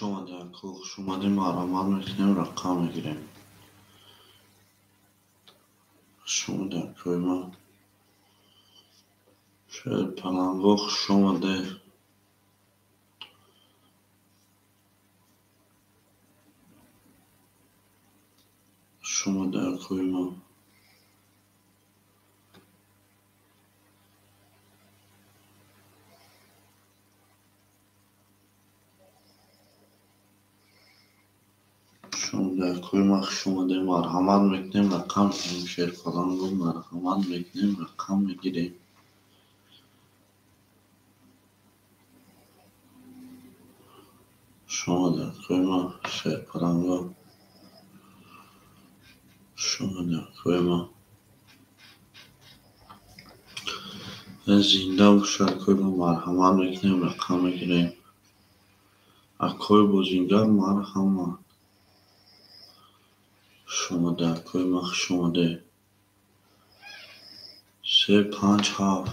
Омадед, ако, хуш омадед, марҳамат мекунем, рақам мегирем. Хуш омадед, акои ман. Шерпаланго, хуш омадед. Хуш омадед, акои ман. Хуш омадед, акои ман, хуш омадед. Марҳамат мекунем, рақам мегирем. Шерпаланго, марҳамат мекунем, рақам мегирем. Хуш омадед, акои ман, шерпаланго. Хуш омадед, акои ман. Зинда бошед, акои ман, марҳамат мекунем, рақам мегирем. Акои бозингар, марҳамат. Хуш омадед, акои ман, хуш омадед. 3, 5, 7.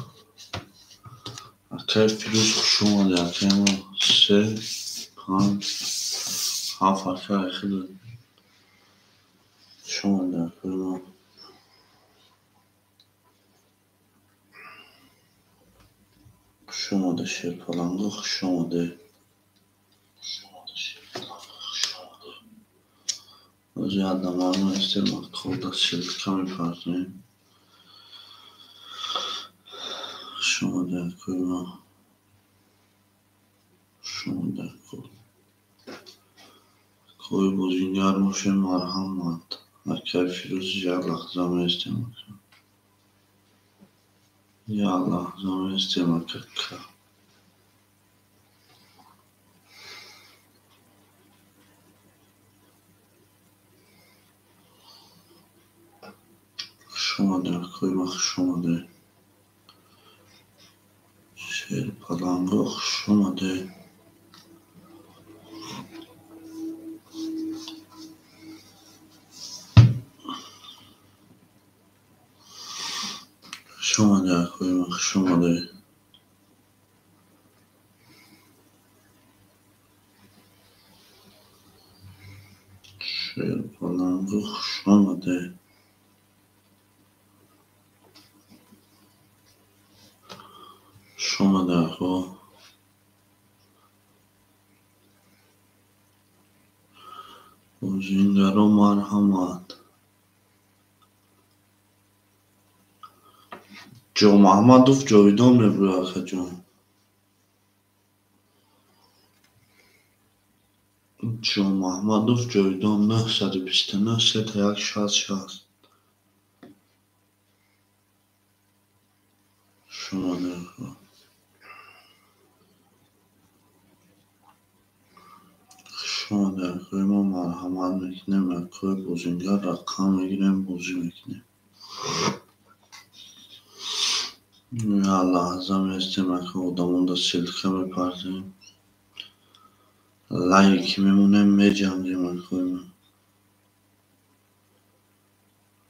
Акаи Фирӯз, хуш омадед, акаи ман. 3, 5, 7, акаи худат. Хуш омадед, акои ман. Хуш омадед, Шерпаланго, хуш омадед. Хуш омадед, Шерпаланго, хуш омадед. Ҳозир як дамар меистем, акода ссылка мепартоем. Хуш омадед, акои ман. Хуш омадед, ако. Акои бозингар бошем, марҳамат. Акаи Фирӯз, як лаҳза меистем, ака. Як лаҳза меистем, ака. Хуш омадед, акои ман, хуш омадед. Шерпаланго, хуш омадед. Хуш омадед, акои ман, хуш омадед. Шерпаланго, хуш омадед. Хуш омадед, ако. Бозингаро, марҳамат. Ҷомаҳмадов ҷовидон мебурад, акаҷон. Ҷомаҳмадов ҷовидон 929 3 1 60 60. Хуш омадед, ако. Хуш омадед, акои ман, марҳамат мекунем, акои бозингар, рақам мегирем, бозӣ мекунем. Як лаҳза меистем, ака, одамонда ссылка мепартоем. Лайк мемонем, меҷангем, акои ман.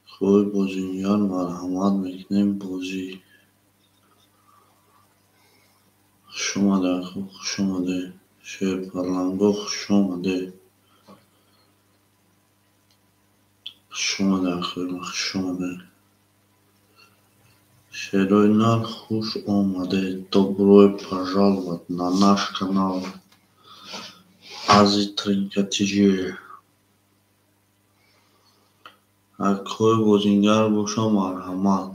Акои бозингар, марҳамат мекунем, бозӣ. Хуш омадед, ако, хуш омадед. Шерпаланго, хуш омадед. Хуш омадед, акои ман, хуш омадед. Шерои нар, хуш омадед. Добро пожаловать на наш канал Ази Тринка ТЖ. Акои бозингар боша, марҳамат.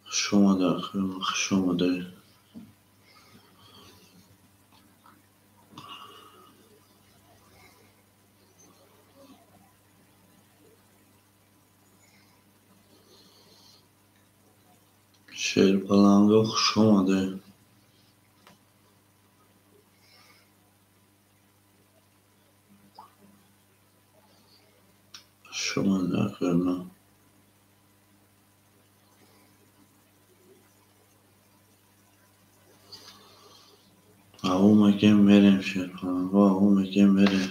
Хуш омадед, акои ман, хуш омадед. Шерпаланго, хуш омадед. Хуш омадед, акои ман. Ау мекем, мерем, Шерпаланго, ау мекем, мерем.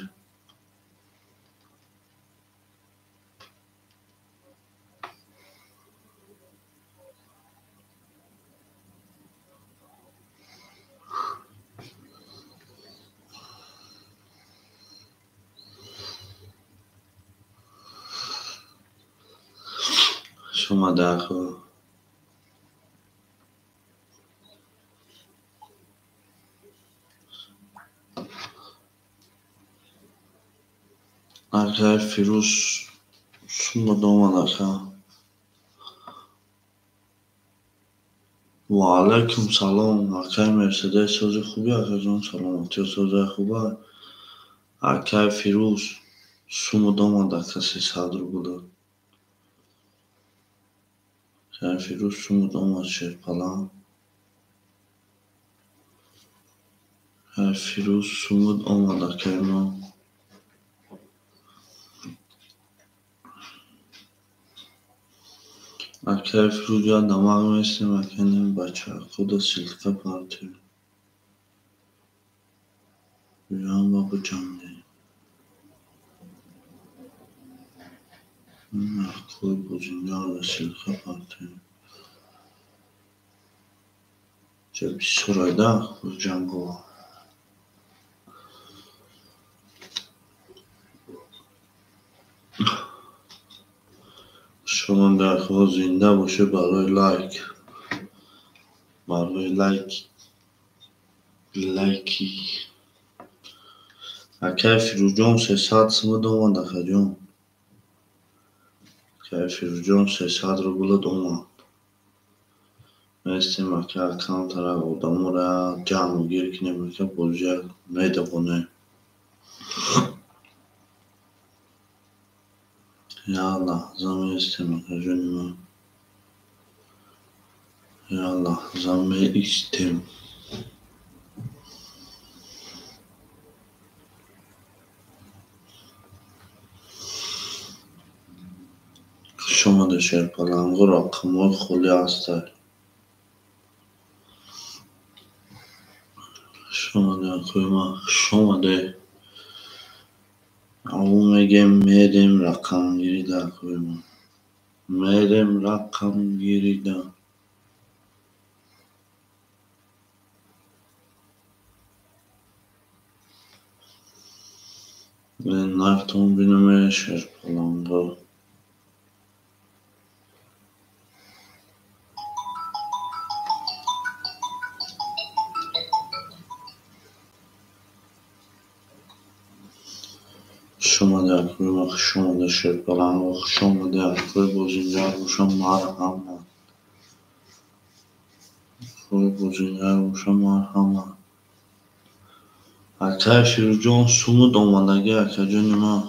Хуш омадед, ахо. Акай Фирӯз сумад омад, ака. Ва алайкум салом, акай Мерседес, сози хубӣ, акаҷон, саломатиё созай хуба. Акай Фирӯз сумад омад, ака, 300 рубл. Акай Фирӯз сумад омад, шерпалан. Акай Фирӯз сумад омад, акай мо. Акай Фирӯз я дамақ местем, акай нем бачаҳакода ссылка партем. Биём ба биҷангем. Акои бозингарда ссылка партем. Ча бисёрайда ҷангова. Хуш омадед, ахо, зинда бошед барои лайк. Барои лайк. Лайки. Акай Фирӯзҷон 300 сумад омад, акаҷон. Акай Фирӯзҷон 300 рублат омад. Местем, ака, камтара одамора ҷамъ гир кунем, ака, бозия медавонем. Як лаҳза меистем, акаҷони ман. Як лаҳза меистем. Хуш омадед, шерпаланго, рақамҳои холӣ ҳастанд. Хуш омадед, акои ман, хуш омадед. Аввал мегем мерем рақамгирида, акои ман. Мерем рақамгирида. Нархтон бинаме, шерпаланго. Хуш омадед, акои ман, хуш омадед, шерпаланго, хуш омадед, акои бозингар боша, марҳамат. Акои бозингар боша, марҳамат. Акай Фирӯзҷон сумуд омадагӣ, акаҷони ман.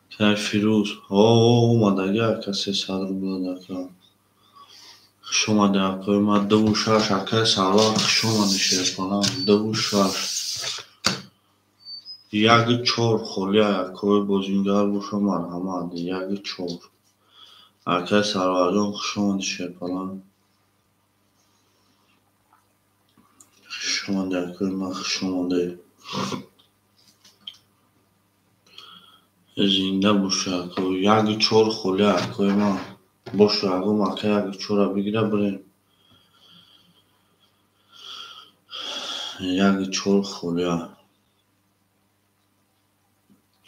Акай Фирӯз, ҳо омадагӣ, ака, 300 рублат, ака. Хуш омадед, акои ман, 2 6, акай Сарвар, хуш омадед, шерпаланг, 2 6. 1 4 холӣ, акои бозингар боша, марҳамат, 1 4. Акай Сарварҷон, хуш омадед, шерпаланг. Хуш омадед, акои ман, хуш омадед. Зинда бошед, ако. 1 4 холӣ, акои ман. Бошу, ягон ака 1 4-а бигира, бирем. 1 4 холӣ.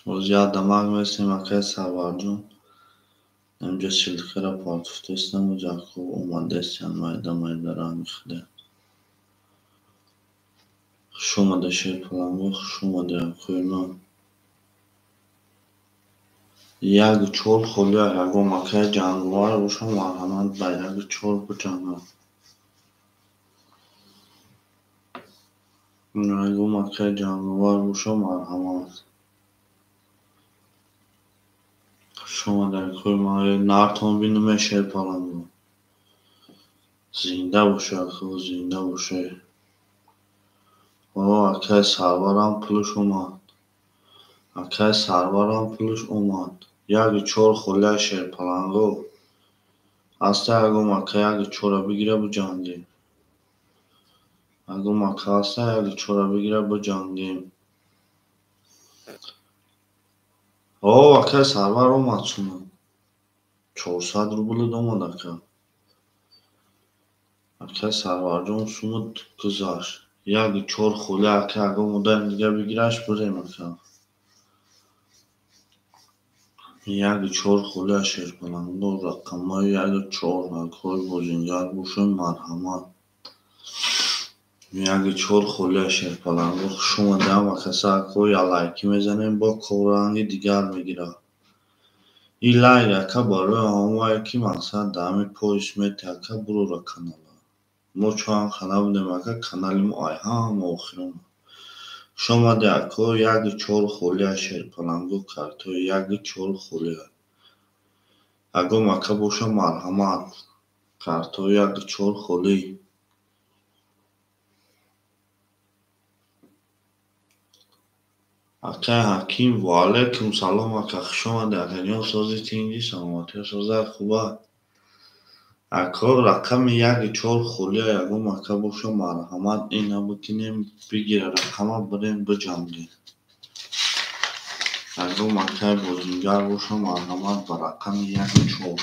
Ҳозир як дамақ местем, акай Сарварҷон. Инҷа ссылкара партофтаистам, оз ако омадаистян майда майда ранги худа. Хуш омадед, шерпаланго, хуш омадед, акои ман. 1 4 холӣ, ягон акай ҷанговар боша, марҳамат, ба 1 4 биҷангам. Ягон акай ҷанговар боша, марҳамат. Хуш омадед, акои ман. Нартон бинаме, шерпаланго. Зинда бошед, ако, зинда бошед. О, акай Сарварам пулаш омад. Акай Сарварам пулаш омад. 1 4 холӣ, шерпаланго. Ҳаста ягон ака 1 4-а бигира, биҷангем. Ягон ака ҳаста 1 4-а бигира, биҷангем. О, акай Сарвар омад сумад. 400 рублат омад, ака. Акай Сарварҷон сумад гузашт. 1 4 холӣ, ака, ягон одами дига бигираш, бирем, ака. Яки чор холия шерпаланго, рақамҳои яки чор. Акҳои бозингар бошед, марҳамат. Яки чор холия шерпаланго. Хуш омадем, каса акҳо я лайки мезанем, бо ковранги дигар мегирад. И лайк ака барои ҳамое ки мақсад даҳами поиск мете ака бурора канала. Мо чун хана будем ака, канали мо ай ҳама охирон. Хуш омаде ако, яки чор холия шерпаланго, картои яки чор холия. Ягон ака боша, марҳамат. Картои яки чор холӣ. Акай Ҳаким, ва алайкум салом ака, хуш омаде акаҷон, сози тинҷи, саломатиё соза хуба. Ако, рақами яки чор холия ягон ака боша, марҳамат, ина бикунем, бигира рақама, бирем биҷангем. Ягон акай бозингар боша, марҳамат ба рақами яки чор.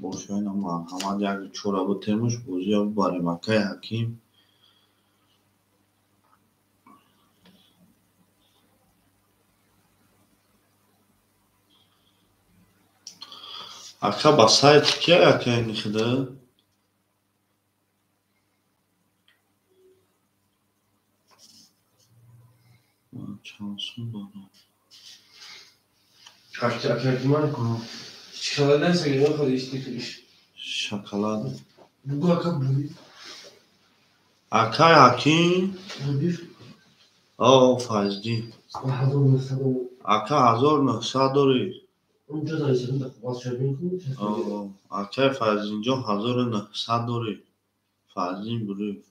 Боша, ина марҳамат, яки чора битемуш, бозия бибарем, акай Ҳаким. Ака, ба сайти кия ака ини хида? Чанд сум дорам? Шоколад. Акай Ҳаким? О, Файздин. Ака, 1900 дорӣ? Акай Файздинҷон, 1900 дорӣ? Файздин Буриев.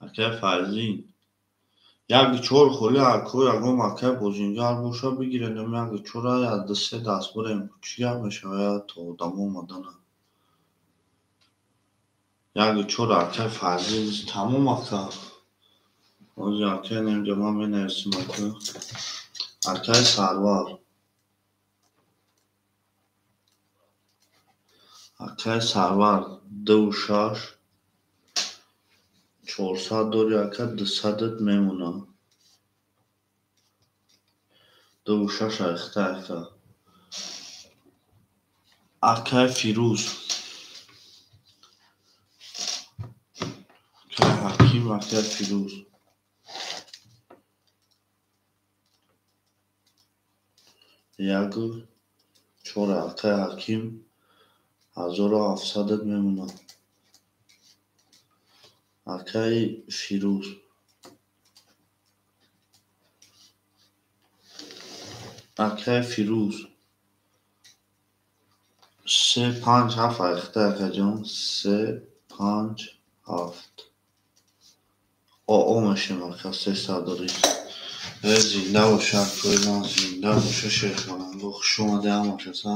Акай Файздин. Яки чор холи ако, ягон акай бозингар боша, бигиренем яки чора, я ду се даст бирем. Чӣ гап мешавад то одамо омадана? Яки чор акай Файздин тамом ака. Ҳозир акай немҷа ман менависам ака. Акай Сарвар. Акай Сарвар дуву шаш чорсад дори ака, дусадат мемонад. Дуву шаш айхта ака. Акай Фирӯз. Акай Ҳаким, акай Фирӯз. Яку чор акай Ҳаким 1700 мемонад. Акай Фирӯз. Акай Фирӯз. Се панҷ ҳафт айхта акаҷон. Се панҷ ҳафт. Оо мешем ака, сесад дорӣ. Э, зинда боша акои ман, зинда боша шерхаланго. Хуш омаде ҳама каса.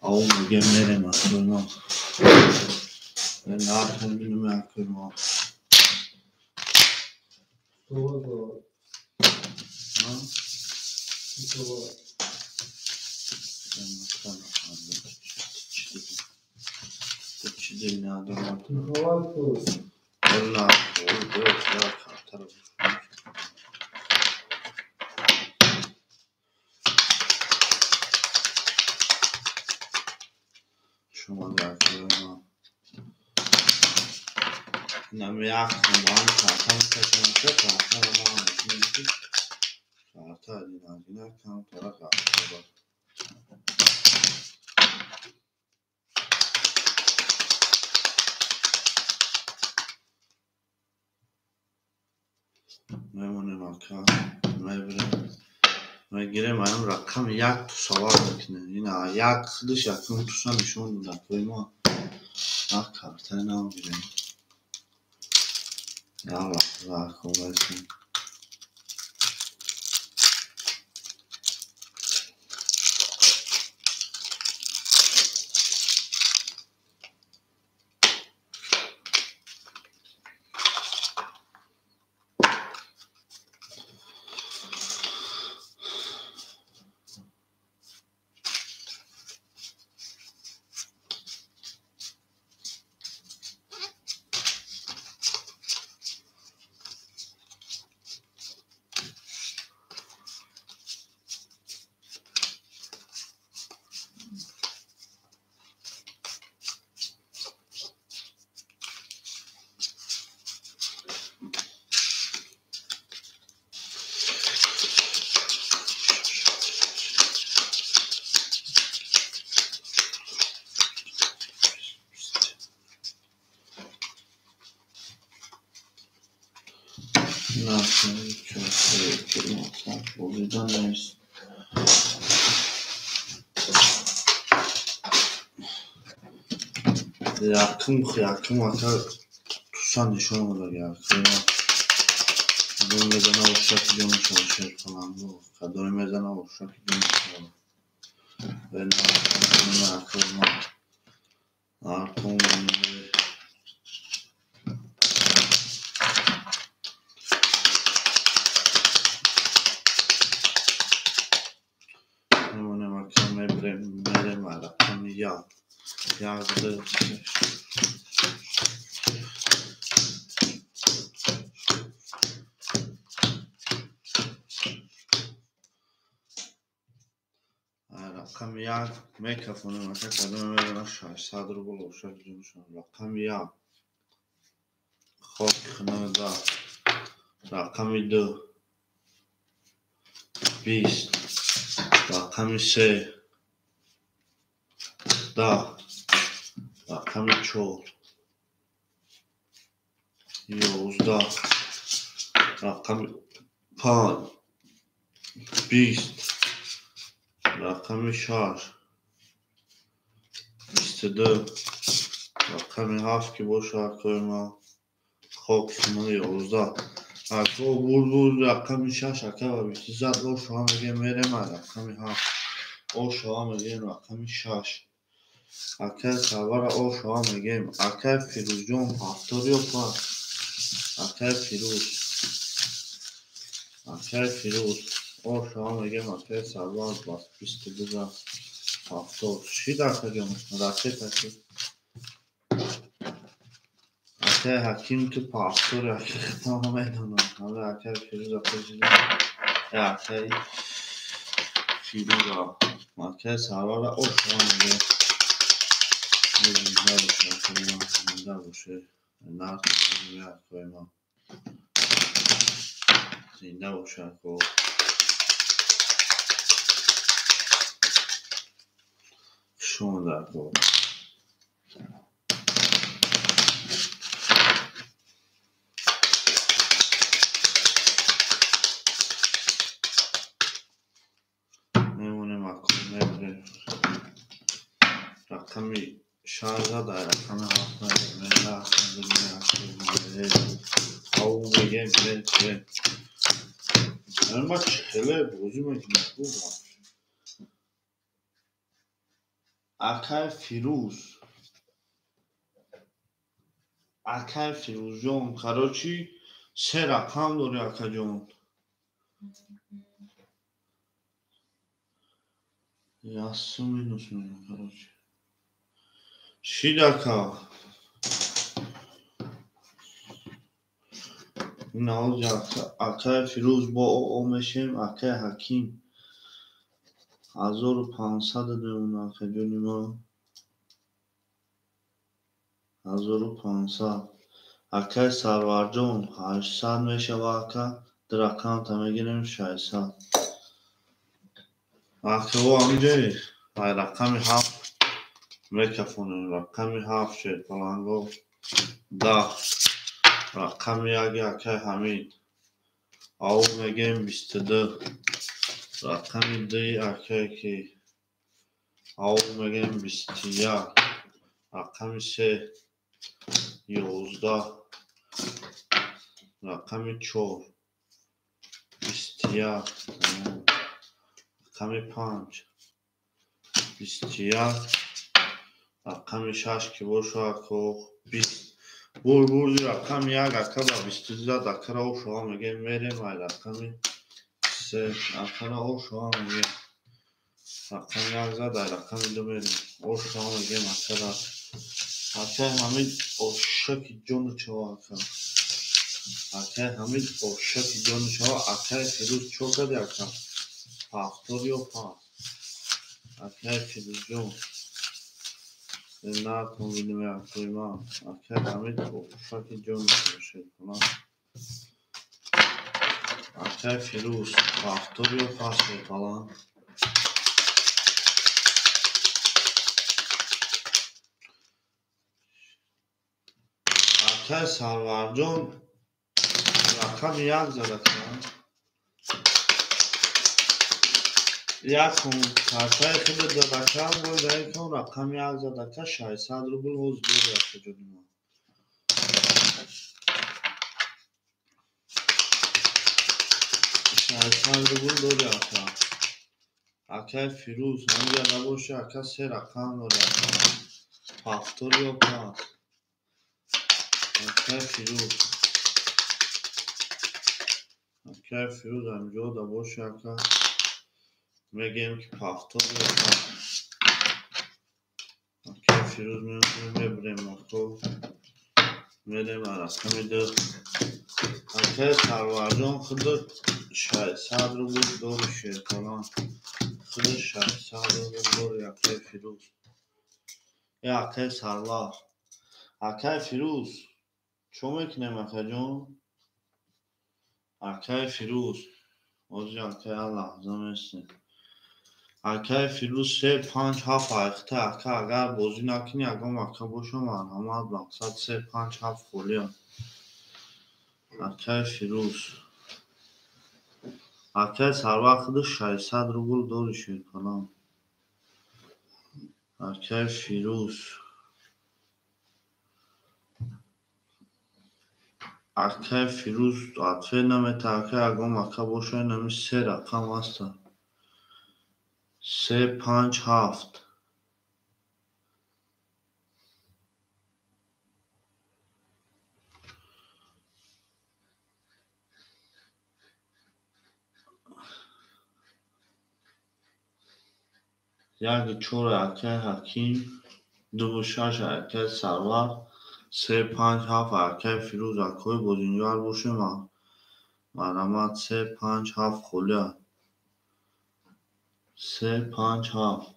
Ав мегем мерем акои ман. Э, нархе бинем акои ман. Чӣ дил надорад? Шумо акои ман. Инам як ман карта мекашам, картаро ман мекунем ки карта диназина камтара карта. Мемонем ака, мебирем. Мегирем аям рақами як тусавар мекунем. Ина як худаш якум туса нишон дод акои ман. Як картаи нав гирем. Як лаҳза ако вайсем. Бозида нест. Якум ака туса нишон додага акаи кадоме мезана ошаки ҷону шава шерпаланго, кадоме мезана ошаки ҷону шава. Рақами як мекафонем ака, кадоме мезана 600 рубл ошаки ҷону шава. Рақами як хоки хунада, рақами ду 20, рақами се 10, рақами чор 11, рақами панҷ 20, рақами шаш 22, рақами ҳафт ки боша акои ман хоки хунада 11. Ако бурд рақами шаш ака ба бисту зад ошава мегӯем мерем рақами ҳафт ошава мегӯем рақами шаш. Акай Сарвара ошава мегӯем. Акай Фирӯзҷон ҳафтод ё паст? Акай Фирӯз, акай Фирӯз ошава мегӯем. Акай Сарвар бас 22 за 70 шид. Акаҷон ракета шид. Акай Ҳаким ту пафтори ака хитама медонам. Ҳала акай Фирӯза пурсидам. Акай Фирӯза, акай Сарвара ошава мегӯем. Зинда боше акои ман, зинда боше. Нарх акои ман, зинда боше ако. Хуш омада ако. Мемонем ако, мебарем. Рақами шаш зад, рақами ҳафт ау мегем. Ма чӣ хеле бозӣ мекунем. Акай Фирӯз, акай Фирӯзҷон, короче се рақам дорӣ акаҷон. Ясу минус мегӯям короче. Шид ака. Навози акай Фирӯз бо о мешем. Акай Ҳаким 1500 мемона акаҷони ман. 1500. Акай Сарварҷон 800 мешава ака. Ду рақамта мегирем 600. Акао ҳамҷое ай рақами ҳафт мекафонем. Рақами ҳафт шерпаланго 10, рақами яки акай Ҳамид ау мегӯем 22, рақами дуи акай ки ау мегӯем 21, рақами се 11, рақами чор 21, рақами панҷ 21, рақами шаш ки боша ако 20. Бурди рақами як ака ба бисту зад акара ошава мегӯем мерем ай рақами се акара ошава мегӯем. Рақами як зад, ай рақами ду мерем. Ошава мегӯем акара. Акай Ҳамид ошаки ҷону чава ака. Акай Ҳамид ошаки ҷону чава. Акай Фирӯз чо карди ака? Ҳафтод ё паст? Акай Фирӯзҷон Нархон бинем акои ман. Акай Ҳамид ошаки ҷону чава шерпаланг. Акай Фирӯз ҳафтод ё паст шерпаланг? Акай Сарварҷон рақами як зад ака. Якум картаи худат зад ака, бояд рақами як зад ака, 600 рубл ҳозир дори акаҷони ман. 600 рубл дори ака. Акаи Фирӯз ҳамиҷа набоша ака, се рақам дори ака. Повтор ё пас. Акаи Фирӯз. Акаи Фирӯз ҳамиҷо да боша ака. Мегӯем ки повтор ё пас. Акаи Фирӯз мебирем ако. Мерем рақами ду. Акаи Сарварҷон худат 600 рубл дори шерпалан. Худат 600 рубл дори акаи Фирӯз. Э акаи Сарвар. Акаи Фирӯз чо мекунем акаҷон? Акаи Фирӯз. Ҳозир акаи як лаҳза местем. Акаи Фирӯз 3 5 7 айхта ака, агар бозӣ накунӣ ягон ака боша марҳамат, мақсад 3 5 7 холиам. Акаи Фирӯз. Акаи Сарвар худаш 600 рубл дори шерпалан. Акаи Фирӯз. Акаи Фирӯз ответ намета ака, ягон ака боша инами се рақам ҳаста. 3 5 7. Як чор акаи Ҳаким, 2 6 акаи Сарвар, 3 5 7 акаи Фирӯз. Акои бозингар бошем марҳамат, 3 5 7 холия. 3 5 7.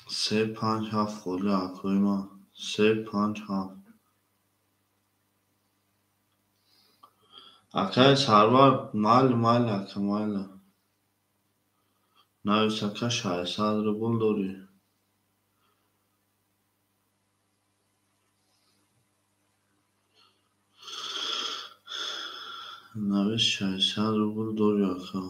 3 5 7 холия акои ман. 3 5 7. Акаи Сарвар майли майли ака майли. Навис ака 600 рубл дорӣ. Навис 600 рубл дорӣ ака.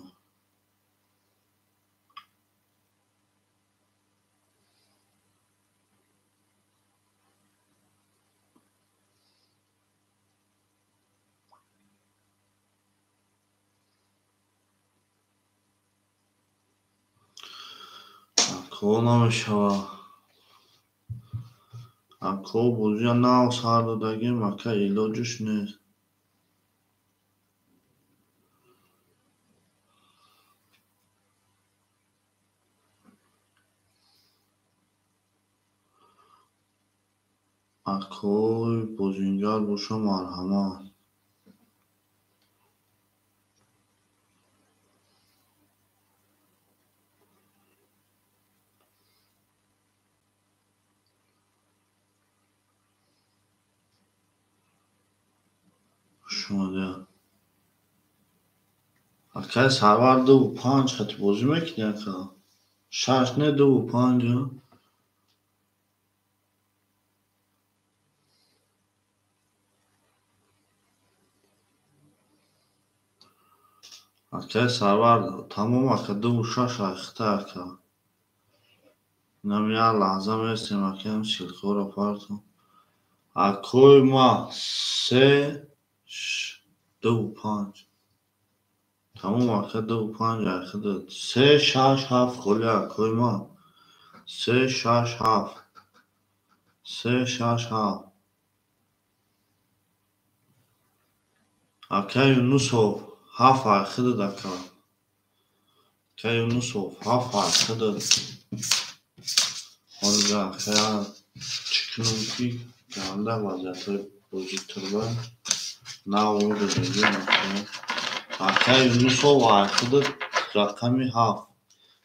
Ако намешава. Ако бозия нав сар додагим ака, илоҷиш нест. Акои бозингар боша марҳамат. Хуш омадед. Акаи Сарвар 2 5 хати бозӣ мекунӣ ака? 6 не 2 5. Акаи Сарвар тамом ака, 2 6 айхта ака. Инам як лаҳза местем акаам силкаҳоро партом. Акои ма 3 2 5. Тамом ака, 2 5 айхта. 3 6 7 холи акои ма. 3 6 7. 3 6 7. Акаи Юнусов 7 айхта ака. Акаи Юнусов 7 айхта. Ҳозир ака чӣ кунам ки ганда вазъиятҳои бозӣ турба нав додагим ака. Акаи Юнусов айхта рақами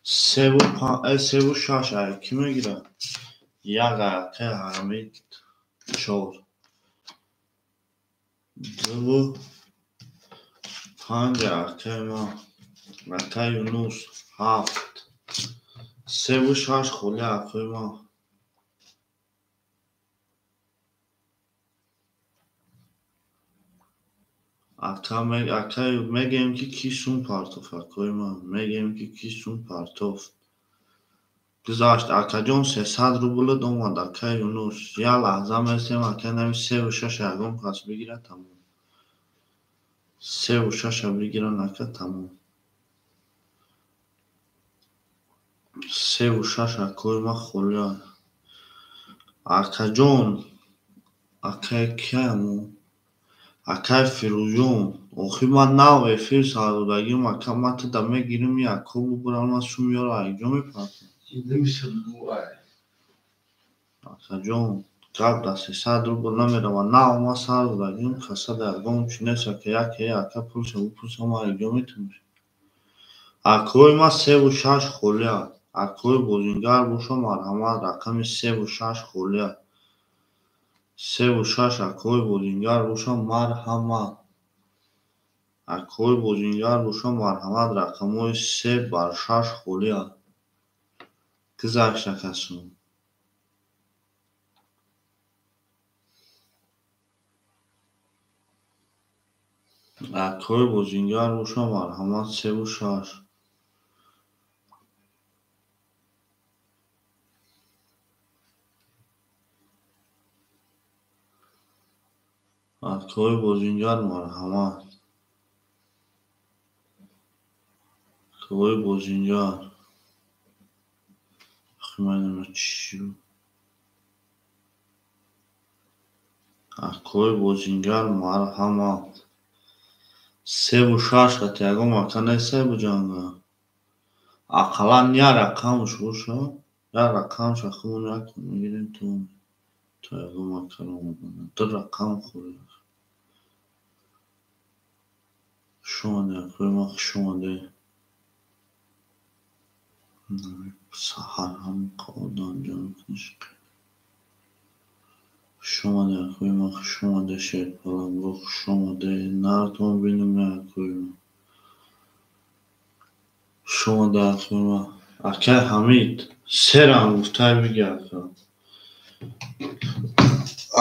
7. 3 5 6 ай кӣ мегирад? Як акаи Ҳамид 4. 2 5 акаи ман. Акаи Юнус 7. 3 6 холи акои ман. Ака мегӯем ки кӣ сум партофт, акои ман. Мегӯем ки кӣ сум партофт. Гузашт, акаҷон, 300 рублат омад, ака Юнус. Як лаҳза месем, ака, нами севу шаша ягон кас бигирад, тамом. Севу шаша бигиранд, ака, тамом. Севу шаш, акои ман, холия. Акаҷон, акай киямо? Акай Фирӯзҷон, охир ман нав эфир сар додагим, ака, ман туда мегирим, яко бубурам, ман сум ёро айҷо мепартам. Акаҷон, гап дар 300 рубл намеравад. Нав ман сар додагим, касада ягон чи нест, ака, яке ака пулша бупурсам, ман айҷо метавонам. Акои ман, севу шаш холия. Акои бозингар боша, марҳамат, рақами севу шаш холия. Севу шаш, акои бозингар боша, марҳамат. Акои бозингар боша, марҳамат, рақамҳои се бар шаш холия. Гузашт, акасум. Акои бозингар боша, марҳамат, севу шаш. Акои бозингар, марҳамат. Акои бозингар. Чӣ? Акои бозингар, марҳамат. Севу шаш қати ягон ака нестай буҷанга. Ақаллан як рақамш боша, як рақамша худмон як мегирем то ягон акаро омода. Ду рақам холия. Хуш омадед, акои ман, хуш омадед. Саҳар ҳам одам ҷамъ куниш. Хуш омадед, акои ман, хуш омадед, шерпаланго, хуш омадед. Нартон бинем, акои ман. Хуш омадед, акои ман. Акай Ҳамид, се ранг гуфтай биги, ака.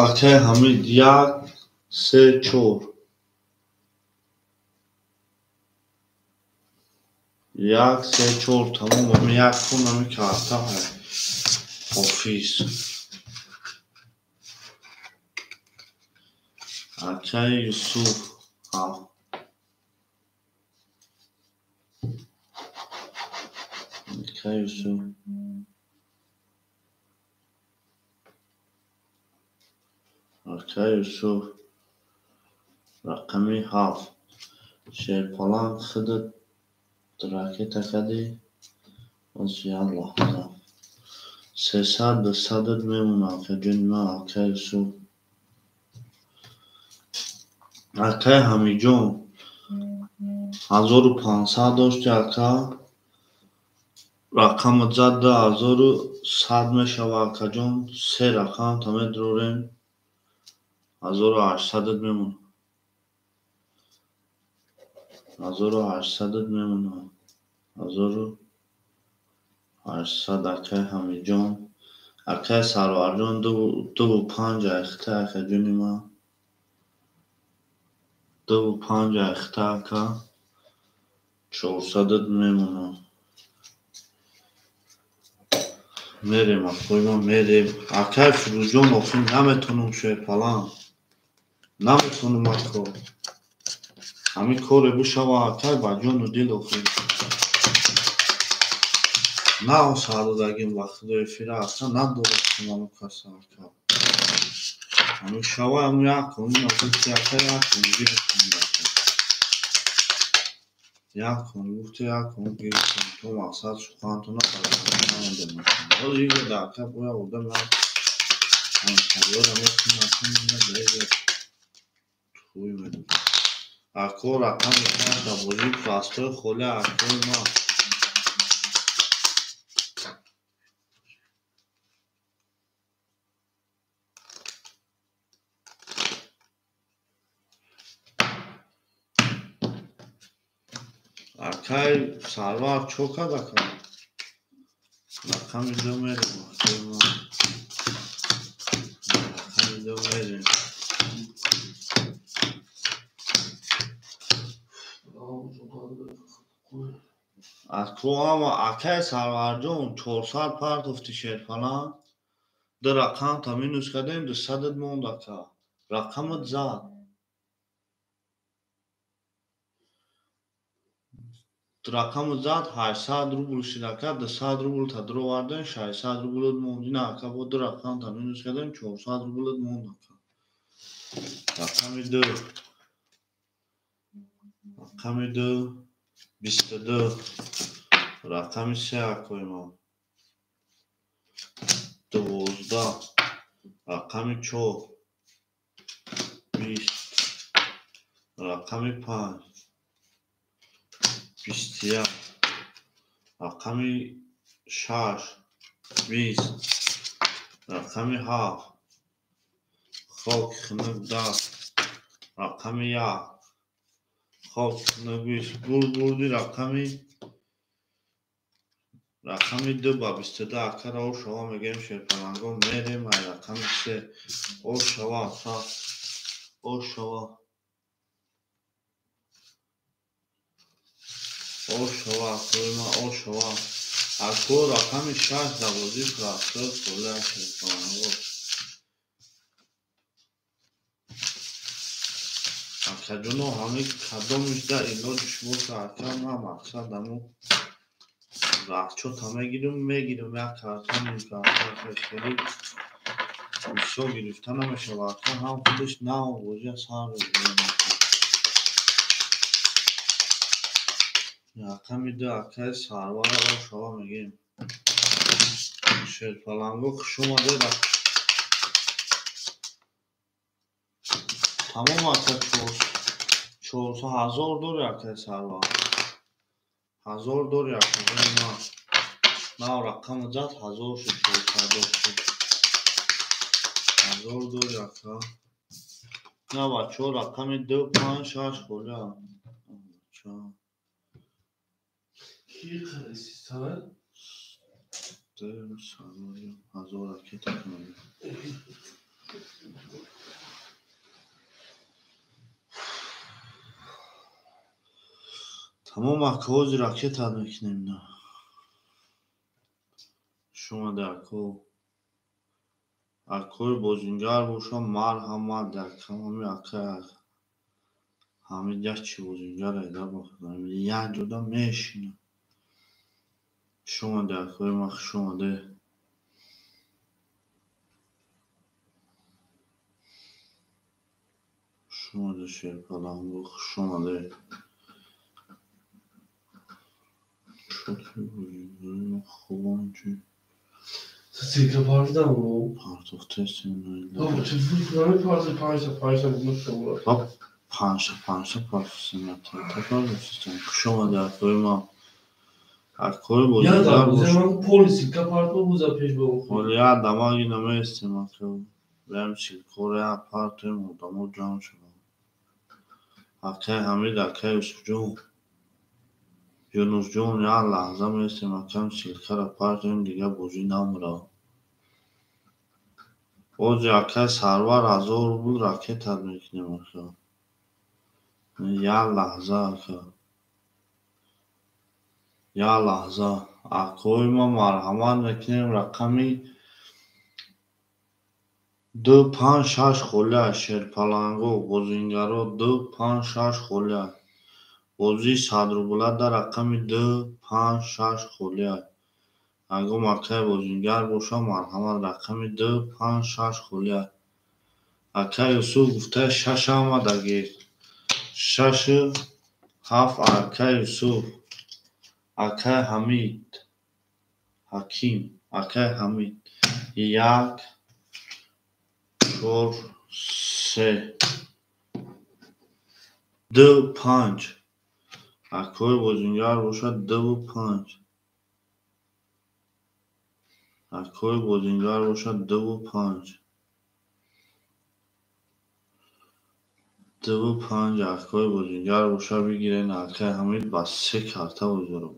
Акай Ҳамид, як, се, чор. Як, се, чор, тамом. Ами як кун, ами карта ҳофиз. Акай Юсуф, ҳафт. Акай Юсуф. Акай Юсуф. Рақами ҳафт. Шерпаланг, худат ракета кардӣ? Боз як лаҳза. Сесад дусадат мемонад, акаҷони ман, акай Юсуф. Акай Ҳамидҷон, 1500 дошти, ака. Рақамат зад, 2100 мешава, акаҷон. Се рақам та медурорем. 1800-ат мемонад. 1800-ат мемонад. 1800, акай Ҳамидҷон. Акай Сарварҷон, дуву панҷ айхта, акаҷони ман. Дуву панҷ айхта, ака. 400-ат мемонад. Мерем, акои ман, мерем. Акай Фирӯзҷон, охир наметонам, шерпаланг. Наметонам, ако. Ҳамин коре бишава, акай, ба ҷону дил, охир. Нав сар додагим ба худо эфира, аслан надорастам ҳамун каса, ака. Ҳамин шава, ҳамун як кун, гуфти, ака, як кун гирифтам, ака. Як кун гуфти, як кун гирифтам. То мақсад сухантона намедонам. Боз иҷода, ака, бояд одам як ҳамкориёро мекунад, ака, меояд дар иҷо тӯй медозад. Ако, рақами шашта бозӣ простой холия, акои ман. Акай Сарвар чо кард, ака? Рақами ду мерем, акои ман. Рақами ду мерем. Ако ама акай Сарварҷон 400 партофти шерпаланг, ду рақамта минус кардем, 200 монд ака. Рақамат зад. Рақамат зад 800 рубл шид ака, 200 рубл та дуровардем, 600 рублат монд. Ина ака бо ду рақамта минус кардем, 400 рублат монд ака. Рақами ду. Рақами ду 22. Рақами се акои ман 12. Рақами чор 20. Рақами панҷ 21. Рақами шаш 20. Рақами ҳафт хоки хунук 10. Рақами як хоки хунук 20. Бурд бурди рақами ду ба 22 акара ошава мегӯем шерпаланго мерем ай рақами се ошава ака ошава ошава акои ман ошава ако рақами шаш дар бозии простой холия шерпаланго акаҷоно ҳами кадомиш да илоҷиш боша ака ман мақсад аму расчота мегирам як карта ним карта хеле бисёр гирифта намешавад ака ҳам худаш нав бозия сар мезанад. Рақами ду акаи Сарвара ошава мегӯем. Шерпаланго хуш омадед. Тамом ака 400 дори акаи Сарвар. 1000 дори акаи ман. Нав рақами зад 1000 шуд 400 шуд. 1000 дори ака. На бачаҳо рақами 2 5 6 холия. Ки қадр 1000 ракета кунем. Тамом ака ҳозир ракета мекунем. Шумода ако акои бозингар бошам марҳамат якамами ака ҳамид як чи бозингар айда як ҷода мешинам. Шумода акои ман хуш омадед. Хуш омадед шерпаланго хуш омадед. Хубам чи Силка партидам о. Партофтесем. Бобо телефон кунами парти панҷта панҷта гузошта буд. Баб панҷта панҷта партофтесем та партофтесем. Хуш омадед акои ман. Акои бозингар бош. Ман поли силка партмо буза пеш ба охир. Ҳоли як дамаги намеистем ака. Биям силкора як партоем одамо ҷамъ шаванд. Акаи Ҳамид, акаи Юсуфҷон. Юнусҷон як лаҳза меистем акам силкара партоем дига бозӣ намурав. Бози акаи Сарвар 1000 рубл ракетат мекунем ака. Як лаҳза ака. Як лаҳза. Акои ма марҳамат мекунем рақами 2 5 6 холия шерпаланго бозингаро 2 5 6 холия. Бозии 100 рубла дар рақами 2 5 6 холия. Ҳангом акаи бозингар бошам марҳамат рақами 2 5 6 холия. Акаи Юсуф гуфта 6 омадагӣ. 6 7 акаи Юсуф. Акаи Ҳамид. Ҳаким. Акаи Ҳамид. 1 4 3 2 5. Акои бозингар бошад 2 5. Акои бозингар бошад 2 5. 2 5 акои бозингар бошад бигирен акаи Ҳамид ба 3 карта бозиро.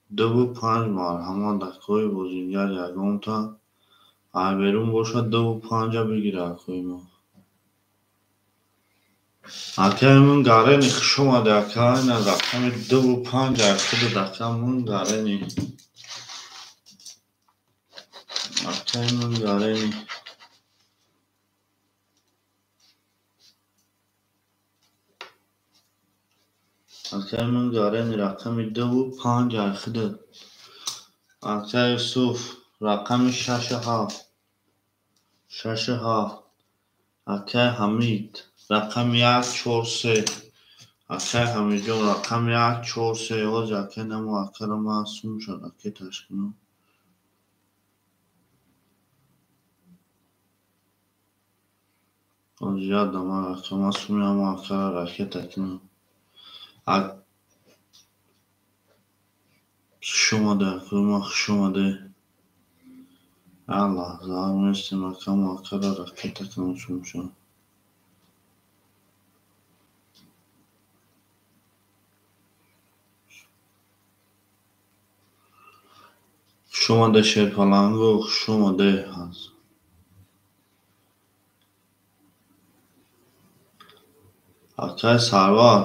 2 5 марҳамат акои бозингар ягонта ай берун бошад 2 5 бигира акои мо. Акай Мунгарени хуш омаде, ака, ина рақами 2 5 ай худат, ака Мунгарени. Акай Мунгарени. Акай Мунгарени рақами 2 5 ай худат. Акай Юсуф рақами 6 7. 6 7. Акай Ҳамид рақами 1 4 3. Акай Ҳамидҷон рақами 1 4 3. Ҳозир акай намо акара ман сумша ракеташ кунам. Ҳозир ядам ака ман суми ҳамо акара ракета кунам. Хуш омаде, акои ман, хуш омаде. Як лаҳза местем, ака, мо акара ракета кунам сумша. Хуш омаде, Шерпаланго, хуш омаде. Акай Сарвар.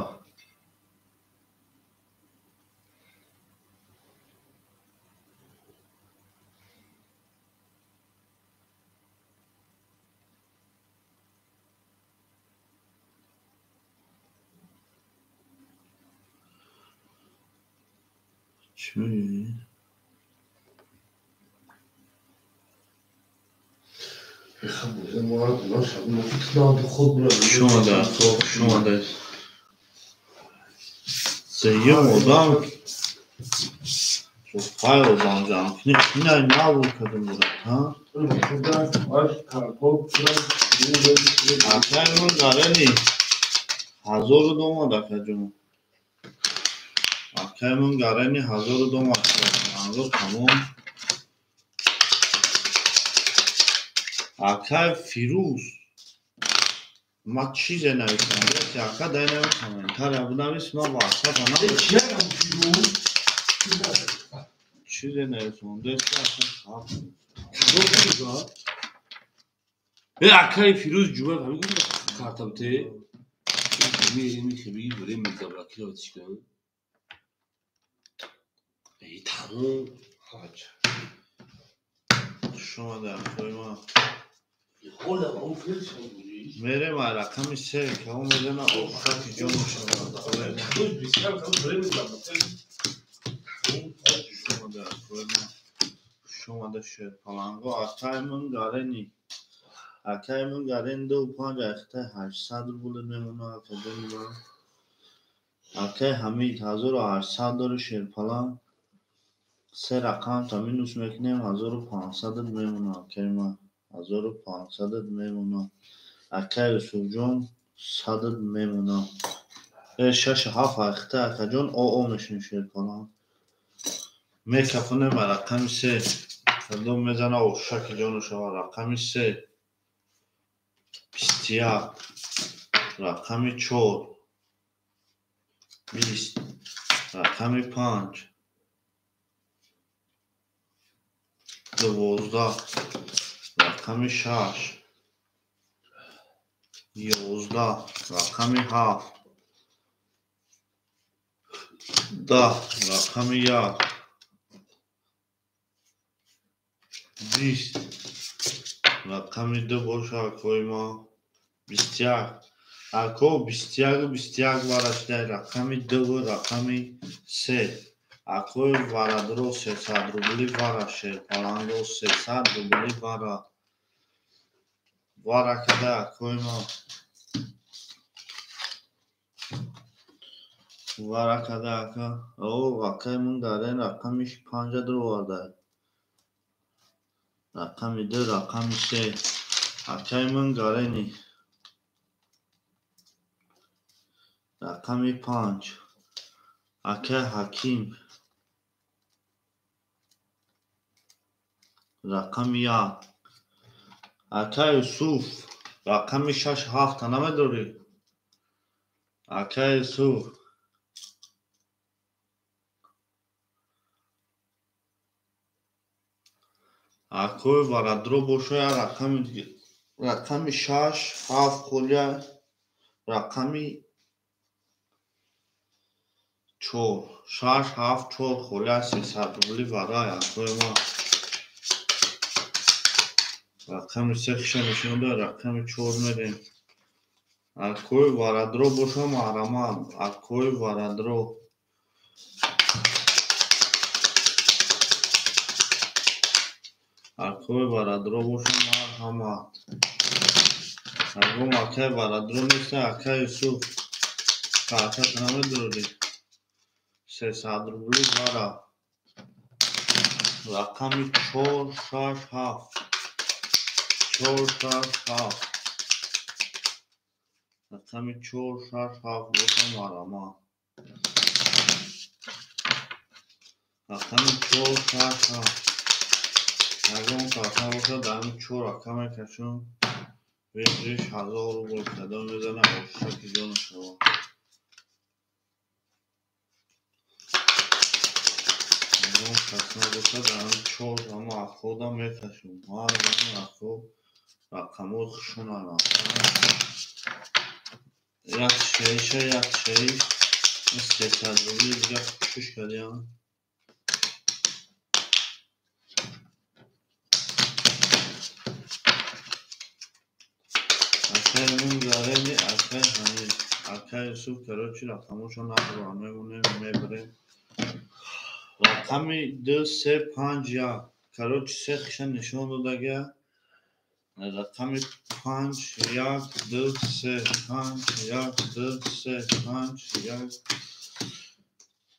Чӣ мегӯӣ? Хуш омаде, ако, хуш омаде. Сеюм одам файл одам ҷамъ кунӣ. Инай набуд кадом бурад, ҳа? Акай Мунгарени ҳазору омад, акаҷон. Акай Мунгарени ҳазору омад. Ҳазор тамом. Акай Фирӯз, ман чизе нависам, ака, дай нави комментария бинавис, ман ватсапа чизе нависондеси, ака. Э, акай Фирӯз Ҷумаев ҳамин картамте ми время заблокировать кунам. Э, тамом. Хуш омаде, акои ман. Мерем ай рақами се, као мезана охаки ҷон мешавад. Хуш омаде, акои ман. Хуш омаде, Шерпаланго. Акай Мунгарени. Акай Мунгарени 2 5 айхтай 800 рубл мемона, акаҷони ман. Акай Ҳамид 1800 дори, Шерпаланг. Се рақамта минус мекунем, 1500 мемона, акаи ман. 1500 мемона. Акай Юсуфҷон 100 мемона. Э, 6 7 айхта, акаҷон, оо мешунем, Шерпаланг. Мекафонем рақами се. Кадом мезана ошаки ҷону шава. Рақами се. 21. Рақами чор. 20. Рақами панҷ. 12. Рақами шаш. 11. Рақами ҳафт. 10. Рақами як. 20. Рақами ду боша, акои ман. 21. Ако, 21 21 вара шудай, рақами дуву рақами се. Акои варадро 300 рубли вара, Шерпаланго 300 рубли вара. Вара када, акои ман. Вара када, ака. О, акаи Мунгарен рақами панҷа дуроварда. Рақами ду, рақами се. Акаи Мунгарени. Рақами панҷ. Акаи Ҳаким. Рақами як. Акаи Юсуф рақами 6 7-та намедорӣ? Акаи Юсуф. Акои варадро боша, рақами 6 7 холия. Рақами 4, 6, 7, 4 холия 300 рубли варай акои ма. Рақами 3 хиша нишон дод, рақами 4 мерем. Акои варадро боша маҳрамат, акои варадро. Акои варадро боша марҳамат. Агом акай варадро неста, акай Юсуф. Картат намедурӣ. 300 рубли вара. Рақами 4, 6, 7. 4, 6, 7. Рақами 4, 6, 7 боша марҳамат. Рақами 4, 6, 7. Ягон карта боша дар ҳамин 4 рақам мекашам. Выигрыш 1000 рубл кадом мезана ошаки ҷону шава. Ягон карта боша дар ҳамин 4 ҳама акода мекашам. Ҳар ҳамин ако рақамҳои хушонам. Як шеша, як шеш, 300 рубли дига кӯшиш кардиам. Акай Мунгарени, акай Ҳамид, акай Юсуф, короче, рақамҳошо надорам, мемонем, мебарем. Рақами 2, 3, 5, 1. Короче, се хиша нишон додагия. Рақами 5, 1, 2, 3, 5, 1, 2, 3, 5, 1.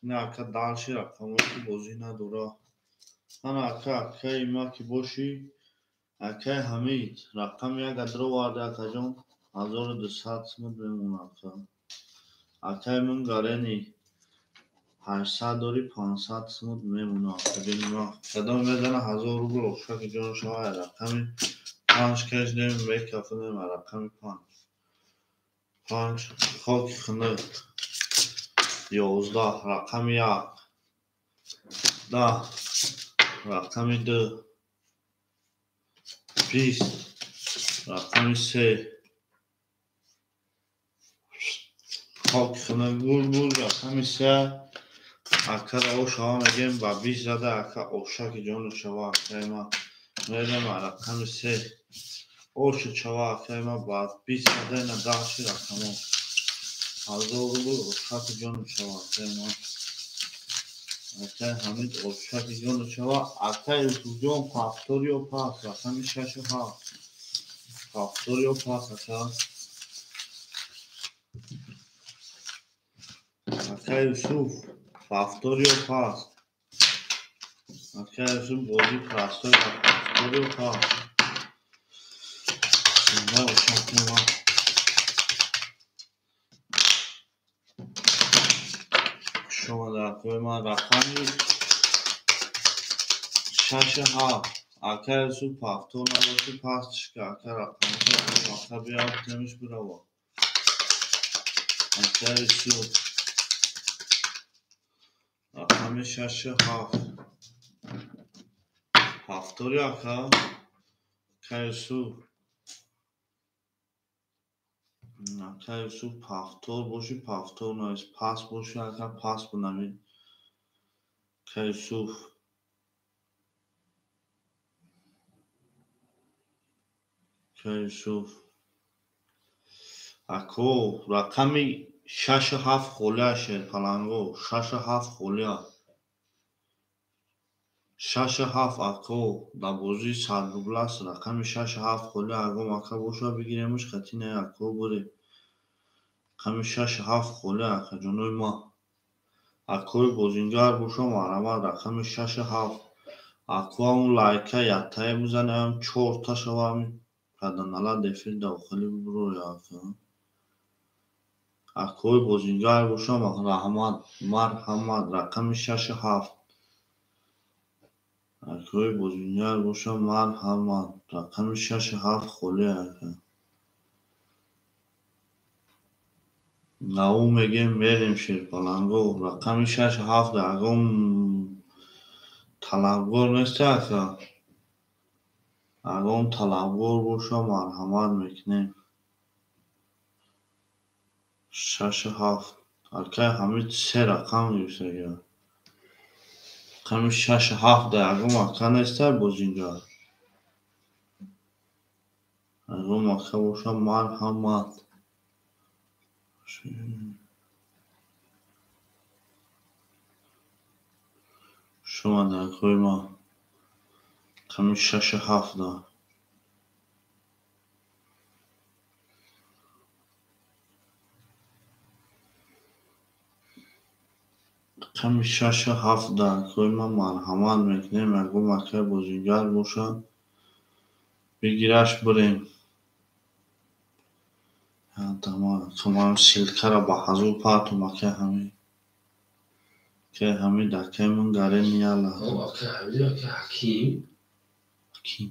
Не, ака дальше рақамҳое ки бозӣ надора. Ана ака, акаи ма ки бошӣ, акай Ҳамид, рақами 1 адро варда, акаҷон, 1200 сумат мемонад ака. Акай Мунгарени 800 дори, 500 сумат мемонад акаҷони ма. Кадом мезана 1000 рубл ошаки ҷон шава, рақами 5 кашидем, мекафидем, рақами 5. 5 хоки хунук. 11 рақами 1. 10 рақами 2. 20 рақами 3. Хоки хунук гул рақами 3. Акара ошава мегем ба 20 зада ака ошаки ҷону шава акаи ма. Мерем рақами 3. Оша чава акаи ма ба 20 зада ина 10 рақамо. 1000 рубл ошаки ҷону шава акаи ма. Акай Ҳамид ошаки ҷону шава. Акай Юсуфҷон повториё пас рақами 6 ва 7. Повториё пас ака. Акай Юсуф повториё пас. Акай Юсуф бозӣ простой повториё пас. Зинда бошам ма. Хуш омада акои ман. Рақами 6 7. Акай Юсуф повтор набошӣ пастиш ка ака рақамҳо ака биёв темиш бирава. Акай Юсуф рақами 6 7. Повтори ака. Акай Юсуф. Акай Юсуф повтор бошӣ, повтор навис. Пас бошӣ, ака пас бинавӣ. Акай Юсуф. Акай Юсуф. Ако рақами 6 7 холия шерпаланго. 6 7 холия. 6 7 ако дар бозии 100 рубл аст. Рақами 6 7 холия агом ака боша бигиремш хати не ако бурем. Рақами 6 7 холия акаҷонои ма. Акои бозингар боша марҳамат рақами 6 7. Ако ҳамун лайка яктае бизанем 4та шава ҳамин каданала дефир дохилӣ бибуроя ака. Акои бозингар боша раҳмат марҳамат рақами 6 7. Акои бозингар боша марҳамат рақами 6 7 холия ака. Нав мегем мерем шерпаланго рақами 6 7 ягон талабгор нест ака. Ягон талабгор боша марҳамат мекунем. 6 7. Акай Ҳамид се рақам гирифтагия. Рақами 6 7 да ягон ака нестай боз инҷа. Ягон ака боша, марҳамат. Шумо акои ма. Рақами 6 7 да. Рақами 6 7 да акои ма марҳамат мекунем, ягон акай бозингар боша, бигираш бирем. Ман ссылкаро ба ҳазур партом акай Ҳамид. Акай Ҳамид, акай ман гарен яла. Акай Ҳамид, акай Ҳаким. Ҳаким.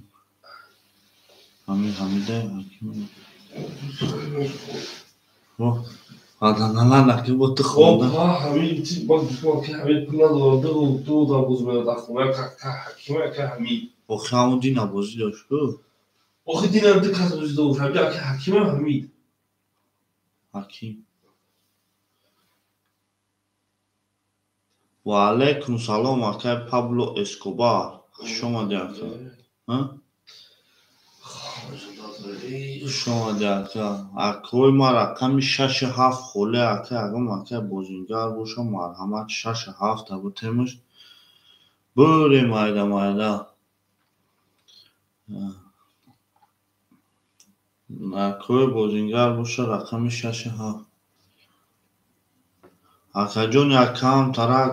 Ҳамид Ҳамида Ҳаким. О, Аданалан аки бо ту хонда. Ҳа, Ҳамид, ти ман гуфтам акай Ҳамид пул надорад, ду да боз меояд ахо. Акай Ҳаким, акай Ҳамид. Охи ҳамун дина бозӣ дошт ку? Охи динам ду кас бозӣ дошт. Ҳамид акай Ҳаким Ҳамид. Ҳаким. Ва алайкум салом, акай Пабло Эскобар. Хуш омадӣ, ака. Хуш омадӣ, ака. Акои ма рақами 6 7 холе, ака, ягон акай бозингар боша, марҳамат 6 7 бутемаш. Бурем майда майда. Акои бозингар боша, рақами 6 7. Акаҷон, якам тарак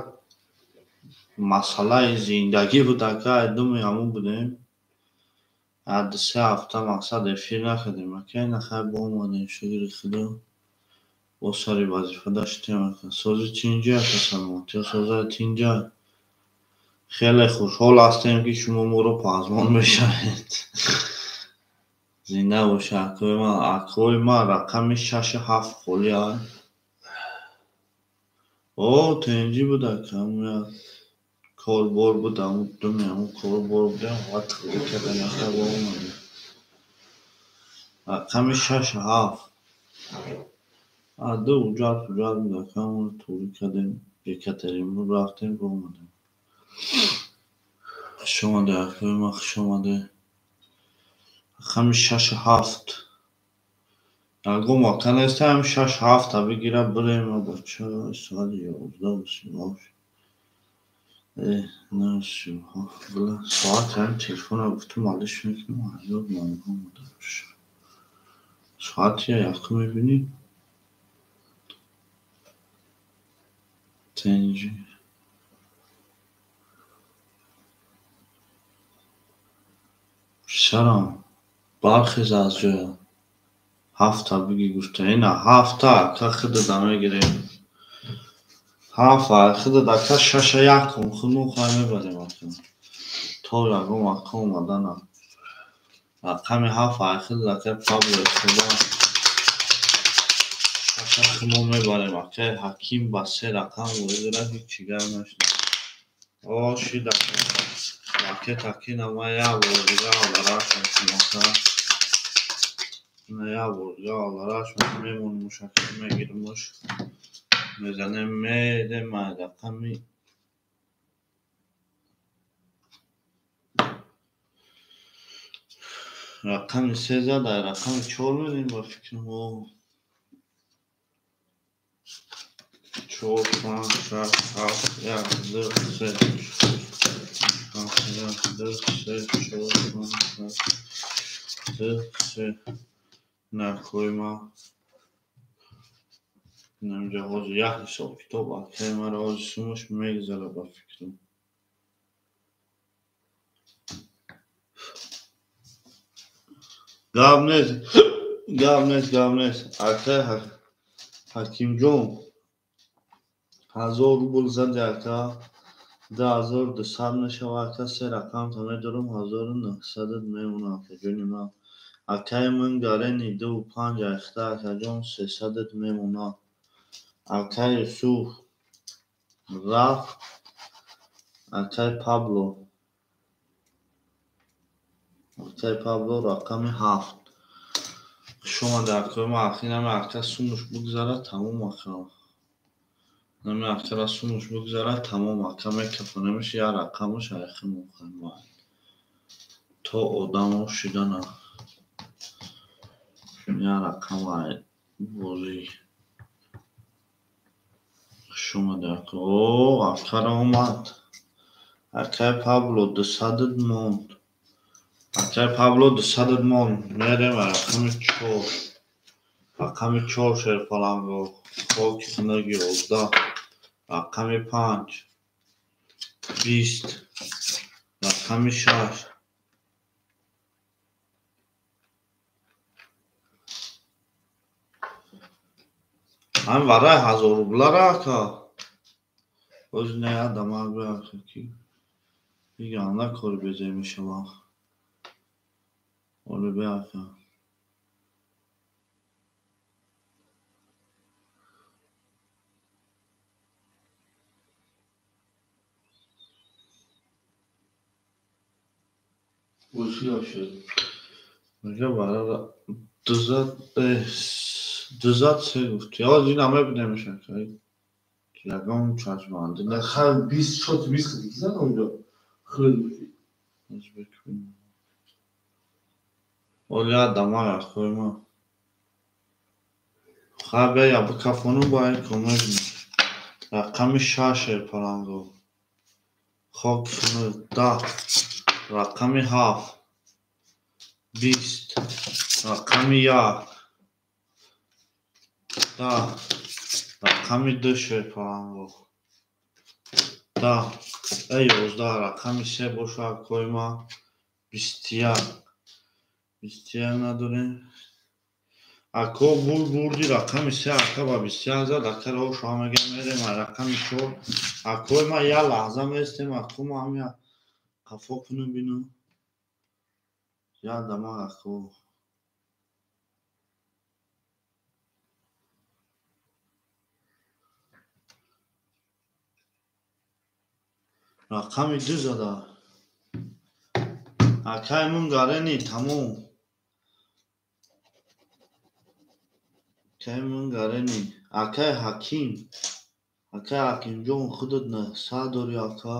масъалаи зиндагӣ буд, ака, айдуми ҳамун будем. Ду се ҳафта мақсад эфир накардем, ака, ина хай бо омадем, шукри худо. Бо сари вазифа даштем, ака. Сози тинҷа, ака, саломатиё созаи тинҷа. Хеле хушҳол ҳастем, ки шумо моро пазмон мешавед. Зинда боша, акои ман. Акои ман рақами 6 7 холӣ ай. О, тинҷӣ буд, ака, ҳамун як корбор буд, ҳамун думи ҳамун корбор будем, ва тӯрӣ кардем, ака, бо омадем. Рақами 6 7. Ду ҳуҷҷат ҳуҷҷат буд, ака, ҳамонро тӯрӣ кардем, Екатеринбург рафтем, бо омадем. Хуш омадед, акои ман, хуш омадед. Рақами 6 7. Ягон ака нест, ҳамин 6 7 бигира бирем, бача, соати 11:38. 9:37 била. Соати ҳамин телефонро гуфтам алиш мекунам, аёд омада боша. Соати якум мебинӣ? Тинҷӣ. Писарам, бархез аз ҷоя. Ҳафта биги гуфта. Ина ҳафта ака худада мегирем. Ҳафт худада ака шаша якум хумо хай мебарем, ака. То ягон ака омадана. Рақами 7 худада ака Пабло Эскобар. Шаша хумо мебарем, ака Ҳаким ба се рақам ворид дорад, ҳеҷ гап нашуд. О, шид, ака. Ракет акина ман як бор дига алараш мекунам, ака. Ина як бор дига алараш мемонемуш, ака, мегиримуш. Мезанем, мерем ай рақами 3 зад, ай рақами 4 мерем ба фикрам. О. 4, 5, 6, 7, 1, 2, 3, 7, 1, 2, 3, 4, 5, 6, 2, 3. Накои ма. Инамҷа ҳозир як ҳисоб китоб акаи маро ҳозир сумаш мегузара ба фикрам. Гап нест, гап нест, гап нест. Акаи Ҳакимҷон, 1000 рубл зади, ака. 2200 мешава, ака, се рақамта медорам, 1900 мемонам, акаҷони ман. Акаи ман гарени 2 5 айхта, акаҷон, 300 мемонад. Акаи Юсуф рафт, акаи Пабло. Акаи Пабло рақами 7. Хуш Хуш омада акои ма, ахи нами ака сумуш бигзара, тамом ака. Нами акара сумуш бигзара, тамом ака мекафонемиш, я рақамаш айхи мухайма. То одамо шидана. Я рақам ай бозӣ. Хуш омада ака. О, акара омад. Акай Пабло 200 монд. Акай Пабло 200 монд. Мерем рақами 4. Рақами 4 шерпаланго. Хоки хунак 11. Рақами 5. 20. Рақами 6. Ҳам вараи 1000 рублара ака. Боз не адамак беака ки. Диганда кори безе мешавад. Оле беака. Мега варара дузад дузад се гуфти. Ҳоз ина мебинемш ака. Ягон чашмбандӣ не. Хан 20 шот 20 қади ки зад онҷо. Хӯд гуфти. Оли адамак акои ма. Хай бея бикафону ба ин комебинем. Рақами 6 шерпаланго. Хоки хунук 10. Рақами 7. 20. Рақами 1. 10. Рақами 2 шерпаланго. 10. 11. Рақами 3 боша акои ма. 21. 21 надорем. Ако бурди рақами 3 ака ба 21 зад, акаро шоҳ мегем мерем рақами 4. Акои ма як лаҳза местем, ако ма ҳамя қафо кунем бинам. Як дамак ако. Рақами 2 зада. Акай мунгарени тамом. Акай мунгарени. Акай Ҳаким. Акай Ҳакимҷон худат 900 дори ака.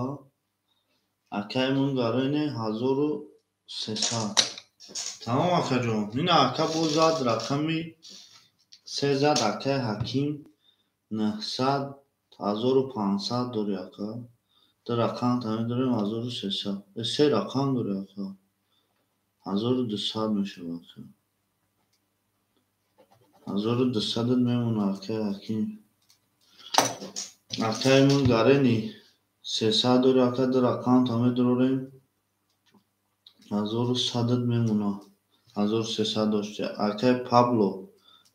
Акай мунгарени 1300. Тамом акаҷон. Ина ака боз зад рақами 3 зад акай Ҳаким 900 1500 дори ака. Ду рақам тамин дорем 1300. Се рақам дори ака. 1200 мешавад ака. 1200 мемонад акай Ҳаким. Акай мунгарени 300 дори ака, ду рақам тамин дорем 1100 мемонад. 1300 дошти. Акай Пабло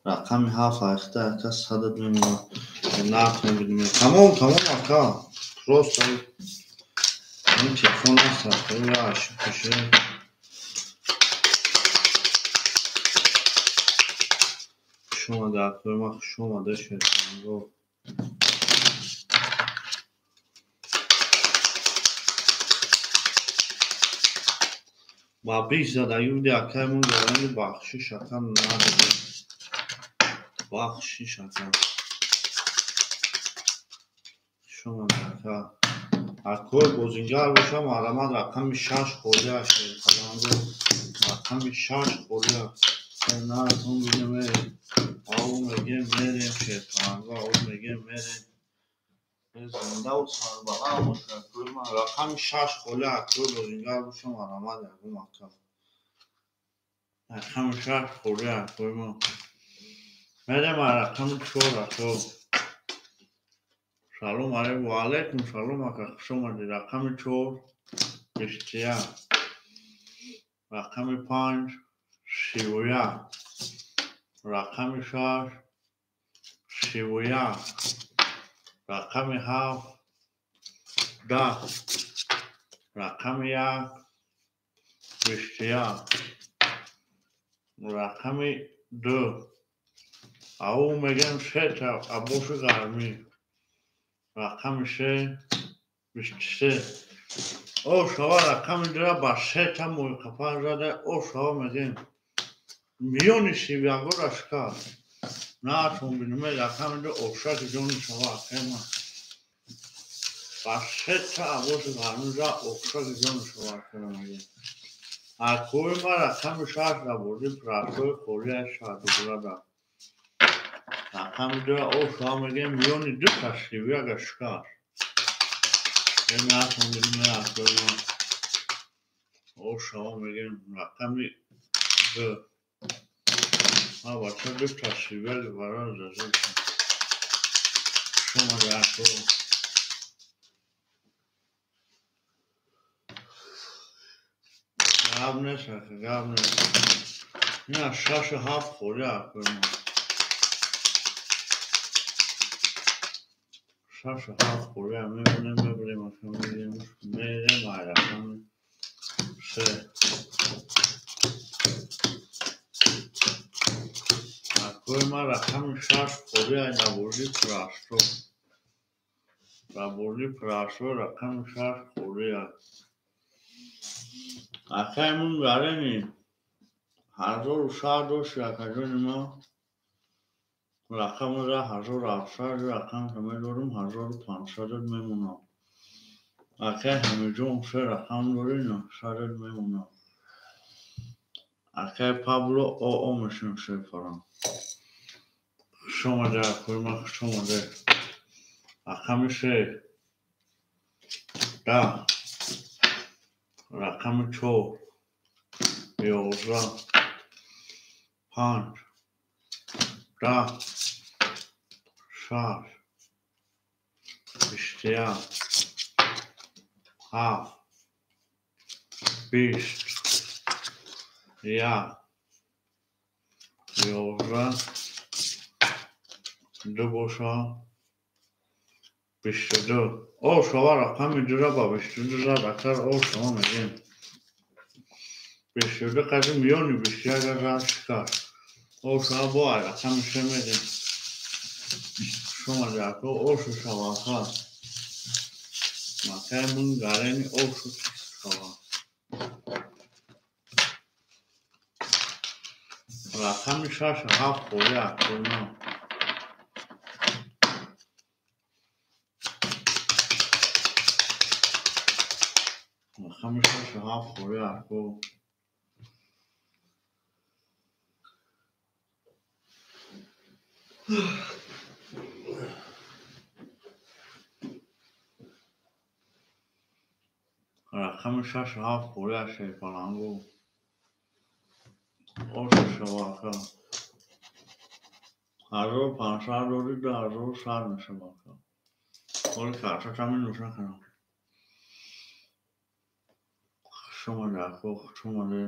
рақами 7 айхта ака 100 мемонад. Нарх мебинем. Тамом, тамом ака. Просто ин телефон аст ака, я ошибка шуд. Хуш омада акои ма, хуш омада шерпаланго. Ба 20 задагӣ буди акай мунгарени, бахшиш ака надодем. Бахшиш ака. Хуш омада ака. Акои бозингар бошам, марамат рақами 6 холия шерпаланго. Рақами 6 холия. Наратон бинем, ау мегем мерем шерпаланго, ау мегем мерем. Зиндаву сарбаланд бошад акои ман. Рақами 6 холия акои бозингар бошам, марамат ягон ака. Рақами 6 холия акои ман. Мерем рақами 4 ако. Салом алейкум, ва алейкум салом ака, хуш омадед. Рақами 4 21. Рақами 5 31. Рақами 6 31. Рақами 7 10. Рақами 1 21. Рақами 2 ау мегем сета абоши гармӣ. Рақами 3 23. О шава рақами 2 ба сета мӯйқапан зада, о шава мегем Миёни сивягора шикаст. Наатон бинуме рақами ду ошаки ҷони шава акема. Ба сета абоси ҳанӯза ошаки ҷони шава акема меге. Акои ма рақами шаш дар бозии прасои холияи шаҳдубурада. Рақами дура ошава мегем миёни дута сивяга шикаст. Наатон бинуме акои ма. Ошава мегем рақами ду. Ма бача дута сивяги барои зазил. Шумо ако. Гап нест, ака, гап нест. Ина шашу ҳафт холи акои ма. Шашу ҳафт холи мебинем, мебинем, ака, мебинем, мерем ай рақами се. Акои ма рақами шаш холи ай дар бозии прасо. Дар бозии прасо рақами шаш холи ай. Акаи мун гарени 1100 дошт акаҷони ма. Рақамра 1700 рақам медорум 1500 мемонам. Акаи Ҳамиҷон се рақам дори 900 мемонам. Акаи Пабло ОО мешин шефарам. Хуш омаде акои ма, хуш омаде. Рақами се. Даҳ. Рақами чор. 11. 5. 10. 6. 21. 7. 20. 1. 11. 2 боша. 22. О, шава рақами дура ба 22 зад, акар о шава мегем. 22 қади миёни 21 зад шикаст. О, шава бо ай рақами се медем. Шумо ҷако ошу шаваха. Макаи мун гарени ошу шава. Рақами шаш ҳафт холи акои ма. Рақами шаш ҳафт холи ако. Рақами шаш ҳафт холи шерпалангу. Ошу шава ака. 1500 дори 2100 мешава ака. Оли картатами нуша кунам. Хуш омаде ако, хуш омаде.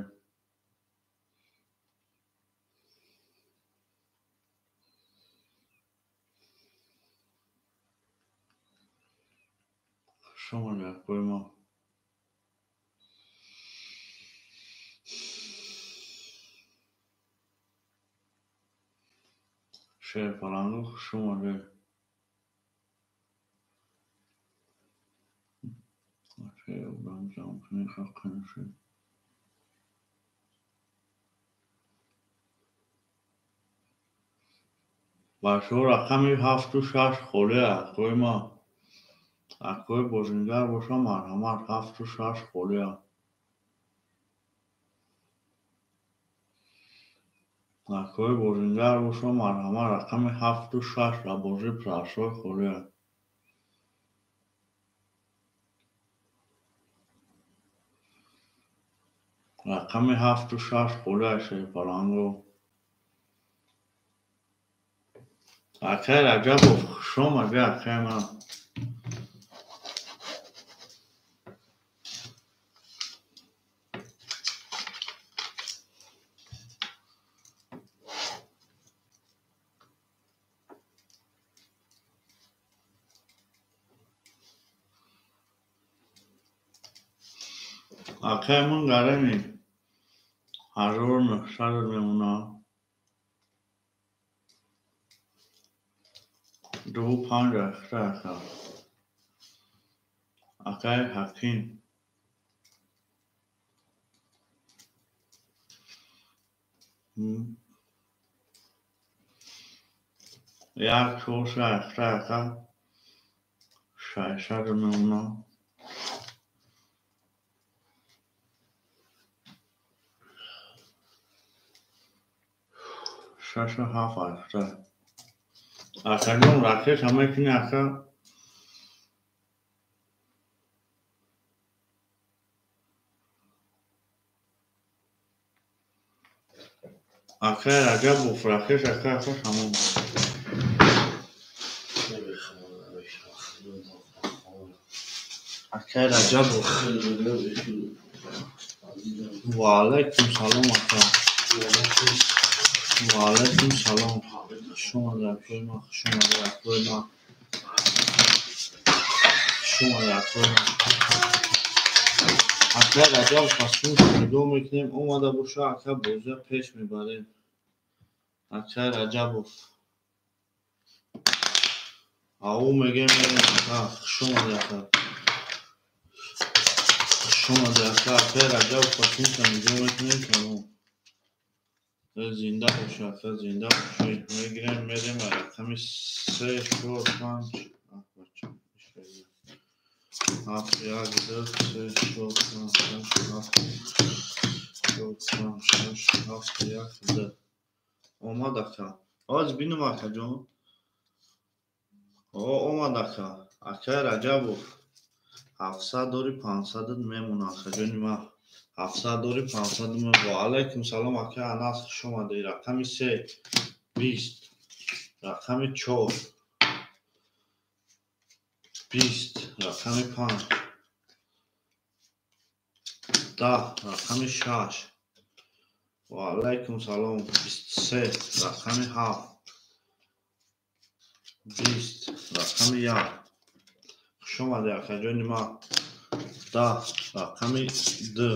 Хуш омаде акои ма. Шерпалангу хуш омаде. Бачаҳо рақами ҳафту шаш холӣ акои ма. Акои бозингар боша марҳамат ҳафту шаш холӣ. Акои бозингар боша марҳамат рақами ҳафту шаш дар бозии прасои холӣ. Рақами ҳафту шаш холӣ шерпалангу. Акаи Раҷабов хуш омадӣ акаи ман. Акаи мун гарени 1900 мемонад. 2 5 ахта ака. Акаи Ҳаким. Як чор се ҳашта ака шашсаду мемона. Шашу ҳафт ҳашта. Акаҷон ракеша мекунӣ ака? Акай Раҷабов ракеш ака ака тамом. Акай Раҷабов. Ва алайкум салом ака. Ва алайкум салом. Хуш омадед акои ман, хуш омадед акои ман. Хуш омадед акои ман. Акай Раҷабов пас шумо нигоҳ мекунем, омада боша ака бозия пеш мебарем. Акай Раҷабов. Ау мегем мерем ака, хуш омадед ака. Хуш омадед ака, акай Раҷабов пас шумо нигоҳ мекунем, тамом. Зинда боша ака, зинда бошед. Мегирем, мерем рақами се, чор, панҷ. Ҳафт, як, ду, се, чор, панҷ, шаш, ҳафт, чор, панҷ, шаш, ҳафт, як, ду. Омад ака. Ҳоз бинам акаҷон. Омад ака. Акай Раҷабов. 700 дори 500 мемона акаҷони ман. 700 дори 500 мемона. Ва алайкум салом акай Анас, хуш омадед. Рақами се, 20, рақами чор, 20, рақами панҷ, 10, рақами шаш. Ва алайкум салом. 23, рақами ҳафт, 20, рақами як. Хуш омадед акаҷони ман. 10, рақами ду,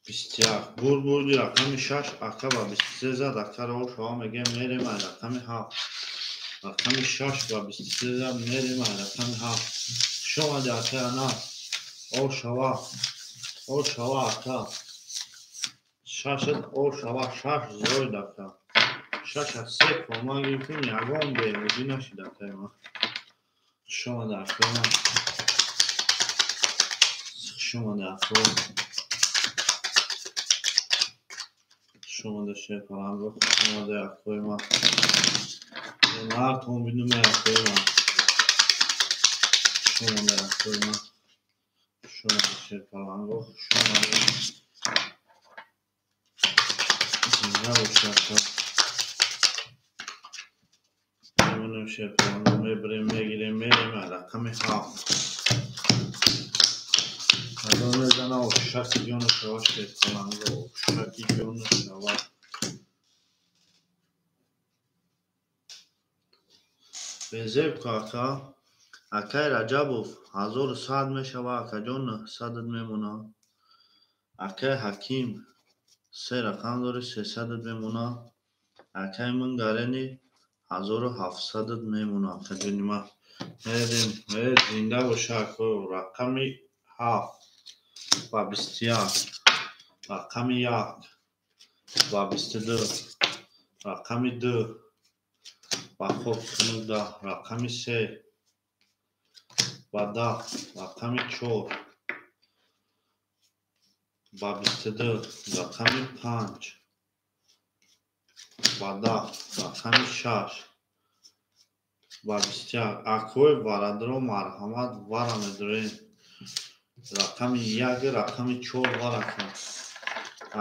21. Бурд бурди рақами шаш ака ба 23 зад. Ака ро шава мегем мерем ай рақами ҳафт. Рақами шаш ба 23 зад мерем ай рақами ҳафт. Хуш омадед акай Анас. О шава. О шава ака. Шашат о шава шаш зоид ака. Шаш аз се кома гирифтем, ягон беҳбудӣ нашид акай ман. Хуш омадед акай ман. Хуш омадед акой. Хуш омадед шерпаланго. Хуш омадед акои ман. Мартон бинуме акои ман. Хуш омадед акои ман. Хуш омадед шерпаланго. Хуш омадед. Зинда бошед ака. Мемонем шерпаланго, мебарем, мегирем, мерем рақами ҳафт. Азон мезана ошаки ҷону шава шерпаланго, ошаки ҷону шава. Безеб ку ака. Акай Раҷабов 1100 мешава, акаҷон 900 мемона. Акай Ҳаким се рақам дори 300 мемона. Акай Мунгарени 1700 мемона. Акаҷони ман. Мерем, зинда боша ако. Рақами ҳафт ба 21, рақами як ба 22, рақами ду ба хок 19, рақами се ба 10, рақами чор ба 22, рақами панҷ ба 10, рақами шаш ба 21. Акои варадро марҳамат вара медорем. Рақами як, рақами чор вара кун.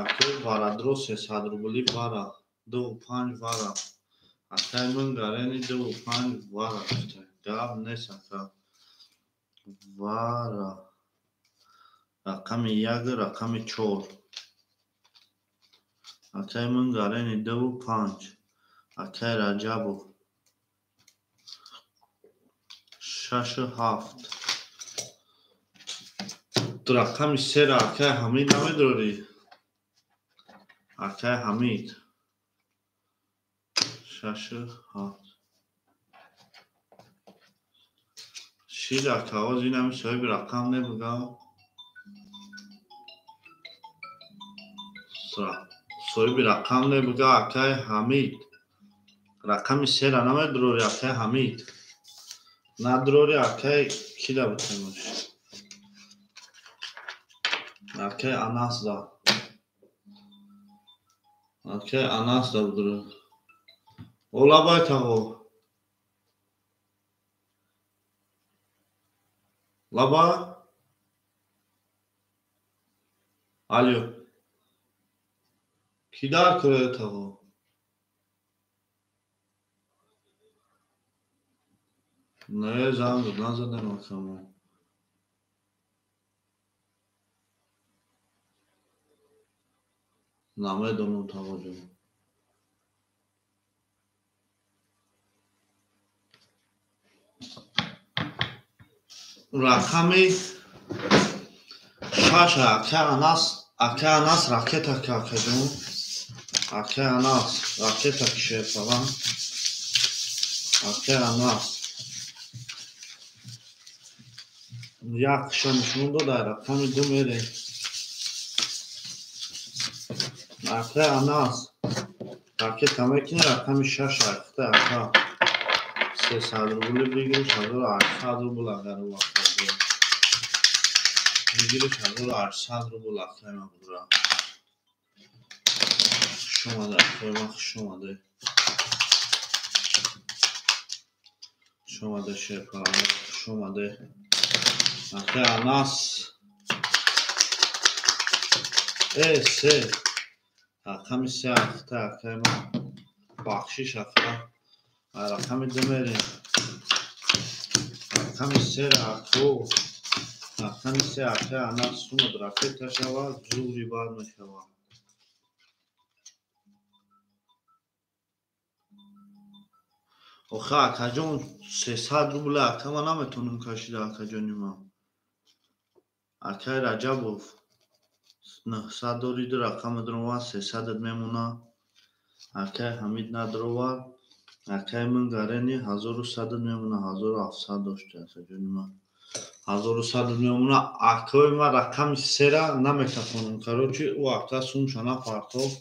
Акои варадро 300 рубли вара, 2,5 вара. Акай Мунгарени 2,5 вара гуфта. Гап нест ака. Вара. Рақами як, рақами чор. Акай Мунгарени 2,5. Акай Раҷабов шашу ҳафт. Рақами сера акай Ҳамид намедорӣ? Акай Ҳамид шашу ҳафт. Шид ака, ҳоз инами соҳиби рақам небугам. Соҳиби рақам небуга акай Ҳамид. Рақами сера намедурори акай Ҳамид. Надурори акай кида бутемаш. Акай Анас да. Акай Анас да будур. Олабай тағо. Лаба? Алё. Ки дар кӯрае тағо? Не, занг назадем акамо. Намедонам тағоҷон. Рақами шаш акай Анас, акай Анас ракета ки акаҷон. Акай Анас ракета ки шерпалан. Акай Анас як ша нишон дод, ай рақами ду мерем. Акай Анас ракета мекунӣ, рақами шаш айхта ака. 300 рубли бигириш, 1800 рубл агар вақт бигириш, 1800 рубл акай ма будра. Хуш омада, акай ма, хуш омада. Хуш омада шерпалан, хуш омада. Акай Анас. Се. Рақами се ахта акай ма. Бахшиш ахта. Рақами ду мерем. Рақами сера ако. Рақами се акай Анас сумад ракета шава, зури бад мешава. Охе акаҷон 300 рубл ака ма наметонам кашида акаҷони ма. Акай Раҷабов 900 дориду рақами дурова 300 мемона. Акай Ҳамид надуровад. Акай Мунгарени 1100 мемона, 1700 дошта акаҷони ма. 1100 мемона. Акои ма рақами сера намекафонам. Короче, ӯ ака сумша напартофт.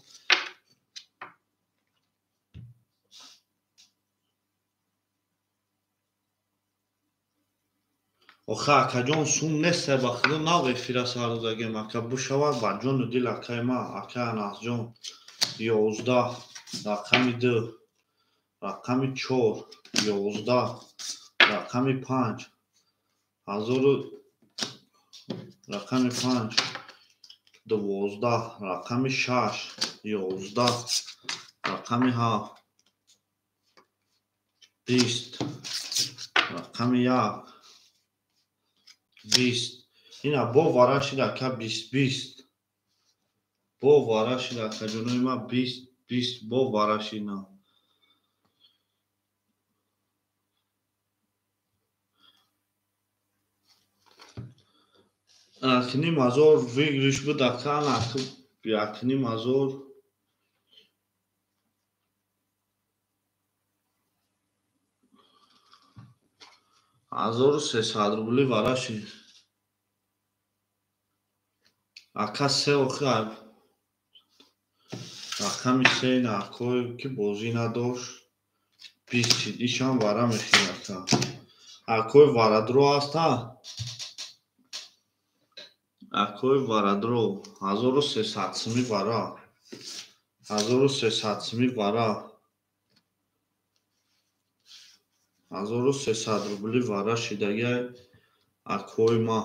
Охе акаҷон сум нест, ба худо нав эфира сар додагем. Ака бушавад ба ҷону дил акай ма, акай Анасҷон. 11 рақами 2, рақами 4, 11 рақами 5, ҳазору рақами 5, 12 рақами 6, 11 рақами 7, 20 рақами 1, 20. Ина бо вара шид ака 20 20. Бо вара шид акаҷонои ма 20 20 бо вара шид на. Акним ҳазор выигрыш буд ака, якним ҳазор. 1300 рубли вара шид. Ака се охи рақами се ина акое ки бозӣ надошт 20 шид. Ишам вара мехӯрд ака. Акои варадро аста. Акои варадро 1300 сими вара. 1300 сими вара. 1300 рубли вара шидаги акои ма.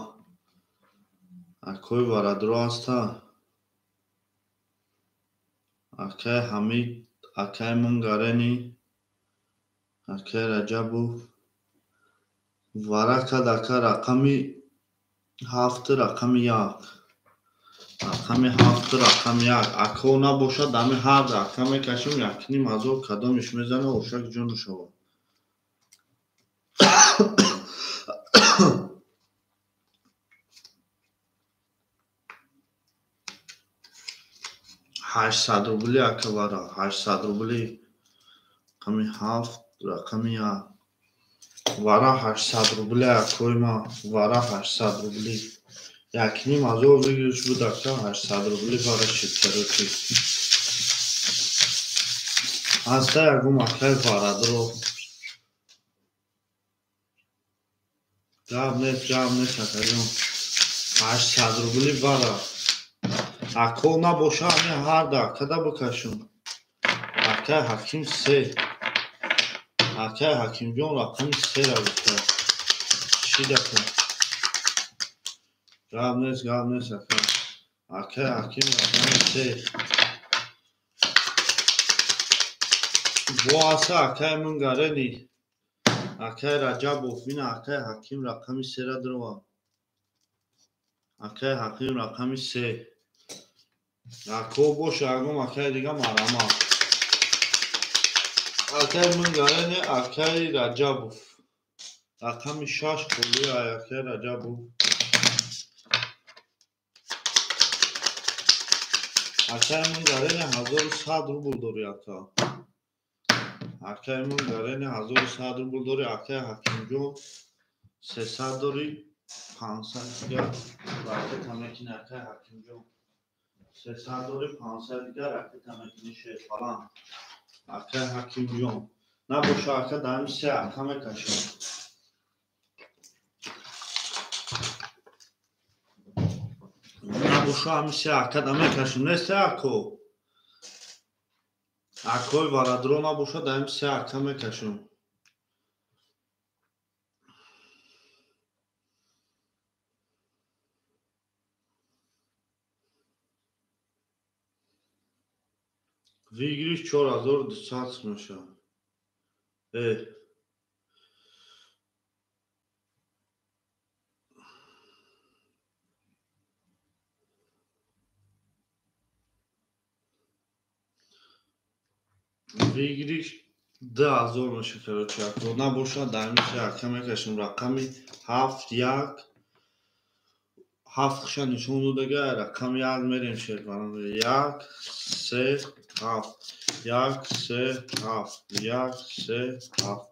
Акои варадро аста. Акай Ҳамид, акай Мунгарени, акай Раҷабов. Вара кад ака рақами 7 рақами 1. Рақами 7 рақами 1. Ако набошад ами ҳар ака мекашем 1500 кадомиш мезана ошак ҷону шавад. 800 рубли ака вара, 800 рубли. Рақами 7 рақами 1. Вара 800 рубли акои ма, вара 800 рубли. 1,5 ҳазор выигрыш буд, ака, 800 рубли барашид, короче. Ҳаста ягон акай варадро. Гап нест, гап нест, акаҷон. 800 рубли бара. Ако набоша, ами ҳарда акада бикашум. Акай Ҳаким се. Акай Ҳакимҷон рақами сера гуфта. Шидака. Гап нест, гап нест, ака. Акай Ҳаким рақами се. Бо аса акай Мунгарени. Акай Раҷабов, бина, акай Ҳаким рақами сера дурова. Акай Ҳаким рақами се. Ако боша, ягон акай дига марама. Акай Мунгарени, акай Раҷабов. Рақами шаш холӣ ай акай Раҷабов. Акай Мунгарени 1100 рубл дори, ака. Акай Мунгарени 1100 рубл дори, акай Ҳакимҷон 300 дори, 500 дига ракета мекунӣ, акай Ҳакимҷон. 300 дори, 500 дига ракета мекунӣ, шерпалан. Акай Ҳакимҷон. Набоша, ака, дар се ака мекашам. Набоша, ҳами се ака да мекашам. Не се ако. Акои варадро набоша, дар ҳами се ака мекашам. Выигрыш 4200 мешавад. Э. Выигрыш 2000 меша, короче, ако набошад, дар ҳамин се ака мекашем. Рақами ҳафт, як, ҳафт хуша нишон додага, рақами як мерем, шербарон. Як, се, ҳафт, як, се, ҳафт, як, се, ҳафт.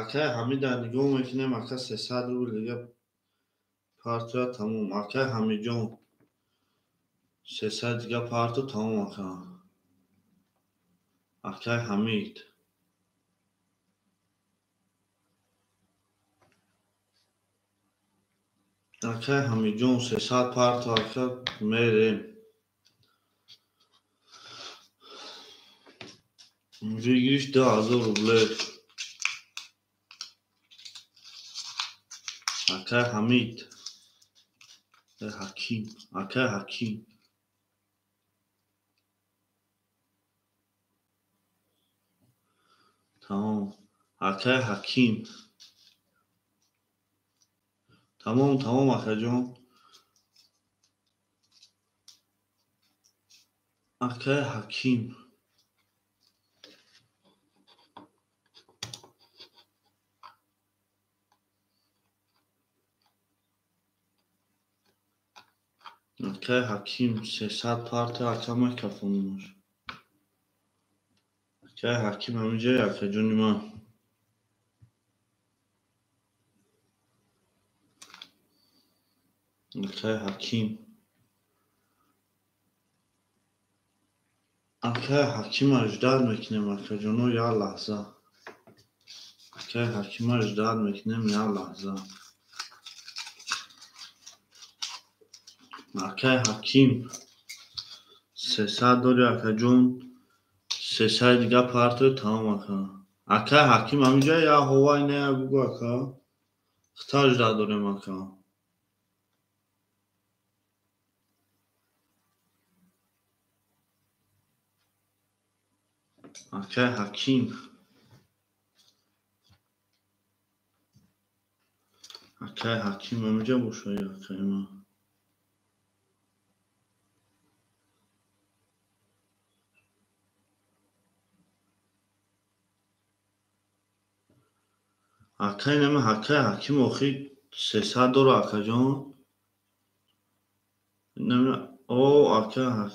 Акай Ҳамида нигоҳ мекунем, ака, 300 рубл дига партоя, тамом. Акай Ҳамиҷон, 300 дига парто, тамом, ака. Акай Ҳамид. Акай Ҳамиҷон, 300 парто, ака, мерем. Выигрыш 2000 рублей. Акай Ҳамид. Ҳаким. Акай Ҳаким. Тамом. Акай Ҳаким. Тамом, тамом, акаҷон. Акай Ҳаким. Акай Ҳаким 300 парта, ака, мекафонумаш. Акай Ҳаким ҳаминҷае, акаҷони ман. Акай Ҳаким. Акай Ҳакима ждать мекунем, акаҷоно, як лаҳза. Акай Ҳакима ждать мекунем, як лаҳза. Акай Ҳаким 300 дори, акаҷон, 300 дига партои, тамом, ака. Акай Ҳаким ҳаминҷа як ҳовай не бугу, ака. Хитар ждать дорем, ака. Акай Ҳаким. Акай Ҳаким ҳаминҷа боша, акай ман. Акай нама, акай Ҳаким охи 300 дора, акаҷон. Нама, о, ака ҳак.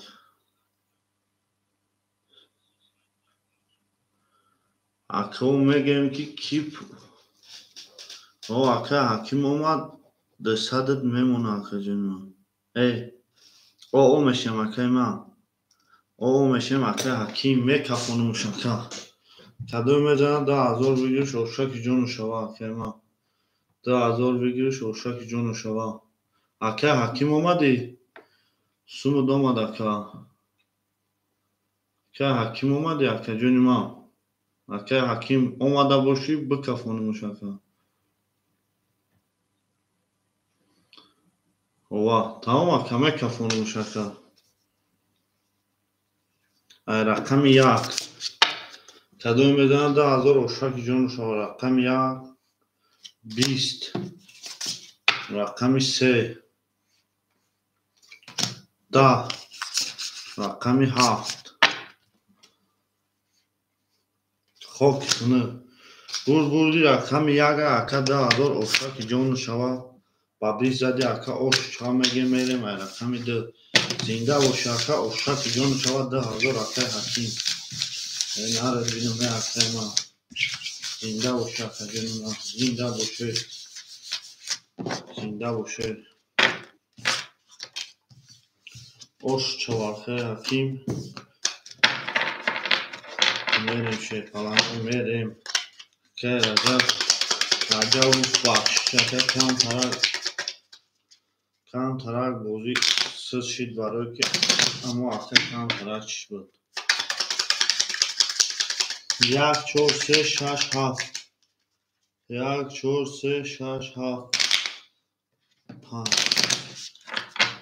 Ака, мегӯем ки ки о, акай Ҳаким омад, 200 мемона, акаҷони ман. О мешем, акаи ман. О мешем, акаи Ҳаким, мекафонумуш, ака. Кадоме мезанад 10 000 бигириш, ошаки ҷону шава, акаи ман. 2000 бигириш, ошаки ҷону шава. Акаи Ҳаким омадӣ? Сумуд омад, ака. Акаи Ҳаким омадӣ, акаҷони ман? Акаи Ҳаким омада бошӣ, бикафонумуш, ака. Ова, тамом, ака, мекафонумуш, ака. Ай рақами як. Кадоме мезанад 10 000, ошаки ҷону шава. Рақами як 20, рақами се 10, рақами ҳафт. Хоки хунук. Бурд бурди рақами яка, ака, 10 000, ошаки ҷону шава. Ба 20 зади, ака, ош ча мегем, мерем ай рақами ду. Зинда боши, ака, ошаки ҷону шава, 2000, акаи Ҳаким. Нарад бинам, акаи ман. Зинда боши, акаҷони ман. Зинда боши. Зинда боши. Ош чава, акаи Ҳаким. Мерем, шерпаланго, мерем. Акаи Раҷаб, Раҷабов, бахшиш, ака, камтарак бозӣ сиз шид, барое ки амо ака камтарак чиш буд. Як, чор, се, шаш, ҳафт. Як, чор, се, шаш, ҳафт, панҷ.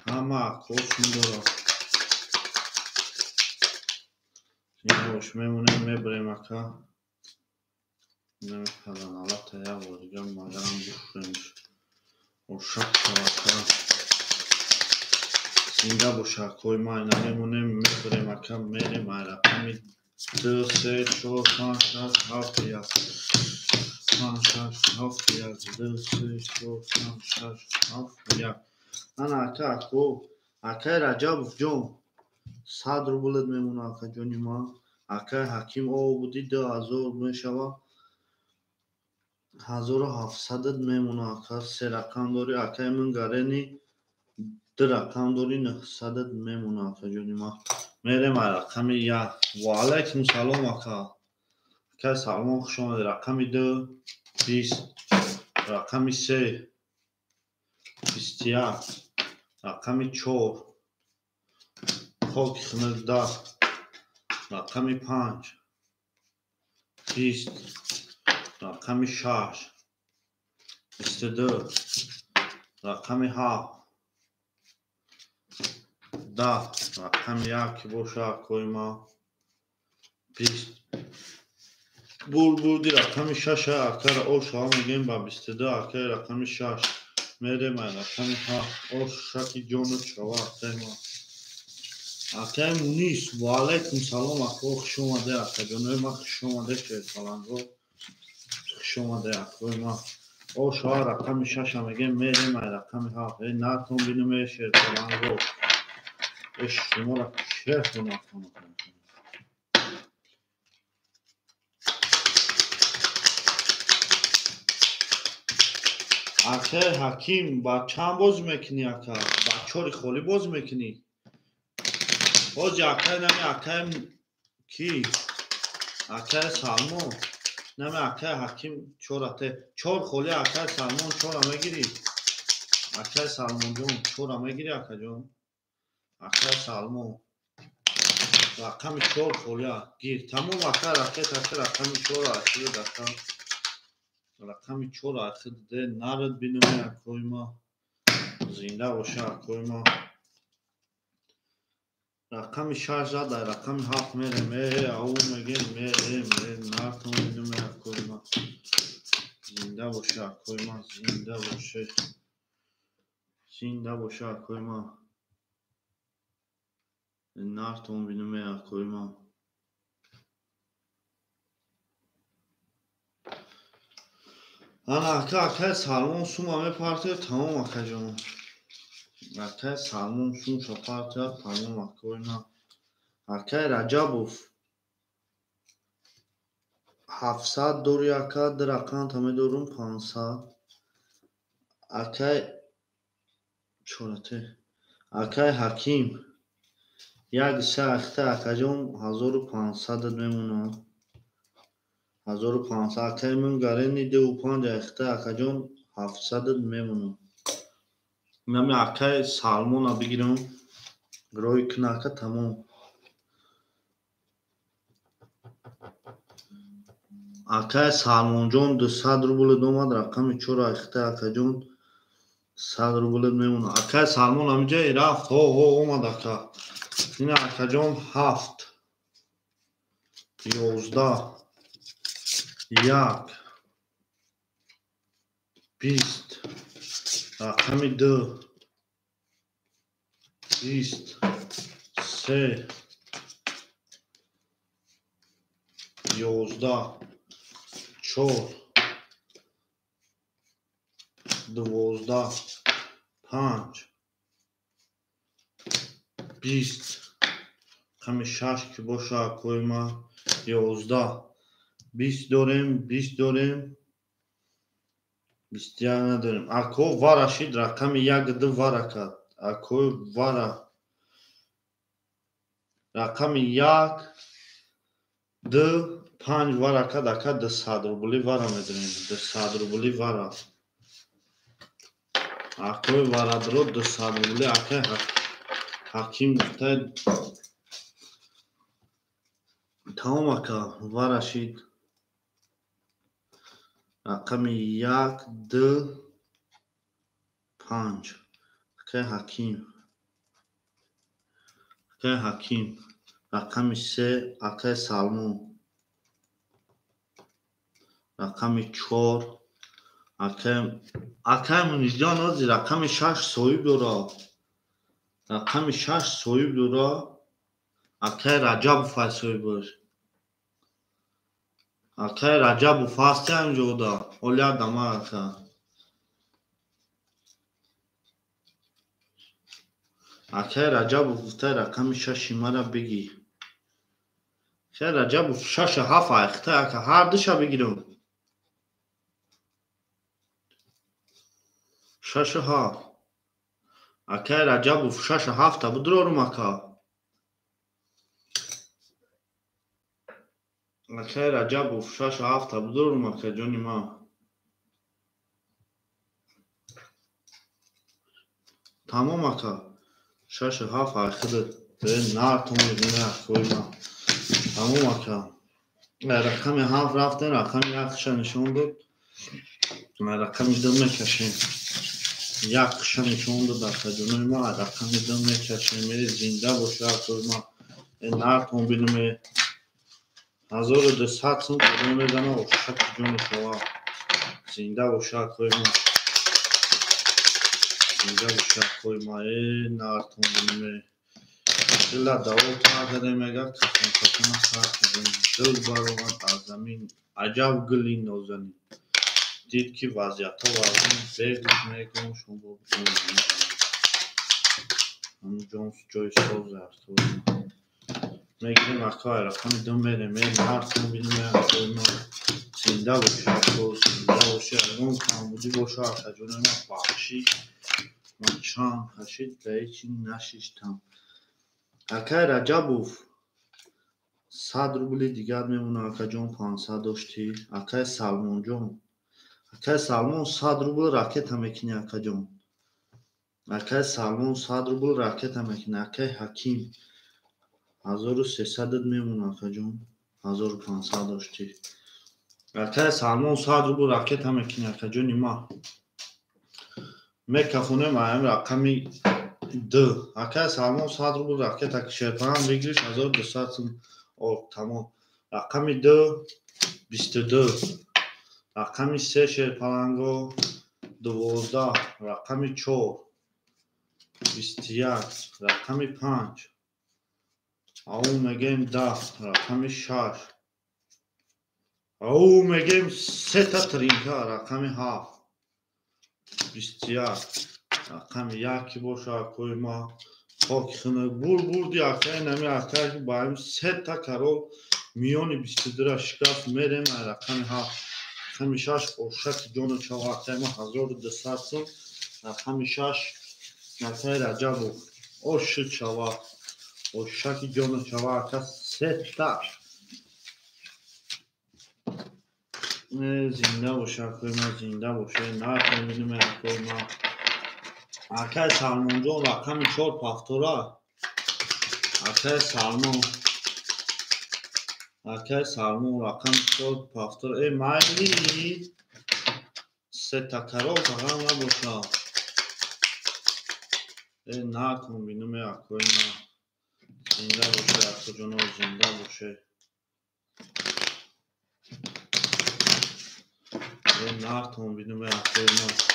Ҳама акҳо дорад. Зинда бош, мемонем, мебарем, ака. Намехазан, албатта, як бор дига магарам бушӯемш. Ошак шава, ака. Зинда бош, акои ман, ина мемонем, мебарем, ака, мерем ай рақами ду, се, чор, панҷ, шаш, ҳафт, як. Панҷ, шаш, ҳафт, як. Ду, се, чор, панҷ, шаш, ҳафт, як. Ана, ака, ако, акаи Раҷабов ҷон, 100 рублет мемона, акаҷони ман. Акаи Ҳаким о будӣ, 2000 мешава. 1700 мемона, ака, се рақам дорӣ. Акаи ман гарени ду рақам дорӣ, 900 мемона, акаҷони ман. Мерем ай рақами як. Ва алайкум салом, ака. Акаи Салмон, хуш омадед. Рақами ду 20, рақами се 21, рақами чор хоки хунук 10, рақами панҷ 20, рақами шаш 22, рақами ҳафт 10, рақами як ки боша, акои ман, 20. Бурд бурди рақами шаша, акара ош ҳава мегӯем ба 22, акаи рақами шаш. Мерем ай рақами ҳафт, ош шаки ҷону шава, акаи ман. Акаи Мунис, ва алайкум салом, ако, хуш омаде, акаҷонои ман, хуш омаде, шерпаланго, хуш омаде, акои ман. Ош ҳава рақами шаша мегӯем, мерем ай рақами ҳафт. Э, натон бинум, э, шерпаланго. Э, шуморо чертон афтонам. Акаи Ҳаким, ба чанд бозӣ мекунӣ, ака? Ба чори холӣ бозӣ мекунӣ? Бози акаи нами акаи ки? Акаи Салмон. Нами акаи Ҳаким чора те. Чор холӣ, акаи Салмон, чора мегирӣ? Акаи Салмонҷон, чора мегирӣ, акаҷон? Акаи Салмон. Рақами чор холӣ гир. Тамом, ака, ракет, ака, рақами чора ахирд, ака. Рақами чора ахирд де, нарад бинаме, акои ма. Зинда боша, акои ма. Рақами шаш зад, ай рақами ҳафт мерем. Э, ау мегем, мерем, э, нартон бинаме, акои ма. Зинда боша, акои ма, зинда боше. Зинда боша, акои ма. Нартон бинаме, акои ма. Ана, ака, акаи Салмон сума мепартояд, тамом, акаҷон. Акаи Салмон сумша партояд, тамом, акои ман. Акаи Раҷабов 700 дорӣ, ака, ду рақамта медорум 500. Акаи Чорате. Акай Ҳаким. Як се ахта акаҷон 1500 мемонад. 1500. Акай мун гарени 2.5 ахта акаҷон 700 мемонад. Нами акай Салмона бигирам. Рой кунака тамом. Акай Салмонҷон 200 рубл омад, рақами 4 ахта акаҷон 100 рубл мемонад. Акай Салмон ҳамиҷа рафт, ҳо ҳо омад ака. Ина акаҷон 7 11 1 20 рақами 2 20 3 11 4 12 5 20 рақами 6 ки боша акои ма 11 20 дорем, 20 дорем, 21 надорем. Ако вара шид, рақами 1 2 вара кард. Ако вара рақами 1 2 5 вара кард, ака 200 рубли вара медорем. 200 рубли вара. Акои варадро 200 рубли акай Ҳаким гуфта тамом ака вара шид. Рақами 1 2 5 акай Ҳаким. Акай Ҳаким. Рақами 3 акай Салмон. Рақами 4 акай Мунизҷон ози рақами 6 соҳиб дора. Рақами 6 соҳиб дора. Акай Раҷабов ай соҳибаш. Акай Раҷабов ҳасти ҳамҷода. Ҳоли як дама ака. Акай Раҷабов гуфта рақами 6 мара бигӣ. Акай Раҷабов 6 7 айхта ака ҳар душа бигирам. 6 7. Акай Раҷабов 6 7 будурорум ака. Акай Раҷабов 6 7 будурорум ака ҷони ман. Тамом ака. 6 7 айхида нартон мебина акои ман. Тамом ака. Рақами 7 рафтем, рақами 1 нишон дод. Рақами 2 мекашем. 1 нишон дод акаҷонои ман, рақами 2 мекашем. Зинда боша акои ман. Нартон бинем. 1200 сум кадом мезана, ошаки ҷони шава. Зинда боша акои ман. Зинда боша акои ман. Нартон бинем. Дила даво кардем, мега кафон кафона сар кардем. Дил баромад аз замин. Аҷаб гули нозанин. Дид ки вазъиятҳо вазъин бегӯш мегӯм шумо ҳамун ҷон ҷои соз аст. Мегирем ака рақами 2 мерем, нартон бинем акои ман. Зинда боша ако, зинда боша. Ягон камбудӣ боша акаҷони ман бахшӣ. Ман чанд кашид, ба ҳечи нашиштам. Акай Раҷабов 100 рубли дигар мемонад акаҷон, 500 доштӣ. Акай Салмонҷон. Акай Салмон 100 рубл ракета мекунӣ акаҷон. Акай Салмон 100 рубл ракета мекунӣ. Акай Ҳаким 1300 мемонад акаҷон, 1500 доштӣ. Акай Салмон 100 рубл ракета мекунӣ акаҷони ман. Мекафонем аям рақами 2. Акай Салмон 100 рубл ракета шерпарам бигириш 1200 сум. Тамом. Рақами 2 22. Рақами 3 шерпаланго 12. Рақами 4 21. Рақами 5 ау мегем 10. Рақами 6 ау мегем 3 та тринка. Рақами 7 21. Рақами 1 ки боша акои ма хоки хунук бур бурди акай нами акай ба ҳам 3 та карол миёни 22-ра шикаст мерем. Рақами 7 рақами 6 ошаки ҷону чава акай ма 1200 сум. Рақами 6 Акай Раҷабов ошид шава, ошаки ҷоно шава, ака сета. Зинда боша, акои ма, зинда боша. Нархо мебинем, акои ма. Акай Салмонҷон рақами 4 пафтора. Акай Салмон. Акай Салмон рақами 4 пафтора. Э, майли. Сета каров фақат набоша. Э, накун бинум, акои ма. Зинда боша, акоҷоно, зинда боша. Э, нартон бинум, акои ма.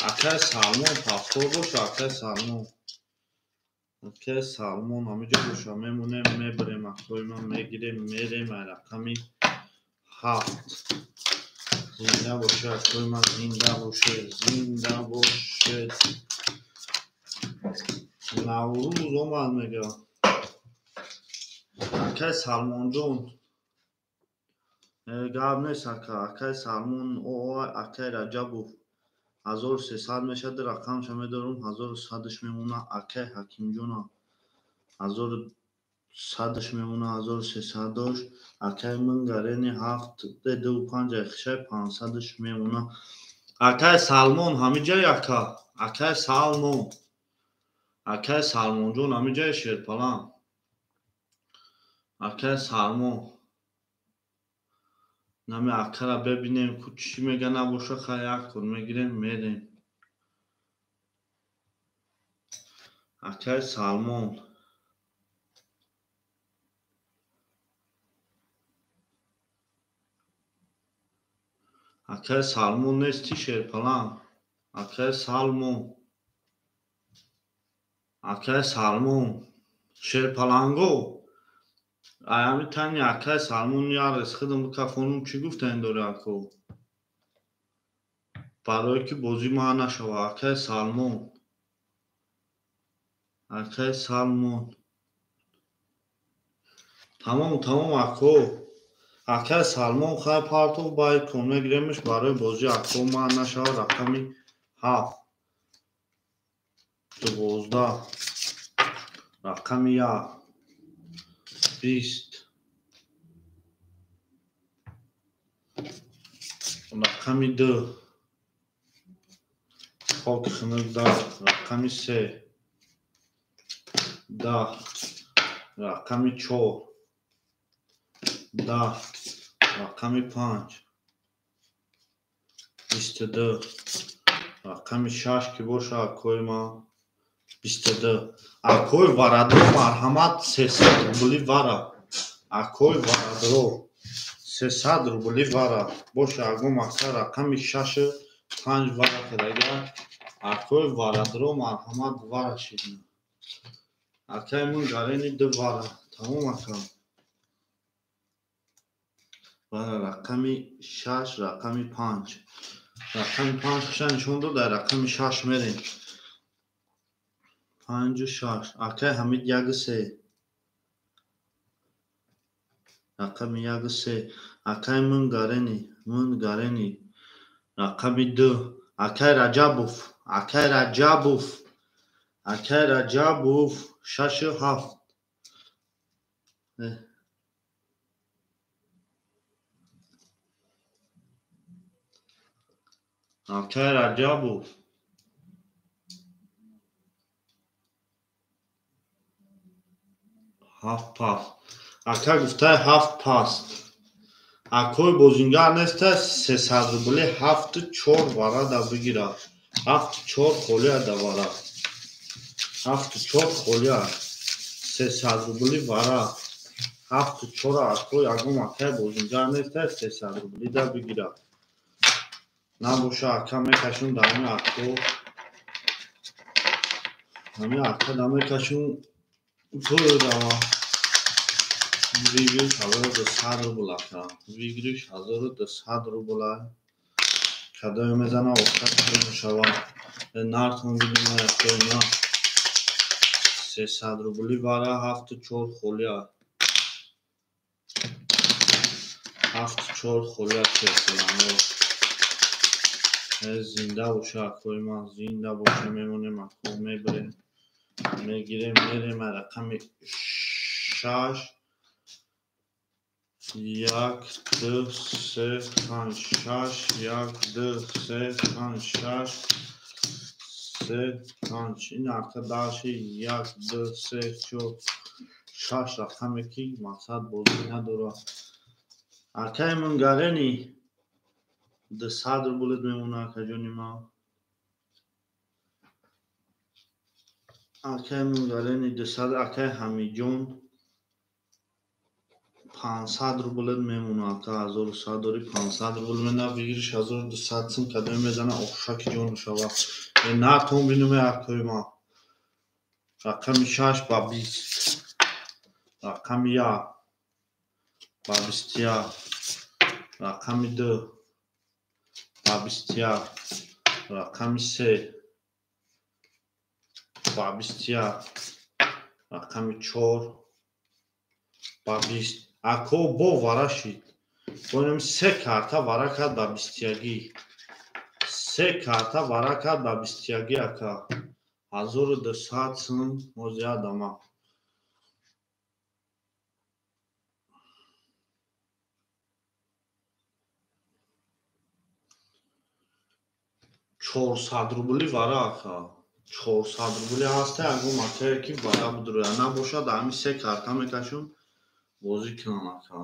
Акай Салмон пафтор боша, акай Салмон. Акай Салмон ҳамиҷо боша, мемонем, мебарем, акои ма, мегирем, мерем, ай рақами 7. Зинда боша, акои ма, зинда боша, зинда боша. Наврӯз омад, мега. Акай Салмонҷон. Гап нест, ака. Акай Салмон, акай Раҷабов. 1300 мешад, рақамша медорам, 1100-ш мемона, акай Ҳакимҷона. 1100-ш мемона, 1300-ош. Акай Мынгарени 7, 2, 5, хишай 500-ш мемона. Акай Салмон ҳамиҷай, ака. Акай Салмон. Акай Салмонҷон ҳамиҷай, шерпалан. Акай Салмон. Нами акара бебинем, ку чӣ мега набоша, хай як кор мегирем, мерем. Акай Салмон. Акай Салмон нести, шерпалан. Акай Салмон. Акай Салмон. Шерпаланго. Аями тани акай Салмон ярес хидм кафонум чӣ гуфтан дори ако? Барое ки бозӣ ма нашава. Акай Салмон. Акай Салмон. Тамом, тамом, ако. Акай Салмон хай партов бай кон мегиремш барои бозӣ ако ма нашава. Рақами 7. 12. Рақами 1. 20. Рақами 2. Хоки хунук 10. Рақами 3. 10. Рақами 4. 10. Рақами 5. 22. Рақами 6 ки боша, акои ма. 22. Акои Варадро, марҳамат, 300 рубли вара. Акои Варадро 300 рубли вара. Боша, агом ака рақами 6 5 вара кардага. Акои Варадро, марҳамат, вара шидна. Акай Мынгарени 2 вара. Тамом, ака. Вара рақами 6, рақами 5. Рақами 5 хиша нишон дод, дар рақами 6 мерем. 5 6. Акай Ҳамид 1 3. Рақами 1 3. Акай Мынгарени, Мынгарени. Рақами 2. Акай Раҷабов, Акай Раҷабов. Акай Раҷабов 6 7. Акай Раҷабов. 7 паст. Ака гуфтай 7 паст. Акои бозингар неста, 300 рубли 7 4 варада бигира. 7 4 холия да вара. 7 4 холия. 300 рубли вара. 7 4 акои агом акай бозингар неста, 300 рубли да бигира. Набоша, ака мекашум дами ако. Ҳами ака да мекашум пӯрава. Выигрыш 1200 рубл, ака. Выигрыш 1200 рубл. Кадое мезана, охар мешава. Нартон бинем, акои ма. 300 рубли вара 7 4 холия. 7 4 холия шерпаланго. Зинда боша акои ман, зинда боша, мемонем ако, мебарем, мегирем, мерем рақами 6 1 2 3 5 6 1 2 3 5 6 3 5. Ин ака даши 1 2 3 4 6 рақаме ки мақсад бозӣ надорад. Акаи Мунгарени 200 рублет мемона, акаҷони ман. Акаи Мунгарени 200, акаи Ҳамиҷон 500 рублет мемона, ака 1100 дори 500 рубл мена, бигириш 1200 сум кадоме мезана, ошаки ҷону шава. Натон бинуме акои ман. Рақами 6 ба 20, рақами 1 ба 21, рақами 2 ба 21, рақами 3 ба 21, рақами 4 ба 20. Ако бо вара шид. Бо се карта вара кард ба 21. Се карта вара кард ба 21 ака. 1200 сум мозия дама. 400 рубли вара ака. 400 рубли ҳаста, ягон акае ки вара бидуроя набошад, ҳами се карта мекашум, бозӣ кунам ака.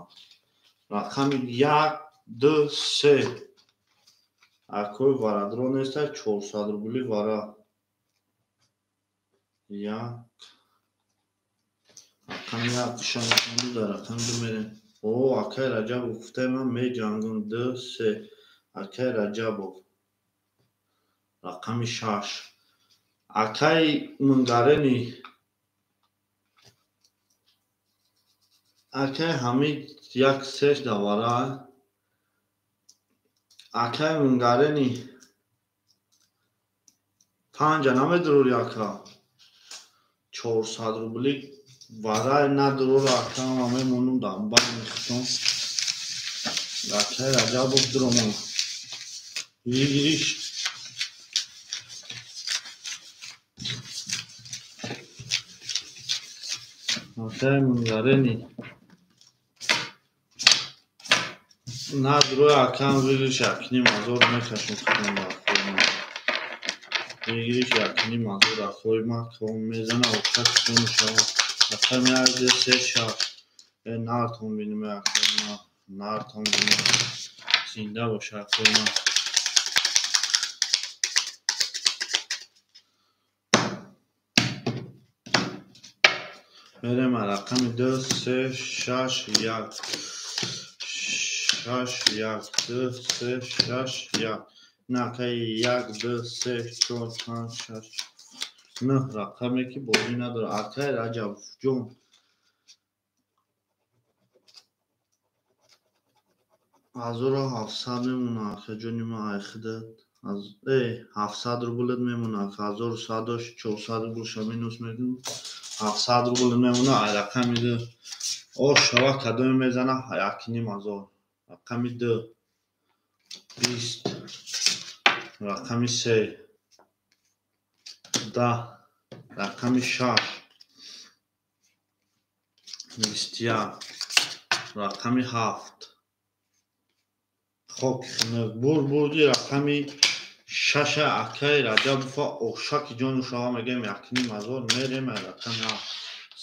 Рақами 1 2 3. Акои варадро неста, 400 рубли вара. 1 рақами 1 шамаканду дар рақами 2 мерем. О, акаи Раҷабов гуфтаи ман меҷангам. 2 3. Акаи Раҷабов. Рақами 6. Акаи Мунгарени, акаи Ҳамид 1 3 давара. Акаи Мунгарени 5 намедурори ака. 400 рубли варай надурора ака, ман мемонум дар байни хитон. Акаи Раҷабов дуромам. Выигрыш акаи Мунгарени надроя акам, выигрыш 1,5 ҳазор мекашем хитон дар хойма. Выигрыш 1,5 ҳазор ахойма ком мезана, ошак хитон шава. Рақами 1 2 3 6. Нартон бинем акойма, нартон бинем. Зинда боша акойма. Мерем рақами 2 3 6 1. 6 1 2 3 6 1. На акаи 1 2 3 4 5 6 9 рақаме ки бозӣ надорад. Акаи Раҷабҷон 1700 мемона, акаҷони ман, айхидат. 700 рублет мемона, ака 1100 дошт, 400 рублша минус мекунем. 700 рубл мемона, ай рақами 2. О шава кадоме мезана 1,5 ҳазор. Рақами 2 20, рақами 3 10, рақами 6 21, рақами 7 хок бур бурди, рақами 6 акаи Раҷабова ошаки ҷону шава мегӯем 1,5 ҳазор мерем рақами 7.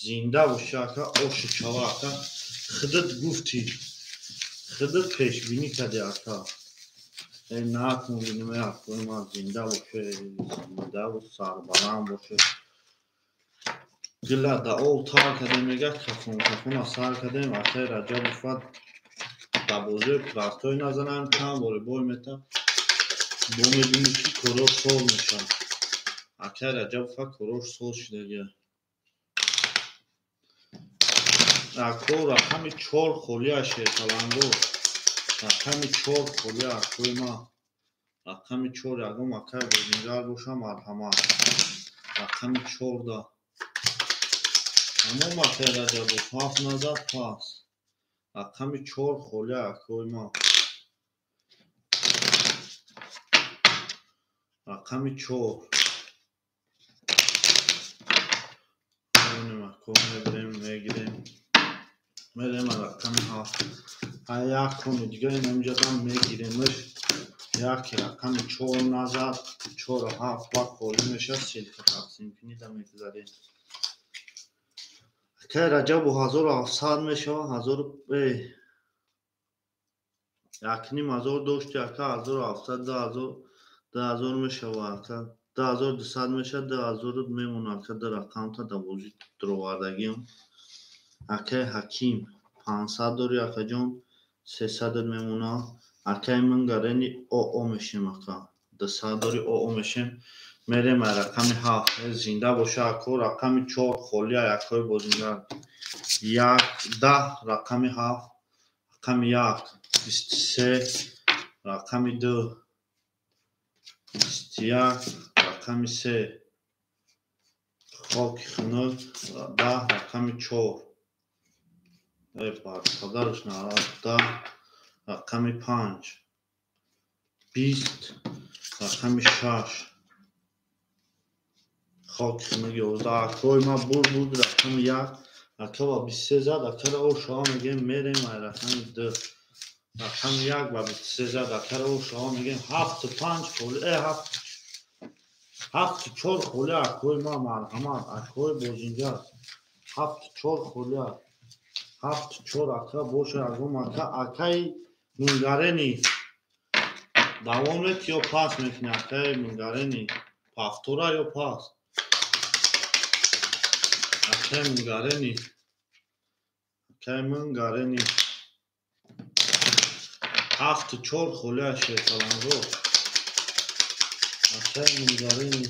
Зинда боши ака, оши шава ака. Худат гуфтӣ, худат пешбинӣ кардӣ ака. Накун бинем акои ман, зинда боше, зиндаву сарбаланд боше. Дила да об тар кардем, мега кафон кафона сар кардем. Акаи Раҷабова да бозиҳои простой назанам, чанд боре бой мета, бо мебинӣ ки корош соз мешавад. Акаи Раҷабова корош соз шудагия. Ако рақами 4 холия шерпаланго. Рақами 4 холия акои ман. Рақами 4 ягон акаи бозингар боша, марҳамат. Рақами 4. Тамом акаи Раҷабов 7 назад пас. Рақами 4 холия акои ман. Рақами 4. Мебирем, мегирем. Мерем рақами 7. Як кони дига инамҷадам мегиремш. Яке рақами 4 назад, 4 7 ба холӣ мешавад, селка тақсим кунӣ да мегузарем. Акай Раҷабу 1700 мешавад, 1500 дошти, ака 1700, 2000, 2000 мешавад, ака 2200 мешавад, 2000 мемонад, ака ду рақамта да бозӣ дуровардагиам. Акай Ҳаким 500 дори, акаҷон 300 мемонад. Акай Мунгарени ОО мешем, ака 200 дори ОО мешем. Мерем рақами 7. Зинда боша, ако рақами 4 холия, якҳои бозингар. 1 10 рақами 7, рақами 1 23, рақами 2 21, рақами 3 хоки хунук 10, рақами 4. Барқадарш 10, рақами 5 20, рақами 6 хоки хунук 11. Акои ма бурд буд рақами 1, ака ба 23 зад, акара ошава мегем, мерем рақами 2. Рақами 1 ба 23 зад, акара ошава мегем, 7 5 холи, 7 4 холи, акои ма марҳамат, акои бозингар 7 4 холи, 7 4 ака боша, агом ака, акаи Мунгарени давом мет ё пас мекунӣ, акаи Мунгарени повтора ё пас? Акаи Мунгарени, акаи Мунгарени 7 4 холия шерпаланго. Акаи Мунгарени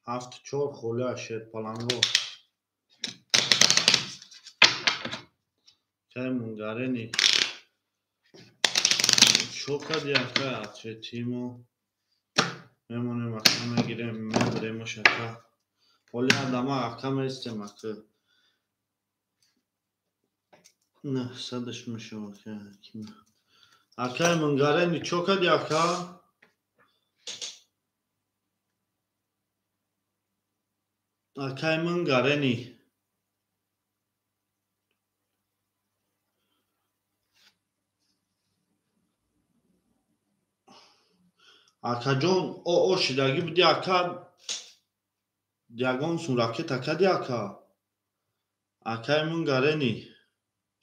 7 4 холия шерпаланго. Акаи Мунгарени чо кади, ака ответимо мемонем, ака мегирем, мебиремаш, ака. Ҳоли адама ака местем, ака. 900-ш мешавад, ака. Акаи Мунгарени чо кади, ака? Акаи Мунгарени акаҷон ОО шидагӣ буди, ака, ягон сум ракета кади, ака? Акаи Мунгарени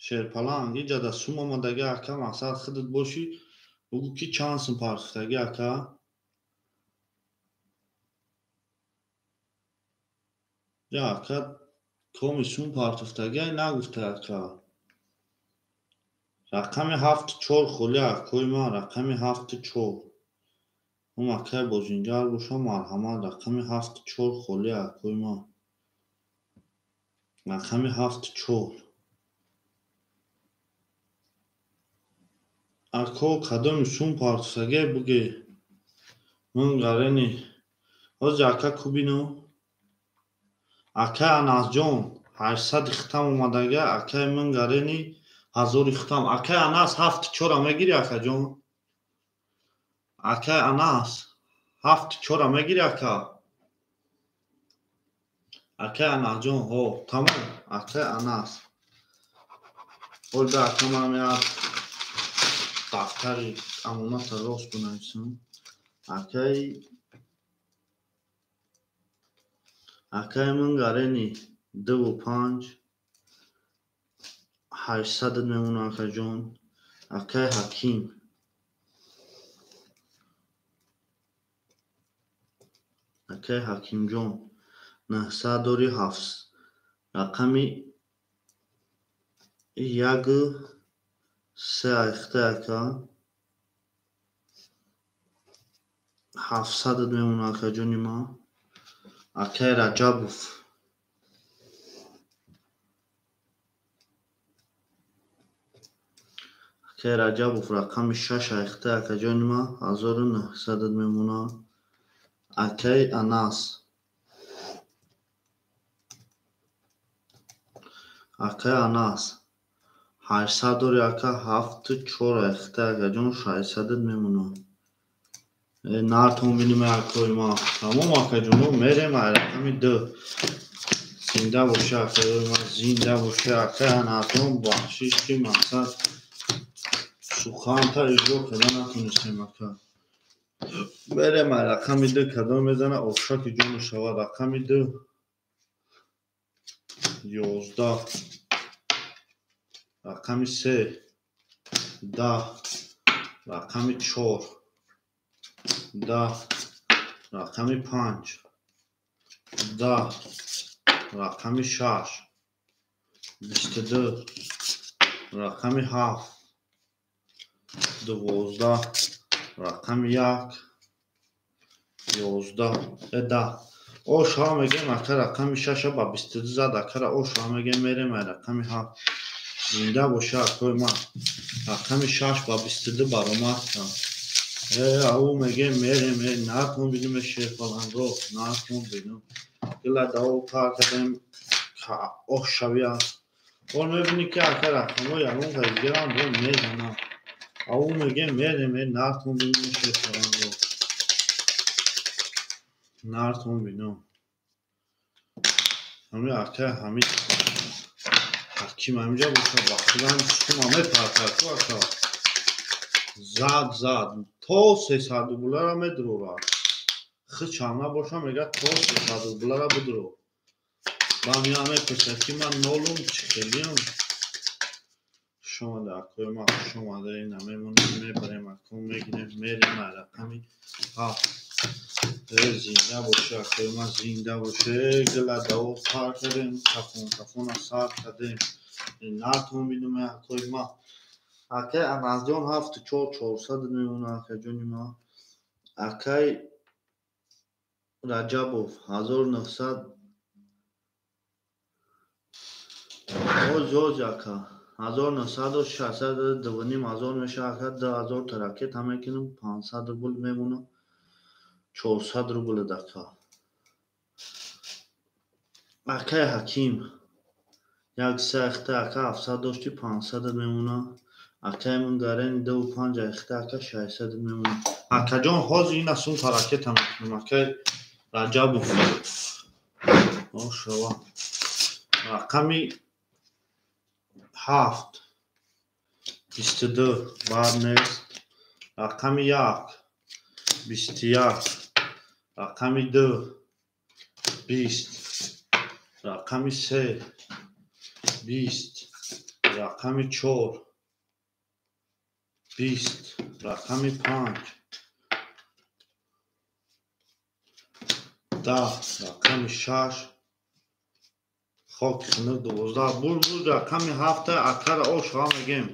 шерпаланг иҷада сум омадаги, ака, мақсад худат бошӣ, бугӯ ки чанд сум партофтагӣ, ака? Я ака коми сум партофтагӣ нагуфта, ака. Рақами 7 4 холӣ, акои ман, рақами 7 4. Ум акай бозингар боша, марҳамат, рақами 7 4 холӣ, акои ман. Рақами 7 4. Ако кадоми сум партофтагӣ буге? Мунгарени. Ҳозир ака кубино. Акай Анасҷон 800 хитам омадага, акай Мунгарени 1000 хитам. Акай Анас 7 4 мегири, акаҷон? Акай Анас 7 4 мегири, ака? Акай Анасҷон, ҳо, тамом, акай Анас. Ҳолда ака манам як дафтари амоната рост бинависам. Акаи Мунгарени 2 5 800 мемонад, акаҷон. Акаи Ҳаким акаи Ҳакимҷон 900 дори 7 рақами 1 3 айхта, ака 700 мемонад, акаҷони ман. Акаи Раҷабов акаи Раҷабов рақами 6 айхта, акаҷони ман 1900 мемонад. Акаи Анас акаи Анас 800 дори, ака 7 4 айхта, акаҷон 600 мемонад. Нартон бинем акои ма. Тамом акаҷоно, мерем ай рақами ду. Зинда боша акаи ма, зинда боша акаи Анасҷон. Бахшиш ки мақсад суханта иҷро карда натонистем ака. Мерем ай рақами ду, кадом мезана ошаки ҷону шава. Рақами ду, 11, рақами се, 10, рақами чор, 10, рақами панҷ, 10, рақами шаш, 22, рақами ҳафт, 12, рақами як, 11, 10. Ошава мегем ака, рақами шаша ба 22 зад акара ошава мегем, мерем ай рақами ҳафт. Зинда боша акои ма. Рақами шаш ба 22 баромад кард. Ау мегем, мерем, нартон бинем шерпалангро, нартон бинем. Дила даво пар кардем, ошави аст. Ҳол мебинӣ ки ака рақамҳо ягон ғайрдигарам бо мезанам. Ау мегем, мерем, нартон бинем шерпалангро. Нартон бинем. Ҳами ака, ҳами ҳаким ҳаминҷа боша, ба худам сума мепартад ку ака. Зад, зад, то 300 рублара медурорад. Хичам набоша, мега то 300 рублара бидуро. Ба меа мепурсад ки ман нолум чӣ хелиам. Хуш омада акои ма, хуш омада. Ина мемонем, мебарем ако, мегирем, мерем ай рақами ҳафт. Зинда боша акои ма, зинда боша. Гила даво пар кардем, кафон кафона сар кардем. Нартон бинем акои ма. Акай Анасҷон ҳафту чор чорсад мемонад акаҷони ма. Акай Раҷабов 1900. Оз оз ака 1960, 2,5 ҳазор мешавад ака. 2000 та ракета мекунем, 500 рубл мемонад, 400 рубл ака. Акай Ҳаким як се ахта ака 700 дошти, 500 мемонад. Акай Мунгарени дуву панҷ ахта ака 600 мемонад. Акаҷон, ҳозир ина сумта ракета мекунем. Акай Раҷабов ошава. Рақами ҳафт, 22, бад нест. Рақами як, 21, рақами ду, 20, рақами се, 20, рақами чор, 20, рақами панҷ, 10, рақами шаш, хоки хунук, 12. Бур бур, рақами ҳафта акара ошава мегем.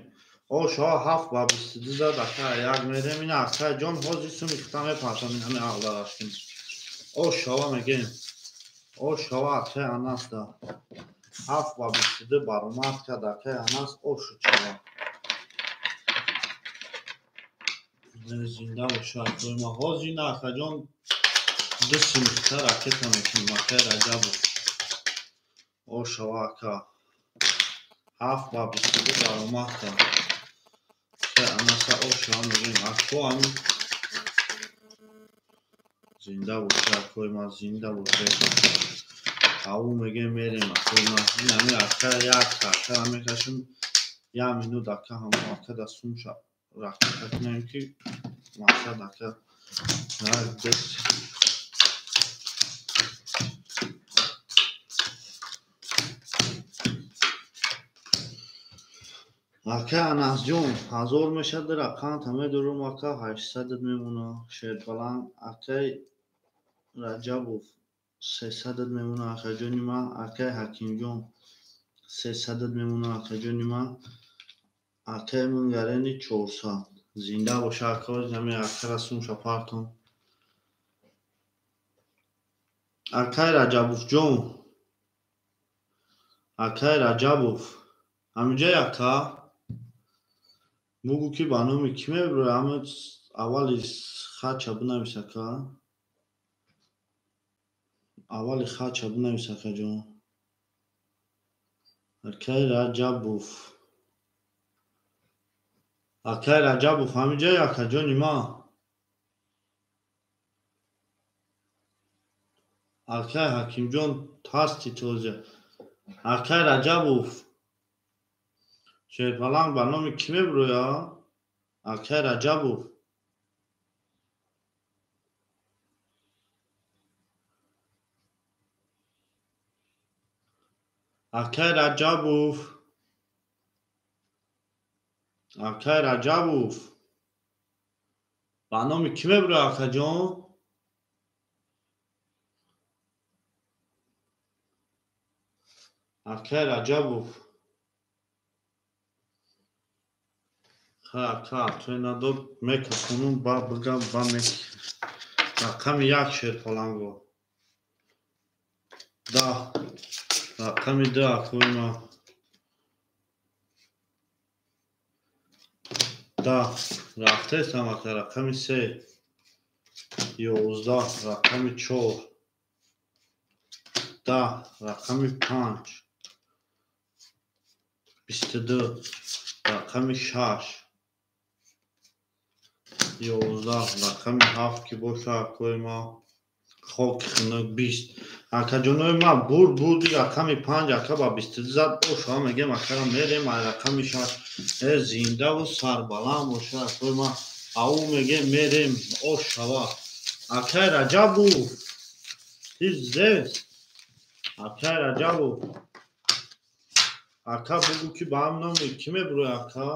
Ошава ҳафт ба 22 зад ака, як мерем. Ина акаҷон, ҳозир суми хита мепартам, ин ҳами ағларашкин. Ошава мегем. Ошава акаи Анаста. Ҳафт ба 22 баромад кард акаи Анас, ошу чава. Зинда боша акои ма. Ҳозир ина акаҷон ду суми хита ракета мекунем акаи Раҷабов. Ошава ака. Ҳафт ба 22 баромад кард. Акаи Анаса ошава мегем. Ако ҳами зинда боша акои ма, зинда боша. Ау мегем, мерем акои ма. Ин ҳами ака як ака мекашем. Як минут ака, ҳамо ака да сумша ракета кунем ки мақсад ака як ду. Ака Анасҷон, 1000 мешавад, рақамта медорам ака, 800 мемонад. Шербаланд акай Раҷабов 300 мемонад акаҷони ман. Акай Ҳакимҷон 300 мемонад акаҷони ман. Акай Мунгарени 400. Зинда боша ака, ҳами акара сумша партон. Акай Раҷабовҷон, акай Раҷабов, ҳаминҷаи ака бугӯ ки ба номи кӣ мебирояд. Ҳама аввали хатча бинавис ака. Аввали хатча бинавис акаҷон. Акай Раҷабов, акай Раҷабов, ҳаминҷаи акаҷони ман. Акай Ҳакимҷон ҳасти тоза. Акай Раҷабов. Шерпаланг ба номи кӣ мебуроя? Акай Раҷабов. Акай Раҷабов. Акай Раҷабов. Ба номи кӣ мебуроя, акаҷон? Акай Раҷабов. Ха, ака, той надод, мекафонум, ба бигам, ба мек. Рақами як шерпаланго. 10. Рақами 2 акои ма. 10. Рафтаистам ака, рақами 3. 11. Рақами 4. 10. Рақами 5. 22. Рақами 6. 11. Рақами 7 ки боша акои ма. Хоки хунук 20. Акаҷонои ма бурд бурди рақами 5 ака ба 22 зад боша мегем акара мерем ай рақами 6. Зиндаву сарбаланд боша акои ма. Ау мегем мерем ош шава. Акай Раҷабов. Ты здесь? Акай Раҷабов. Ака бугу ки ба ҳам номи кӣ мебуроя ака?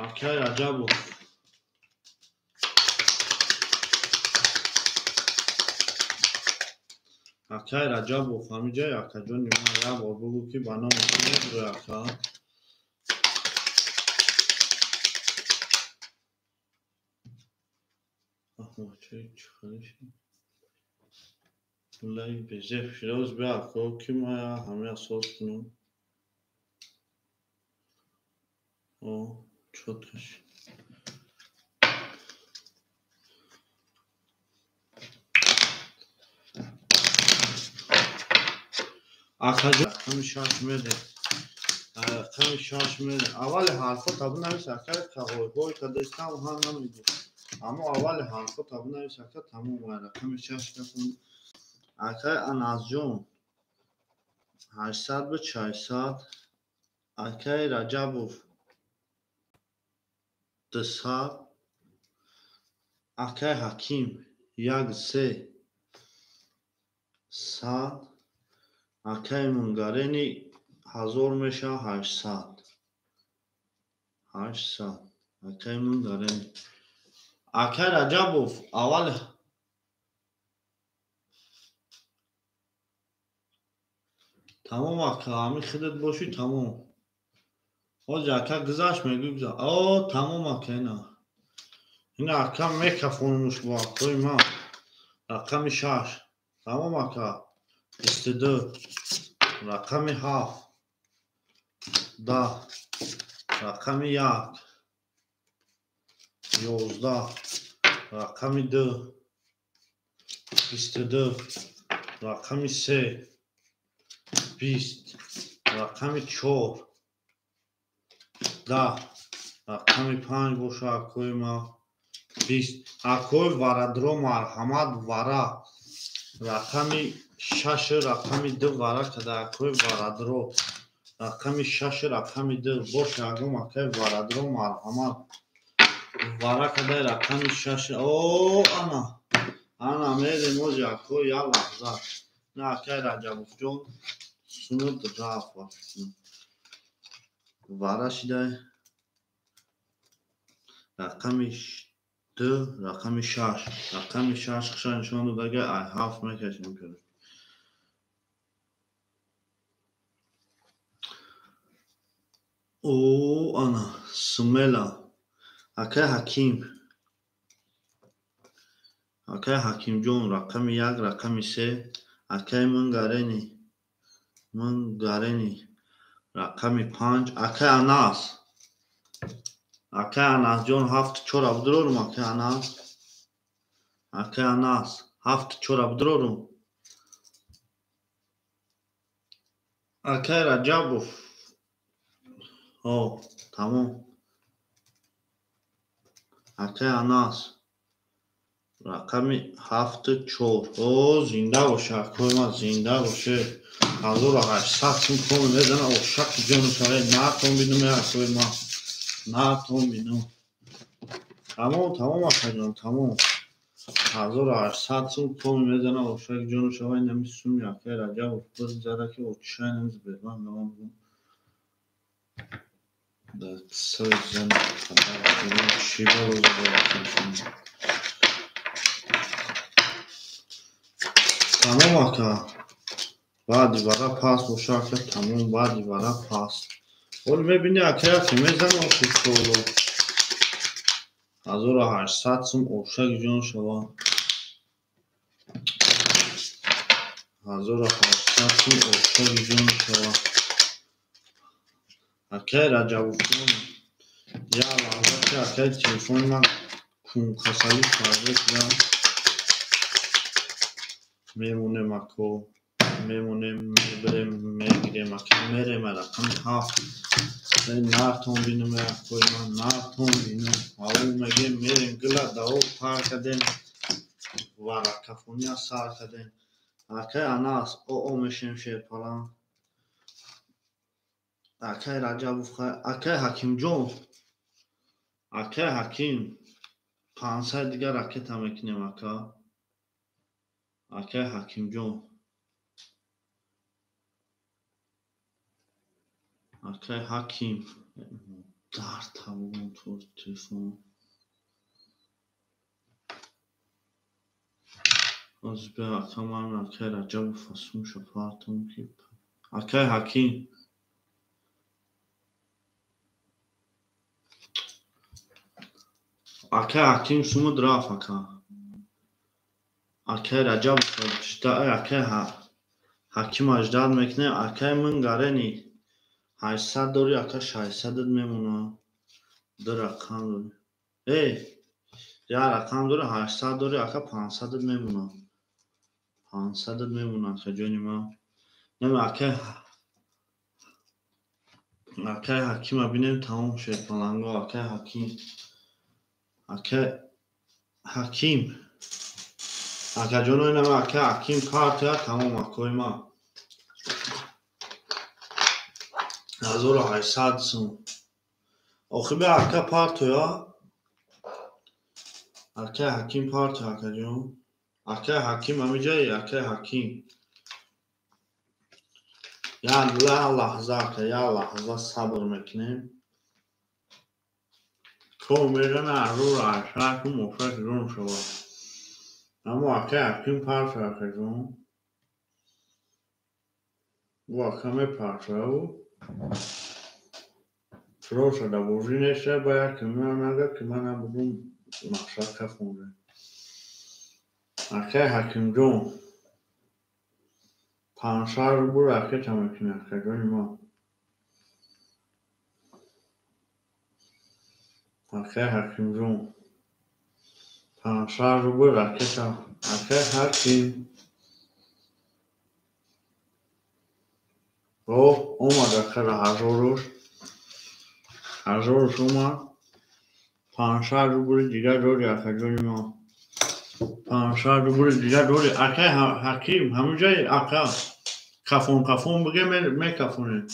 Акай Раҷабов. Акай Раҷабов ҳамиҷай акаҷони ман як бор бугу ки ба номи кӣ мебуроя ака? Лай безеб широз бия ако ки ма ҳамин асос кунам. О, чётко шид. Акаҷон рақами 6 мерем. Рақами 6 мерем. Аввали ҳарфо бинавис ака, ҳой кадестам ҳам намегӯ. Аммо аввали ҳарфо бинавис ака, тамом рақами 6 кафон. Акай Анасҷон 800 буд 600. Акай Раҷабов 200. Акай Ҳаким 1 3 100. Акай Мунгарени 1000 мешавад 800. 800. Акай Мунгарени. Акай Раҷабов аввал тамом ака, ҳамин худат бошӣ тамом. Ҳозир ака гузашт мегӯй гузашт. О, тамом ака ина. Ина ака мекафонумуш бо акои ман. Рақами 6. Тамом ака. 22. Рақами 7. 10. Рақами 1. 11. Рақами 2. 22. Рақами 3. 20. Рақами 4. 10. Рақами 5 боша акои ма. 20. Акои варадро марҳамат вара. Рақами 6 рақами 2 вара када акои варадро. Рақами 6 рақами 2 боша агом акои варадро марҳамат. Вара када рақами 6. О, ана. Ана мерем ози акои як лаҳза. На акои Раҷабовҷон сунуд рафт. Вара шидай. Рақами 2, рақами 6. Рақами 6 хиша нишон додага ай 7 мекашем короче. О, ана, смела. Акай Ҳаким. Акай Ҳакимҷон рақами 1, рақами 3. Акай Мунгарени. Мунгарени. Рақами 5. Акай Анас. Акай Анасҷон 7 4 абдурорум акай Анас. Акай Анас 7 4 абдурорум. Акай Раҷабов. О, тамом. Акай Анас. Рақами ҳафту чор. О, зинда боша, акои ман, зинда боше. 1800 сум коми мезана, ошаки ҷону шаве. Натон бинум, акои ман, натон бинум. Тамом, тамом, акаҷон, тамом. 1800 сум коми мезана, ошаки ҷону шава. Инами суми акаи Раҷабов бизара, ки отишай нами Сбербанк давом бигум. Дар сари зани падар чӣ бало зада. Тамом, ака. Баъди вара пас боша, ака, тамом, баъди вара пас. Ҳоли мебини, ака, яке мезана ошишоло. 1800 сум, ошаки ҷон шава. 1800 сум, ошаки ҷон шава. Акаи Раҷабовҷон, як лаҳза ки акаи телефони ман кункасалӣ карда шуда. Мемонем, ако, мемонем, мебирем, мегирем, ака, мерем. Рақами ҳафт. Нартон бинум, акои ман, нартон бинум. Ав мегем, мерем, гила даво пар кардем, варакафония сар кардем. Акаи Анас, оо мешем, шерпалан. Акаи Раҷабов, акаи Ҳакимҷон, акаи Ҳаким, 500 дигар ракета мекунем, ака. Акаи Ҳакимҷон, акаи Ҳаким, дар тавон ту телефон. Ҳозир бия, ака, ман акаи Раҷабов сумша партом ки. Акаи Ҳаким, акаи Ҳаким, сумуд рафт, ака. Акаи Раҷабов, акаи Ҳаким аждад мекунем. Акаи Мынгарени, 800 дори, ака, 600-ат мемона. Ду рақам дори. Э, як рақам дори, 800 дори, ака, 500-ат мемона. 500-ат мемона, ака ҷони ман. Наме акаи Ҳакима бинем, тамом шерпаланго, акаи Ҳаким. Акаи Ҳаким. Акаҷоно, инама акаи Ҳаким партия, тамом, акои ман. 1800 сум. Охи бия, ака, партоя. Акаи Ҳаким партоя, акаҷон. Акаи Ҳаким ҳамиҷаи, акаи Ҳаким. Як лаҳза, ака, як лаҳза сабр мекунем. Кор мезана 1800 сум, ошаки ҷон шава. Аммо акаи Ҳаким партоя, акаҷон. Ӯ ака мепартоя, ӯ. Роша да бозӣ неста, ба яке меонага, ки ман набудум, мақсад кафонде. Акаи Ҳакимҷон, 500 рубл ракета мекунӣ, акаҷони ман. Акаи Ҳакимҷон, 500 рубл ракета. Акаи Ҳаким. О, омад, акара, ҳазоруш. Ҳазоруш омад. 500 рубли дигар дори, акаҷони ман. 500 рубли дигар дори. Акаи Ҳаким, ҳаминҷаи, ака. Кафон кафон биге, мекафонем.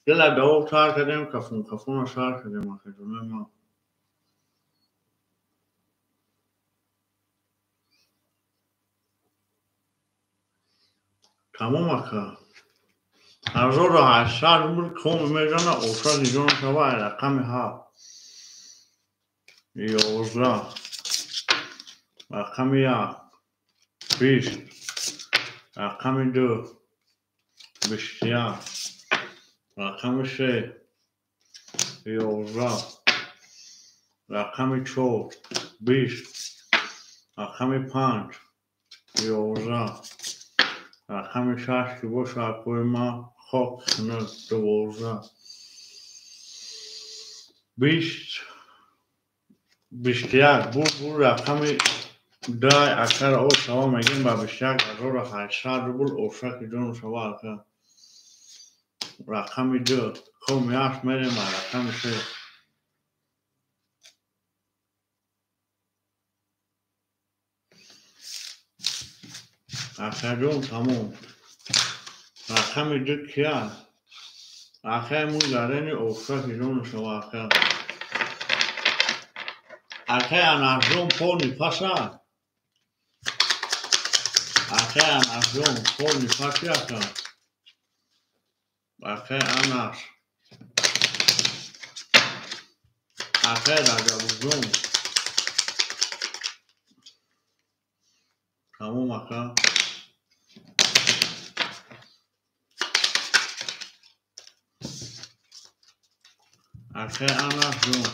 Дила давоб сар кардем, кафон кафона сар кардем, акаҷонои ман. Тамом, ака. 1800 рубл коми мезана, ошаки ҷон шава. Рақами ҳафт. 11. Рақами як. 20. Рақами ду. 21. Рақами се. 11. Рақами чор. 20. Рақами панҷ. 11. Рақами шаш ки боша, акои ман, хок хунук, 12. 20. 21. Бур, бур, рақами дай, акара, о шава мегем ба 21 800 рубл, ошаки ҷону шава, ака. Рақами ду. Коми ҳашт мерем ба рақами се. Акаҷон тамом. Рақами ду кия? Акаи мун гарени ошаки ҷон шава ака. Акаи Анасҷон полни паса? Акаи Анасҷон полни паси ака? Акаи Анас. Акаи Раҷабҷон. Тамом ака. Акаи Анасҷон.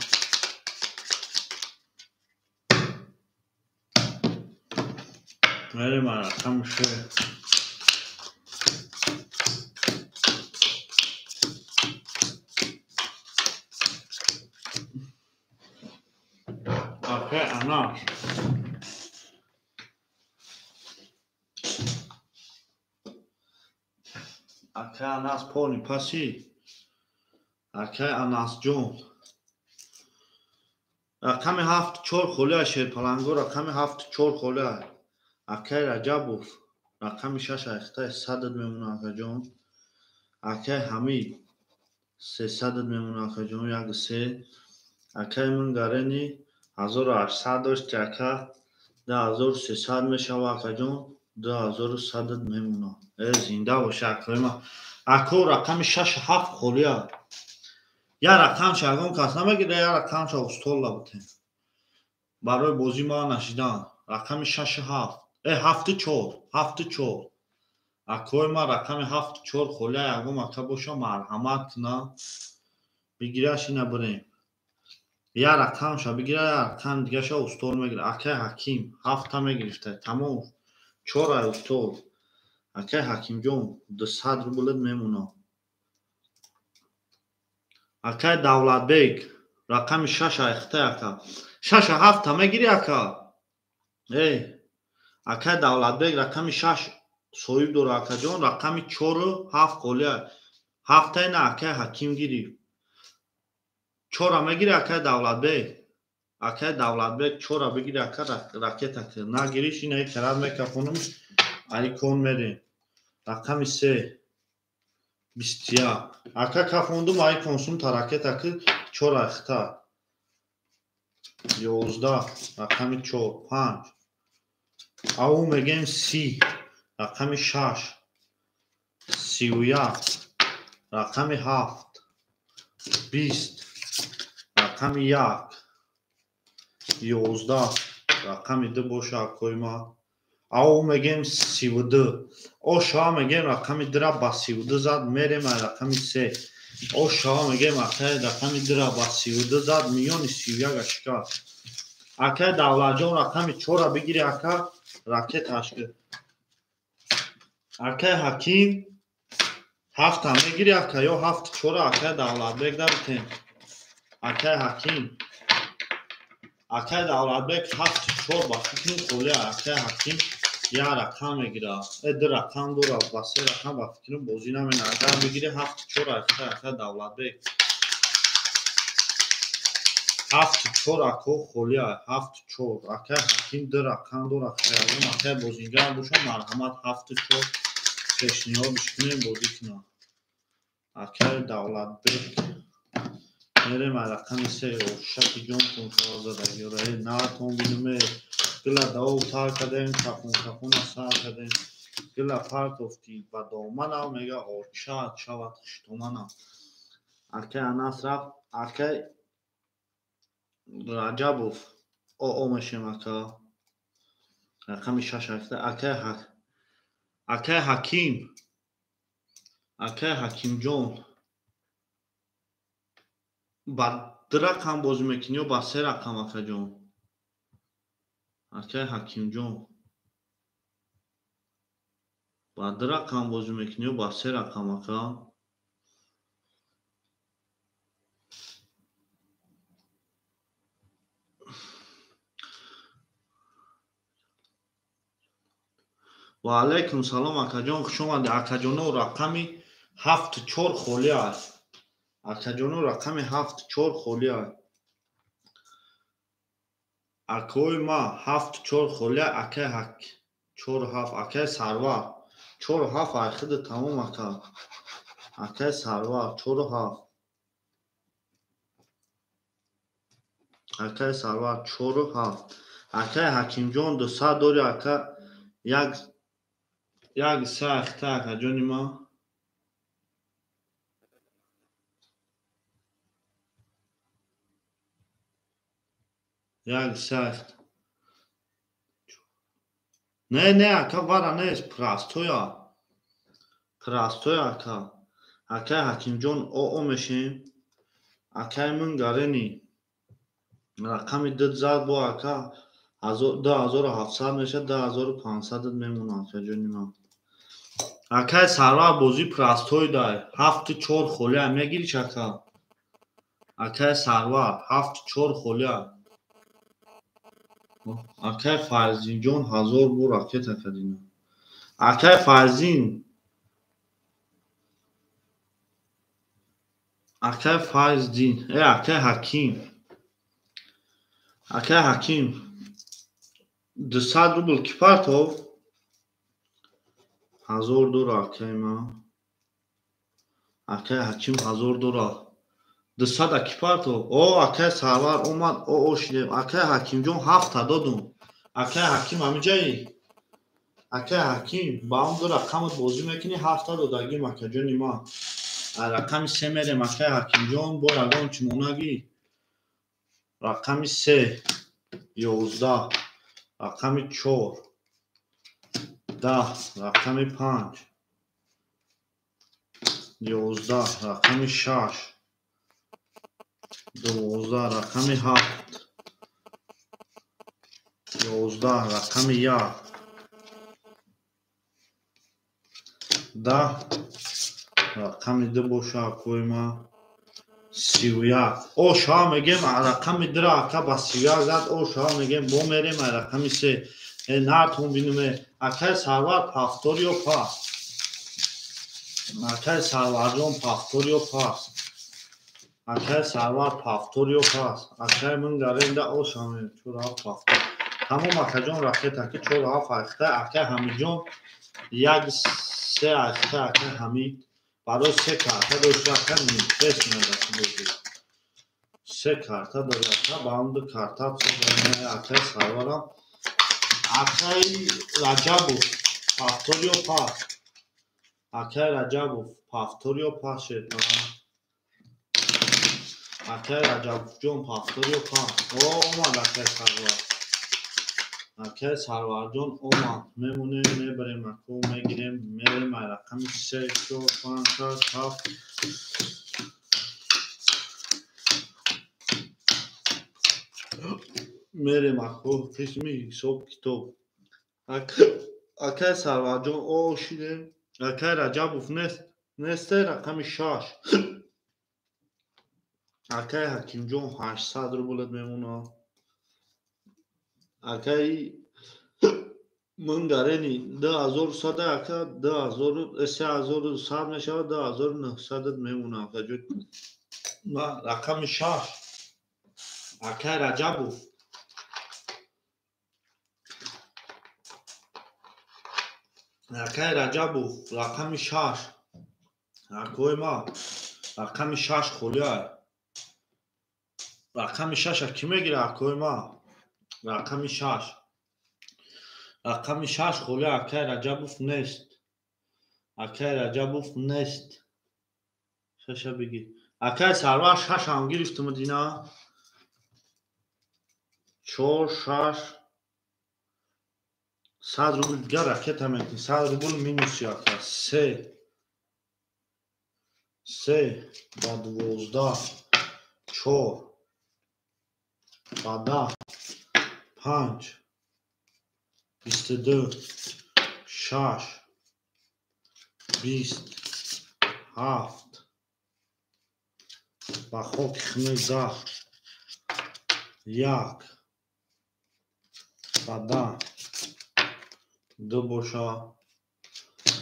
Мерем рақами се. Акаи Анас. Акаи Анас полни паси? Акаи Анасҷон. Рақами ҳафт чор холия шерпаланго, рақами ҳафт чор холия. Акаи Раҷабов рақами шаш айхтаи садат мемона акаҷон. Акаи Ҳамид сесадат мемона акаҷон, як се. Акаи Мунгарени 1800 дошти ака, 2300 мешава акаҷон, 2100 мемона. Э зинда боша акои ма. Ако рақами шаш ҳафт холия. Я рақамша ягон кас намегира, я рақамша устола бутем. Барои бозӣ ма нашидан. Рақами шаш ҳафт. Э ҳафту чор, ҳафту чор. Акои ма рақами ҳафту чор холия ягон ака боша марҳамат куна. Бигираш ина бирем. Я рақамша бигира, я рақам дигаша устол мегира. Акаи Ҳаким ҳафта мегирифта. Тамом. Чор ай устол. Акаи Ҳакимҷон 200 рублат мемона. Акаи Давлатбек рақами шаш айхта ака. Шаша ҳафта мегири ака? Эй, акаи Давлатбек рақами шаш соҳиб дора акаҷон, рақами чору ҳафт холия. Ҳафта ина акаи Ҳаким гирифт. Чора мегири акаи Давлатбек? Акаи Давлатбек чора бигири ака, ракета ки нагириш ина карат мекафонам, айкон мерем. Рақами се 21. Ака кафондум айкон сум та ракета ки чора ихта. 11 рақами чор панҷ. Ау мегем 30 рақами шаш 31 рақами ҳафт 20 рақами як 11 рақами ду боша акои ма. Ау мегем 32. О шава мегем рақами дура ба 32 зад, мерем ай рақами се. О шава мегем акаи рақами дура ба 32 зад, миёни 31 шикаст. Акаи Давлатҷон рақами чора бигири ака, ракеташ ки. Акаи Ҳаким ҳафта мегири ака ё ҳафт чора акаи Давлатбек дабитем. Акаи Ҳаким. Акаи Давлатбек ҳафт чор ба фикрим холия. Акаи Ҳаким я рақам мегира. Э ду рақам дора, ба се рақам ба фикрим бозӣ намена. Агар бигири ҳафт чор акаи Давлатбек. Ҳафт чор ако холия, ҳафт чор. Акаи Ҳаким ду рақам дора. Хаягон акаи бозингар боша, марҳамат ҳафт чор пешниҳодш кунем, бозӣ кунам. Акаи Давлатбек. Мерем ай рақами се. Ошаки ҷонтон шава задагиёра. Э натон бинуме. Гила давов тар кардем, кафон кафона сар кардем. Гила партофтӣ ба доманам, мега оча шавад хиштоманам. Акаи Анас рафт, акаи Раҷабов о мешем ака. Рақами шаш акаи Ҳаким. Акаи Ҳакимҷон. Ба ду рақам бозӣ мекунӣ ё ба се рақам акаҷон? Акаи Ҳакимҷон. Ба ду рақам бозӣ мекунӣ ё ба се рақам ака? Ва алайкум салом акаҷон, хуш омадед. Акаҷоно рақами ҳафт чор холӣ аст. Акаҷоно рақами ҳафт чор холӣ аст. Акои ма ҳафт чор холӣ акаи Ҳак. 4 7 акай Сарвар 4 7 айхида тамом ака. Акай Сарвар 4 7. Акай Сарвар 4 7. Акай Ҳакимҷон 200 дори ака як як се ахта акаҷони ма. Як се ахта. Не, не, ака вара нест, простоя. Простоя ака. Акай Ҳакимҷон оо мешем. Акай Мунгарени. Рақами 2 зад бо ака 2700 мешад, 2500 мемонад акаҷони ман. Акай Сарвар бозӣ простой дай. 7 4 холия мегириш ака. Акай Сарвар 7 4 холия. Акай Фарзинҷон 1000 бор ракета кардина. Акай Фарзин. Акай Фарзин. Акай Ҳаким. Акай Ҳаким 200 рубл ки партов? 1000 дора акай ма. Акай Ҳаким 1000 дора. 200 ки партов? О, акай Сарвар омад, о шидем. Акай Ҳакимҷон 7 додум. Акай Ҳаким ҳамиҷаи? Акай Ҳаким ба он ду рақамат бозӣ мекунӣ, 7 додагим акаҷони ма. Рақами 3 мерем акай Ҳакимҷон, бо ягон чимонагӣ. Рақами 3 11, рақами 4 10, рақами 5 11, рақами 6 12, рақами 7 11, рақами 1 10, рақами 2 боша акои ма 31. О шава мегем рақами 2 ака ба 31 зад. О шава мегем бо мерем рақами 3. Нартон бинуме. Акай Сарвар пахтор ё пас? Акай Сарварҷон пахтор ё пас? Акай Сарвар пахтор ё пас? Акай Мунгаренда о шава мегем 4 7 пахтор. Тамом акаҷон ракета ки 4 7 ахта. Акай Ҳамидҷон 1 3 ахта. Акай Ҳамид барои 3 карта дошта ака нимфрес меояд. 3 карта дорад ака, ба он 2 карта акай Сарварам. Акай Раҷабов пахтор ё пас? Акай Раҷабов пахтор ё пас шед? Акай Раҷабовҷон пахтор ё пас? О, омад акай Сарвар. Акай Сарварҷон омад. Мемонем, мебарем ако, мегирем, мерем ай рақами 3 4 5 6 7 мерем ако қисми ҳисоб китоб. Акай Сарварҷон о шидем. Акай Раҷабов нест. Несте рақами 6. Акай Ҳакимҷон 800 рублат мемонад. Акай Мунгарени 2100 ака 2000 3100 мешавад, 2900 мемонад акаҷон. Рақами 6. Акай Раҷабов. Акай Раҷабов рақами 6. Акои ма рақами 6 холия. Рақами 6 ки мегирад акои ма? Рақами 6. Рақами 6 холия. Акай Раҷабов нест. Акай Раҷабов нест. 6 бигир. Акай Сарвар 6 ҳам гирифтум дина. 4 6 100 рубл дигар ракета мекунӣ. 100 рубл минуси ака. 3 3 ба 12 4 ба 10 5 22 6 20 7 ба хоки хунук 10 1 ба 10 2 боша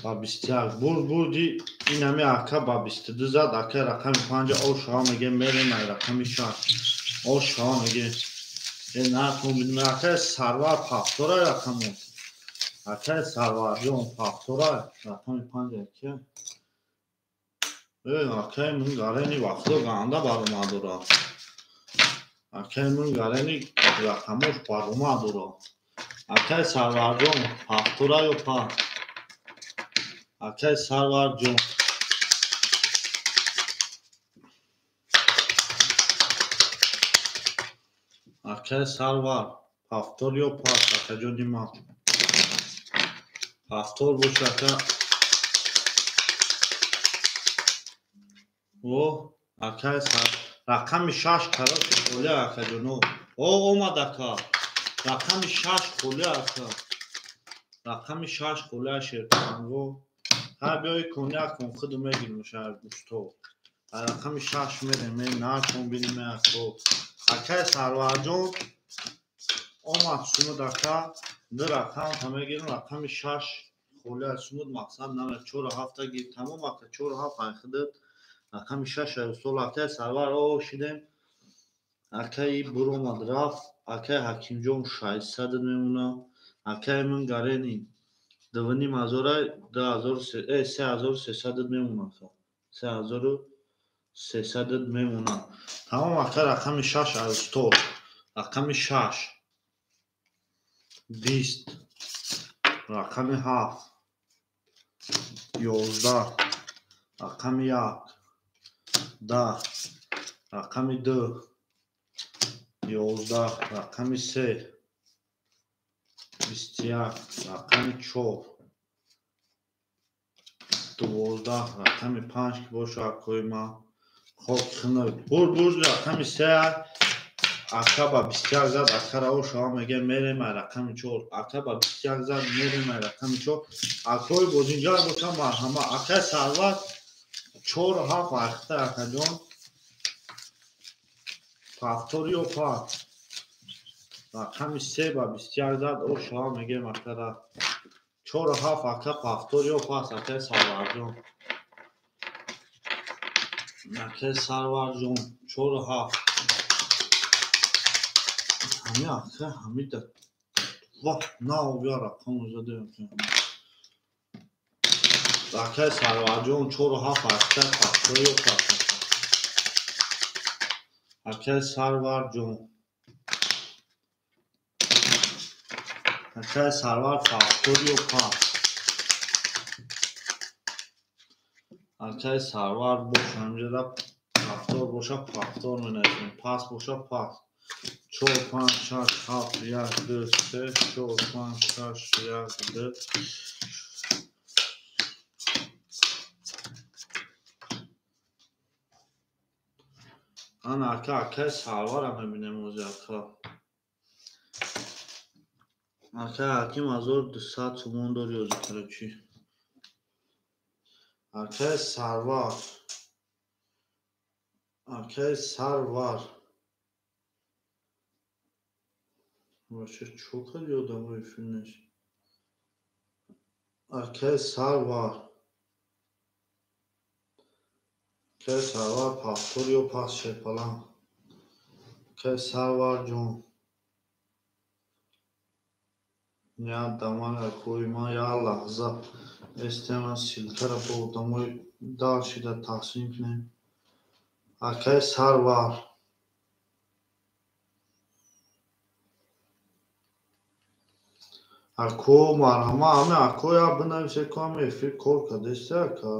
ба 21. Бурд бурди ин ҳами ака ба 22 зад. Акай рақами 5 о шава мегем мерем ай рақами 6. О шава мегем. Нархон бинем акай Сарвар пахтора рақамо. Акай Сарварҷон пахтора рақами 5 ака. Акай мун гарени вақто ганда баромад дора. Акай мун гарени рақамош баромад дора. Акай Сарварҷон пахтора ё пас? Акай Сарварҷон. Акай Сарвар пахтор ё пас акаҷони ман? Пахтор боша ака. О, акай Сар рақами 6 короче холия акаҷоно. О, омад ака. Рақами 6 холия ака. Рақами 6 холия шерпаланго. Ҳар биёи коня кун худу мегирим шаҳр гӯшто. Рақами 6 мерем, накун бинем ако. Акай Сарварҷон омад сумуд ака. Ду рақам та мегирим, рақами 6 холия сумуд мақсад наме 4 7 гир тамом ака 4 7 айхидат. Рақами 6 устол акай Сарвар о шидем. Акай буромад рафт. Акай Ҳакимҷон 600 мемона. Акай мун гарени 2,5 ҳазора 3300 мемона. 3300 мемона. Тамом ака рақами 6 устол. Рақами 6 20 рақами 7 11 рақами 1 10 рақами 2 11 рақами 3 21 рақами 4 12 рақами 5 ки боша акои ман. Хоб хина бурд бурд рақами 3 ака ба 21 зад акара ошава меге мерем ай рақами 4 ака ба 21 зад мерем ай рақами 4 акои бозинҷар боша марҳама. Акай Сарвар 4 7 ахта акаҷон. Пахтор ё пас? Рақами 3 ба 21 зад ошава мегем акара. 4 7 ака пахтор ё пас акай Сарварҷон. Акай Сарварҷон 4 7. Ҳами ака ҳамида вах нав я рақам задем. Акай Сарварҷон 4 7 ака пахтор ё пас? Акай Сарварҷон. Акай Сарвар пахтор ё пас? Акай Сарвар боша ҳамҷода пахтор боша пахтор менависем. Пас боша пас. 4 5 6 7 1 2 3 4 5 6 1 2 Ана ака акай Сарвара мебинем ози ака. Акай Ҳаким 1200 сомон дори ози короче. Акай Сарвар. Акай Сарвар. Вообще чё кади одамои филмеш? Акай Сарвар. Акай Сарвар пахтор ё пас шерпалан? Акай Сарварҷон. Я даман акои ман я лаҳза эстема ссылкара бо одамои даршида тақсим кунем. Акай Сарвар. Ако марҳама ҳаме ако я бинависе ко ҳаме эфир кор кардесте ака.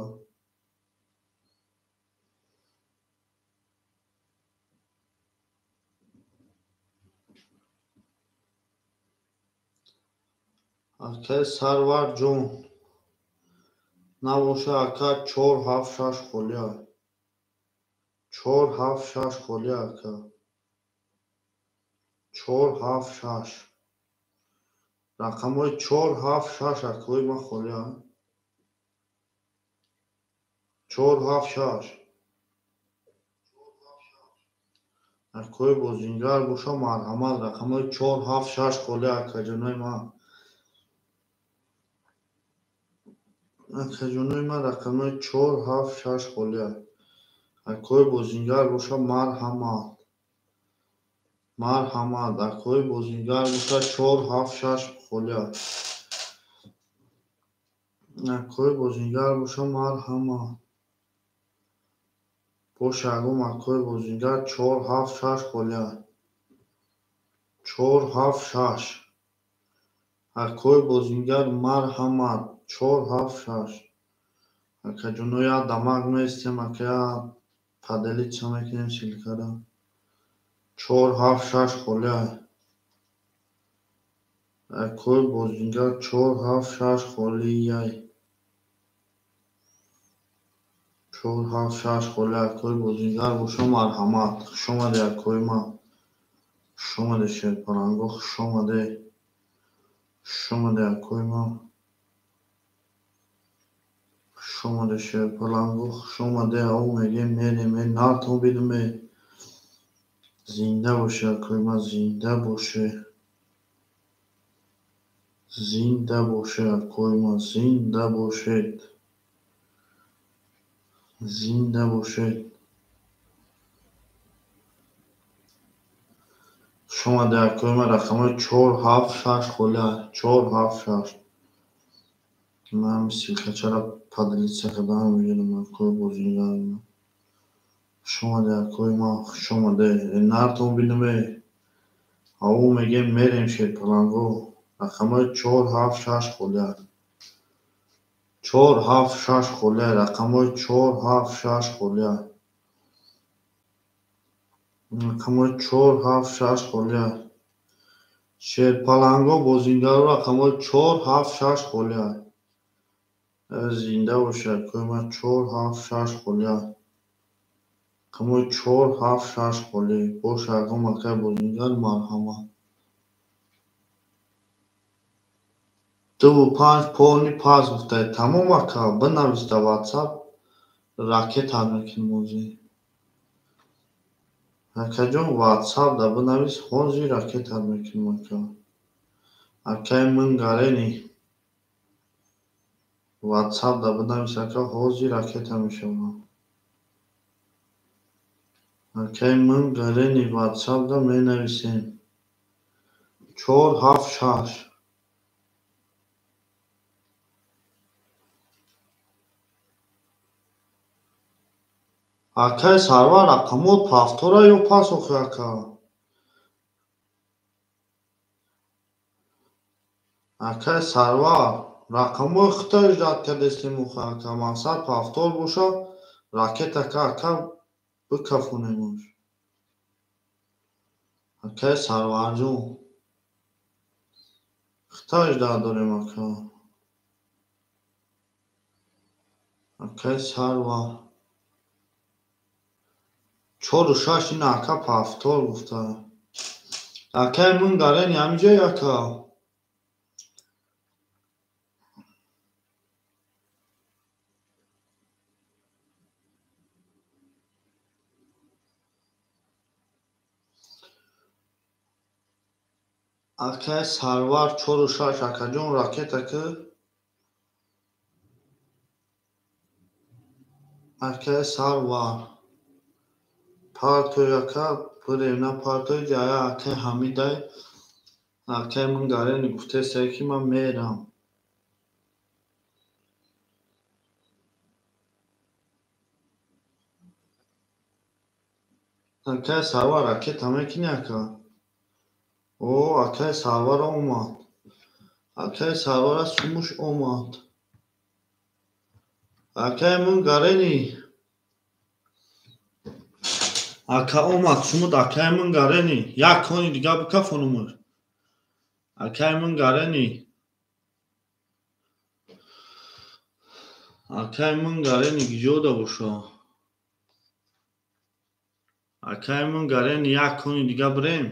Акай Сарварҷон. Набоша ака 4 7 6 холия. 4 7 6 холия ака. 4 7 6. Рақамҳои 4 7 6 акои ман холия. 4 7 6. Акои бозингар боша марҳамат рақамҳои 4 7 6 холия акаҷонои ман. Акаҷонои ман рақамҳои 4 7 6 холия. Акои бозингар боша марҳамат. Марҳамат акои бозингар боша 4 7 6 холия. Акои бозингар боша, марҳамат. Боша, ягон акои бозингар 4 7 6 холия. 4 7 6. Акои бозингар марҳамат 4 7 6. Акаҷоно, як дамак меистем, ака, як поделиться мекунем ссылкара. 4 7 6 холия. Акои бозингар 4 7 6 холияй. 4 7 6 холия. Акои бозингар боша, марҳамат. Хуш омаде, акои ман. Хуш омаде, шерпаланго, хуш омаде. Хуш омаде, акои ман. Хуш омаде, шерпаланго, хуш омаде. Ау мегем, мерем, нартон бидуме. Зинда боше, акои ман, зинда боше. Зинда боше, акои ман, зинда бошед. Зинда бошед. Хуш омаде, акои ман, рақамҳои 4 7 6 холия. 4 7 6. Ман ссылкачаро поделиться кардам, мегирам, акои бозингар. Хуш омаде, акои ман, хуш омаде. Нартон бидуме. Ау мегем, мерем, шерпаланго. Рақамҳои 4 7 6 холия. 4 7 6 холия. Рақамҳои 4 7 6 холия. Рақамҳои 4 7 6 холия. Шерпаланго, бозингаро, рақамҳои 4 7 6 холия. Зинда боша, акои ман, 4 7 6 холия. Рақамҳои 4 7 6 холӣ. Боша, ягон акаи бозингар, марҳамат. 2 5 полный пас гуфтае. Тамом, ака, бинавис дар WhatsApp, ракетат мекунем ҳозир. Акаҷон, WhatsApp да бинавис, ҳозир ракетат мекунем, ака. Акаи Мынгарени. WhatsApp да бинавис, ака, ҳозир ракета мешавам. Акаи Мынгарени, WhatsApp да менависем. 4 7 6. Акаи Сарвар, рақамот повтора ё пас охи, ака? Акаи Сарвар, рақамҳои худта ждать кардестем охи, ака. Мақсад повтор боша, ракета ка, ака, бикафонемаш. Акаи Сарварҷон, худта ждать дорем, ака. Акаи Сарвар. 4 6 ин, ака, повтор гуфта. Акаи Мынгарени ҳамиҷое, ака? Акаи Сарвар 4 6, акаҷон, ракета ки. Акаи Сарвар. Партой, ака, бирем, на партой ҷая акаи Ҳамидай. Акаи Мынгарени гуфтесае, ки ман мерам. Акаи Сарвар, ракета мекунӣ, ака? О, акаи Сарвара омад. Акаи Сарвара сумуш омад. Акаи Мынгарени. Ака, омад сумуд, акаи Мынгарени. Як кони дига бикафонумуш. Акаи Мынгарени. Акаи Мынгарени киҷода боша? Акаи Мынгарени, як кони дига бирем.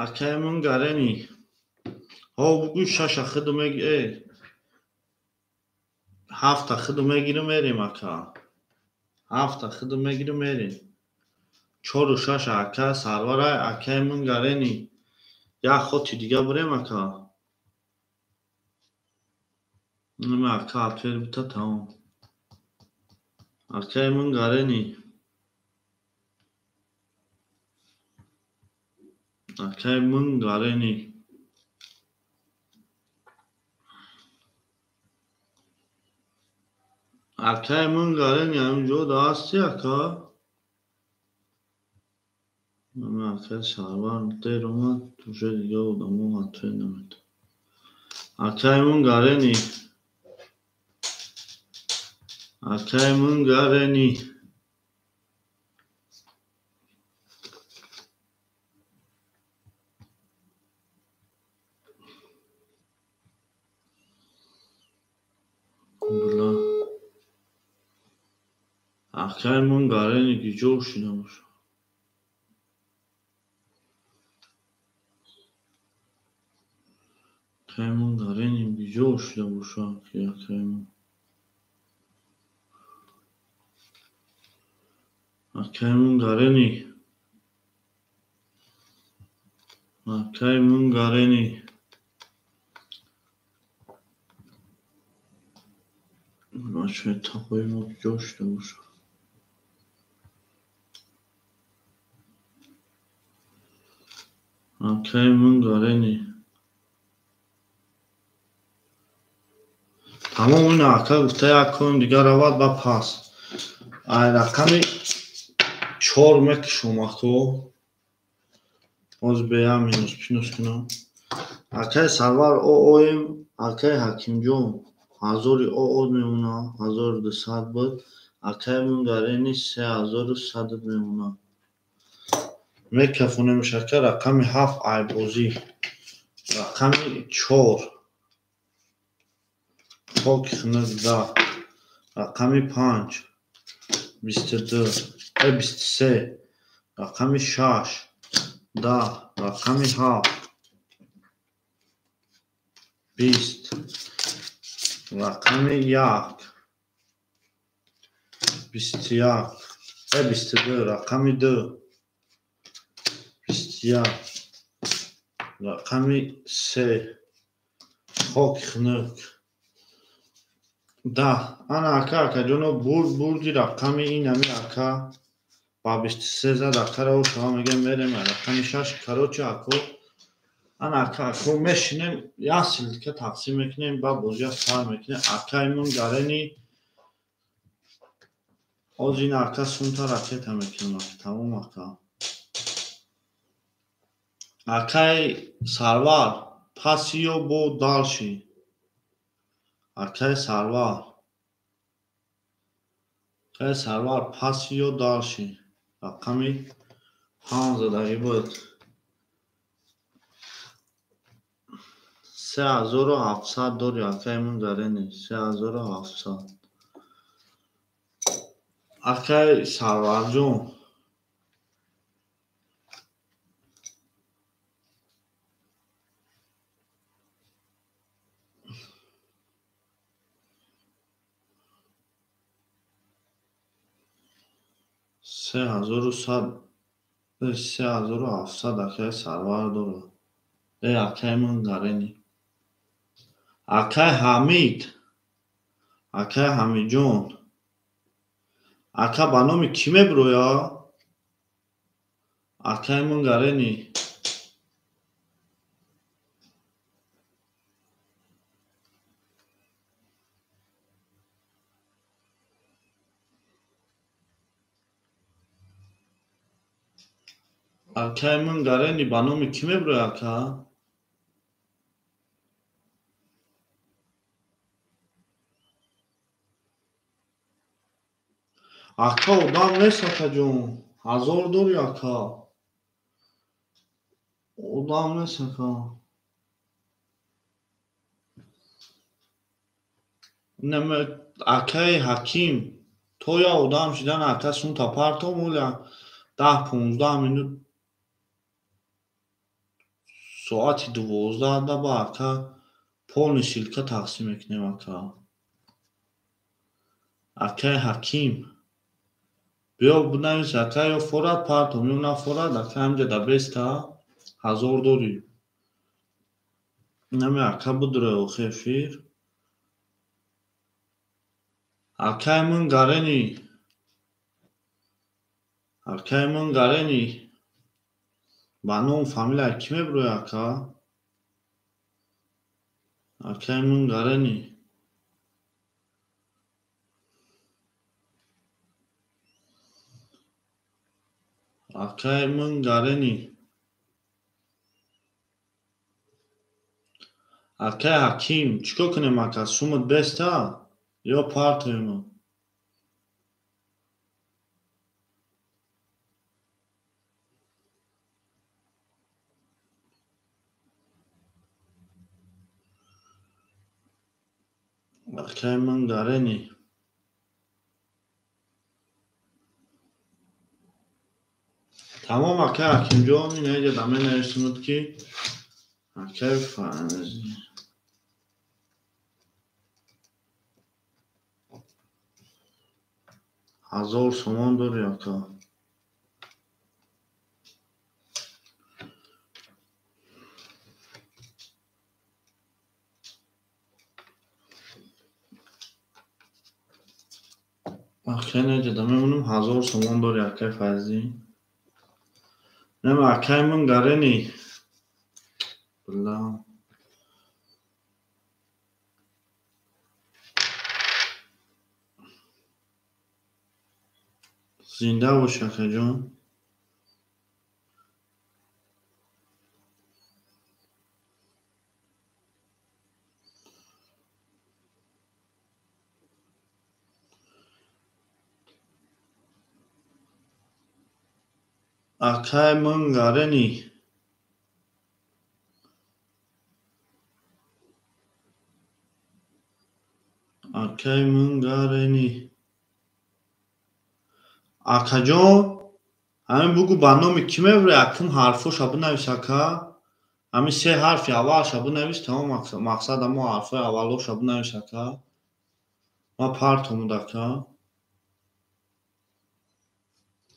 Акаи Мынгарени. Ҳо, бугӯй, шаша худо меги, э. Ҳафта худо мегирам, мерем, ака. Ҳафта худо мегирам, мерем. 4 6, ака Сарвара, акаи Мынгарени. Як хоти дига бирем, ака. Нама, ака, ответ бита, тамом. Акаи Мынгарени. Акаи Мынгарени. Акаи ман Гарени ҳамин ҷо ҳасти, ака? Акаи Сарвар дер омад, уже дига одамо ответ наметавонад. Акаи ман Гарени. Акаи ман Гарени. Бла. Акаи ман Гарени киҷо шида бошад? Акаи ман Гарени киҷо шида бошад? Акаи ман. Акаи ман Гарени. Акаи ман Гарени. Бачаи тақои мо киҷо шида бошад? Акаи ман Гарени. Тамом ин ака гуфта як коин дигар равад ба пас. Ай рақами 4 мекушом ако. Ҳозир бея минус плюс кунам. Акаи Сарвар ООМ, акаи Ҳакимҷон 1000 ОО мемонад, 1200 буд. Акаи ман Гарени 3100 мемонад. Мекафонемш ака рақами 7 айбозӣ. Рақами 4 хоки хунук 10. Рақами 5 22 23. Рақами 6 10. Рақами 7 20. Рақами 1 21 22. Рақами 2 21. Рақами 3 хоки хунук 10. Ана ака, акаҷоно бурди рақами ин ами ака ба 23 зад акаро шава мегӯем мерем рақами 6. Короче ако ана ака ако мешинем як силка тақсим мекунем ба бозия сар мекунем. Акаи ман Гарени ҳозир ин ака сумта ракета мекунем. Тамом ака. Акаи Сарвар паси ё бо дальше? Акаи Сарвар. Акаи Сарвар паси ё дальше? Рақами 5 задаги буд. 3700 дори акаи ман Гарени. 3700. Акаи Сарварҷон. 3100 3700 акаи Сарвар дорад. Акаи ман Гарени. Акаи Ҳамид. Акаи Ҳамидҷон. Ака ба номи кӣ мебирояд? Акаи ман Гарени. Акаи ман Гарени ба номи кӣ мебирояд, ака? Ака одам нест, акаҷон. 1000 дори ака. Одам нест, ака. Акаи Ҳаким то я одам шидан ака сумта партом оля 10-15 минут соати 12 да ба ака полный силка тақсим мекунем ака. Акаи Ҳаким биё бинавис ака ё форад партом ё нафорад ака ҳамҷа да беста 1000 дори. Нами ака будура охи эфир. Акаи ман Гарени. Акаи ман Гарени. Ба ном фамилия кӣ мебирояд, ака? Акаи ман Гарени. Акай Мынгарени. Акай Ҳаким, чӣ кор кунем ака? Сумат беста ё партоем? Акай Мынгарени. Тамом акай Ҳакимҷон, ин ҷа менависонад ки акай Файзи. 1000 сомон дори ака. Акай неҷа мемонам 1000 сомон дори акай Файзӣ. Нема акай Мынгарени. Била. Зинда бош акаҷон. Акай Мынгарени. Акай Мынгарени. Акаҷон, ҳамин бугӯ ба номи кӣ мебурӣ? Акум ҳарфоша бинавис ака. Ҳамин се ҳарфи аввалша бинавис, тамом мақсад ҳамо ҳарфҳои аввалоша бинавис ака. Ман партомуд ака.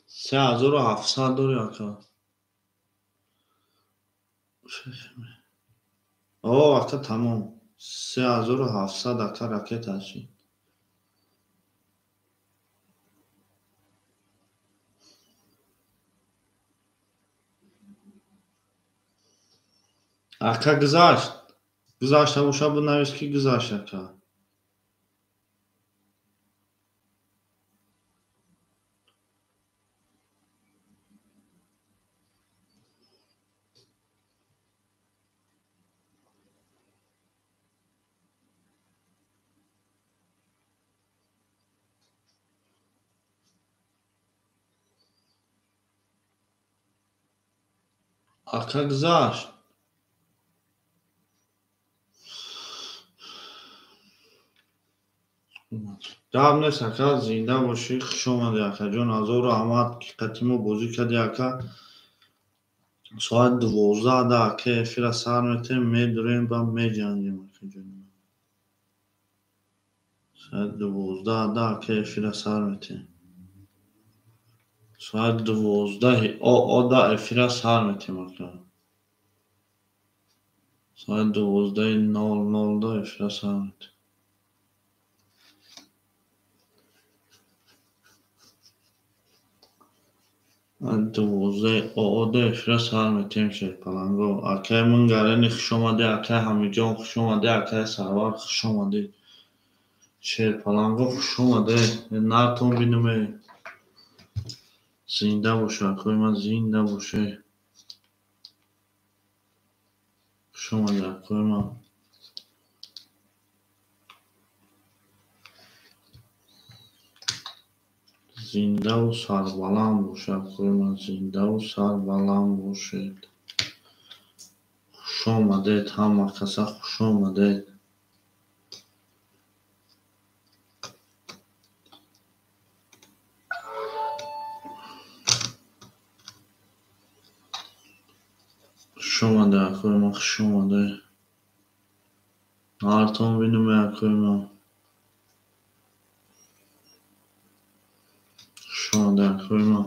3700 дори ака. О, ака тамом. 3700 ака ракета шид. Ака гузашт. Гузашта боша бинавис ки гузашт ака. Ака гузашт. Гап нест ака, зинда бошӣ, хуш омадӣ акаҷон. Ҳазору раҳмат ки қати мо бозӣ кардӣ ака. Соати 12 да ака эфира сар метем, медурем ба меҷангем акаҷон. Соати 12 да ака эфира сар метем. Соати 12 оода эфира сар метем ака. Соати 12:00 да эфира сар метем. 12 оода эфира сар метем шерпаланго. Акай Мынгарени хуш омадӣ, акай Ҳамидҷон хуш омадӣ, акай Сарвар хуш омадӣ. Шерпаланго хуш омадӣ. Нартон бинуме. Зинда бош акои ман, зинда боше. Хуш омадӣ акои ман. Зиндаву сарбаланд бошад акои ман, зиндаву сарбаланд бошед. Хуш омадед ҳама каса, хуш омадед. Хуш омадед акои ман, хуш омадед. Ҳартон бинуме акои ман. Хуш омадед акои ман.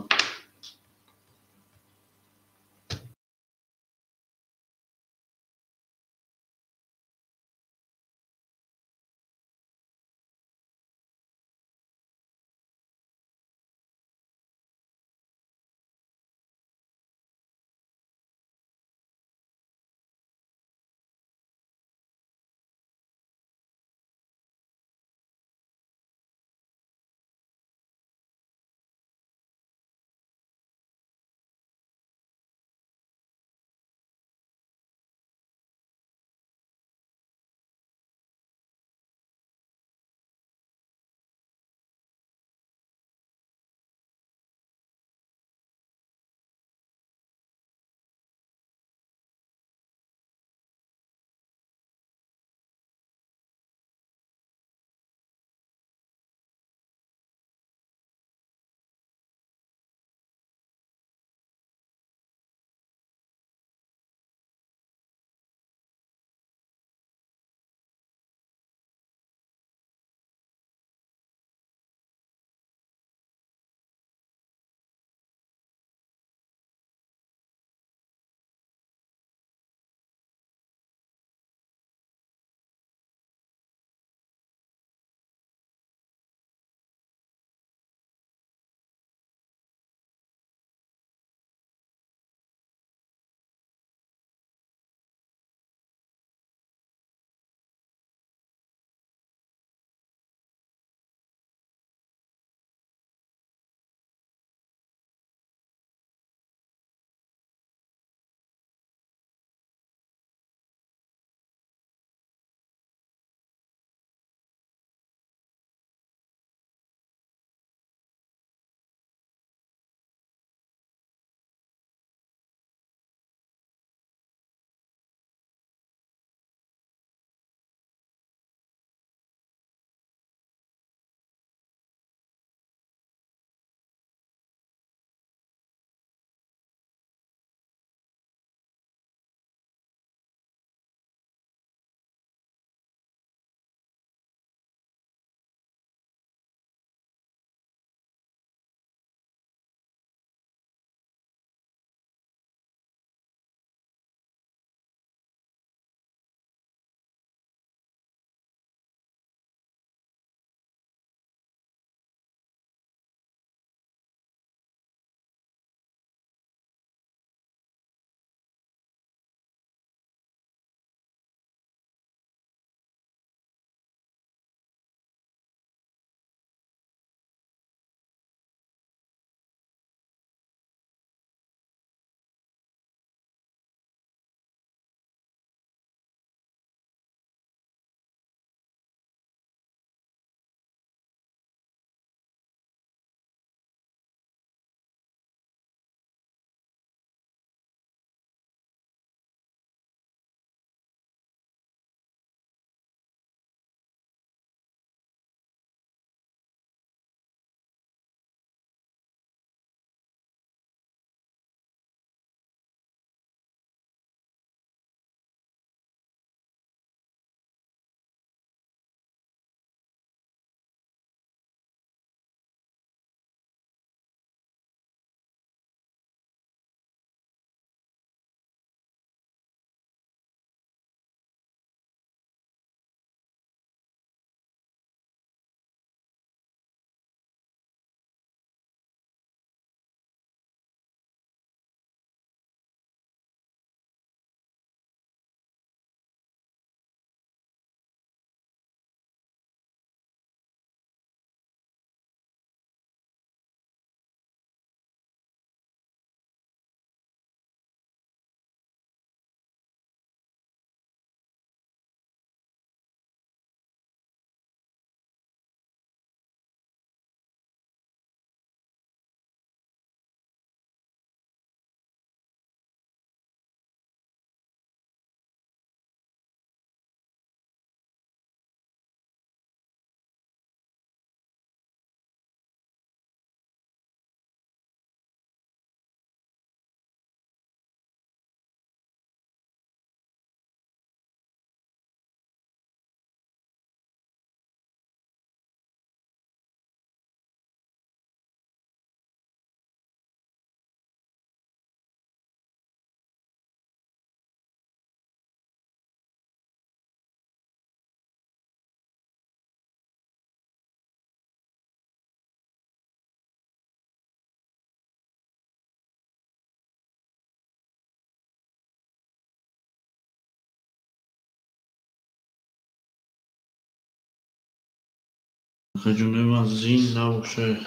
Акаҷонои ман, зинда бошед.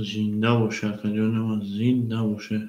Зинда бошед, акаҷони ман, зинда бошед.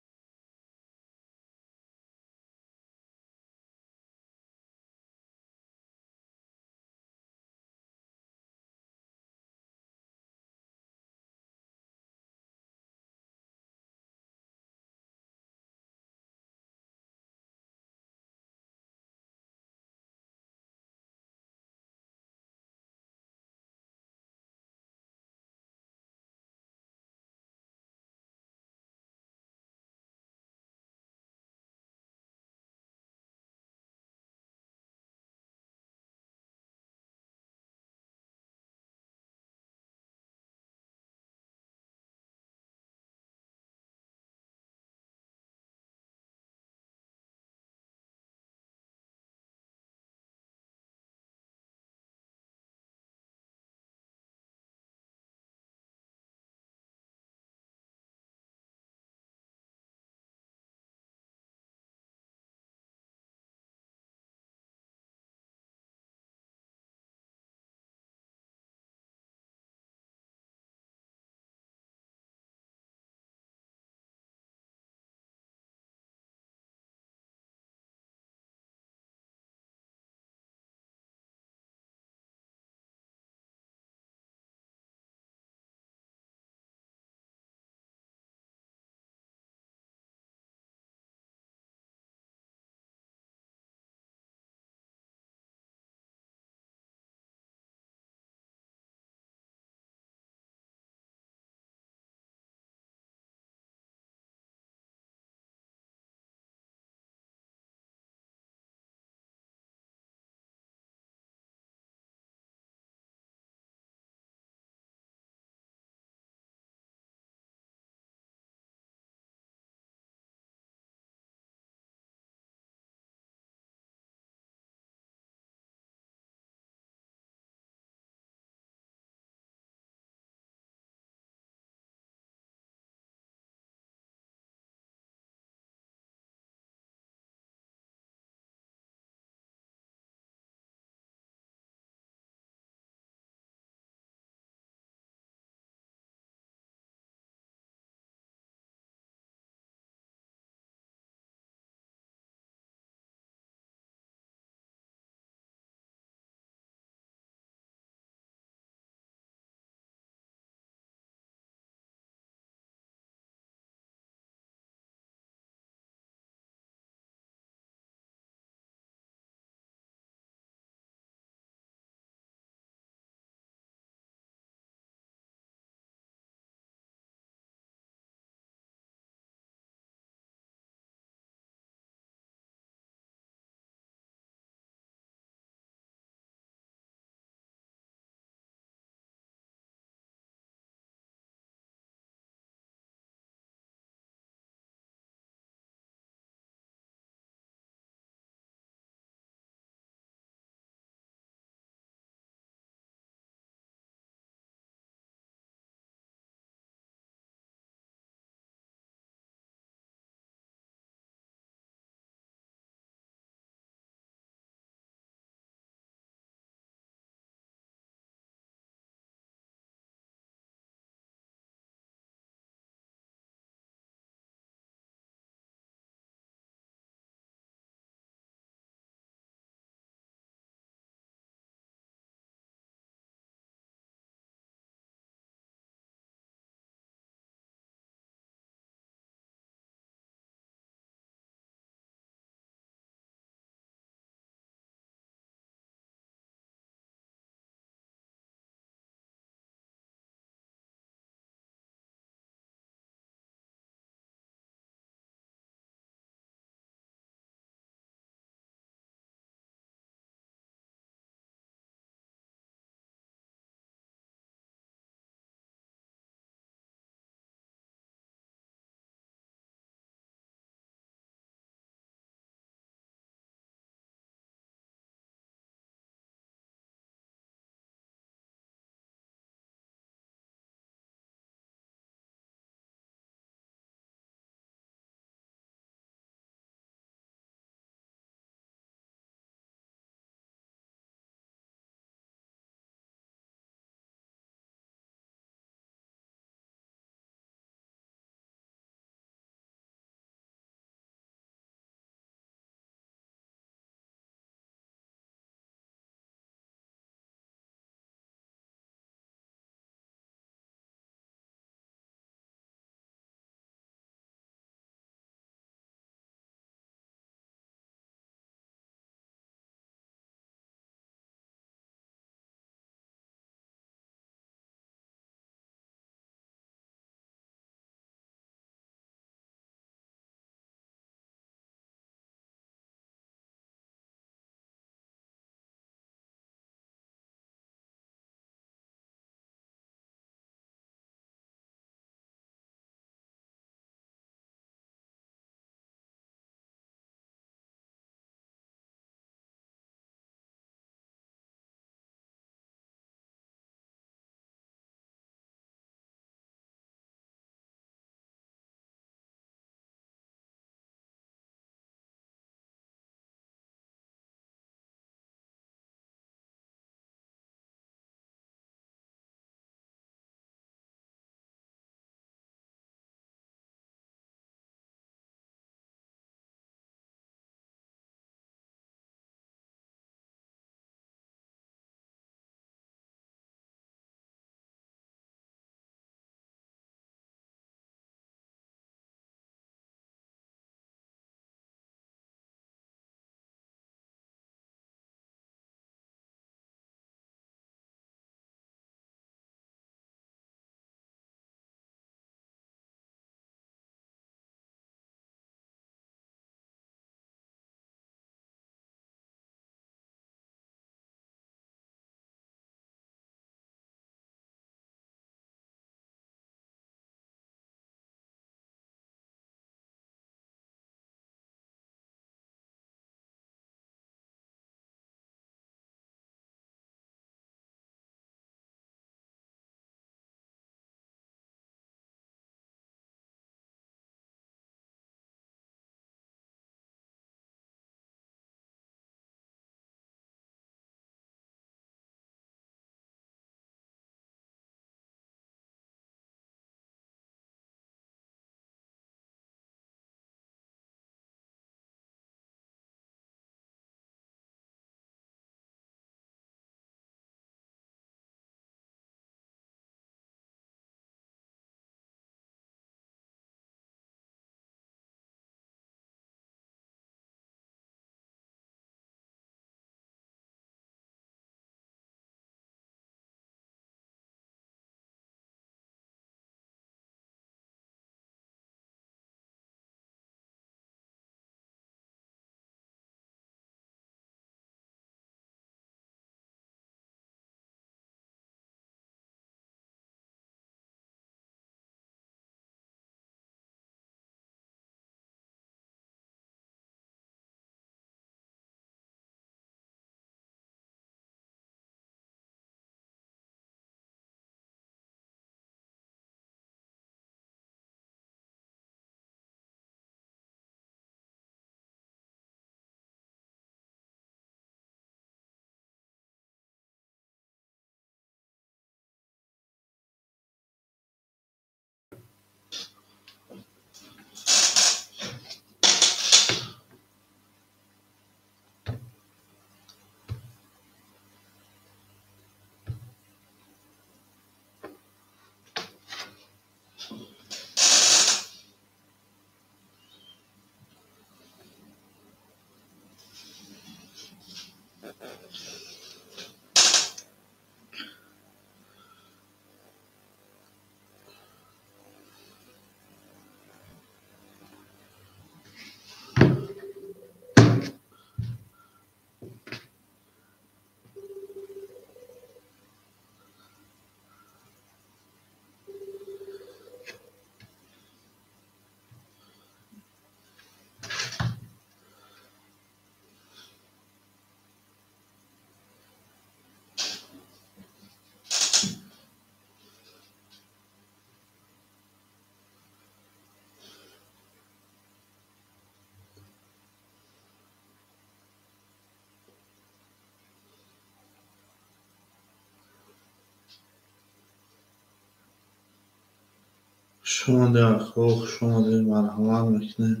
Хуш омадед, ако, хуш омадед, марҳамат мекунем.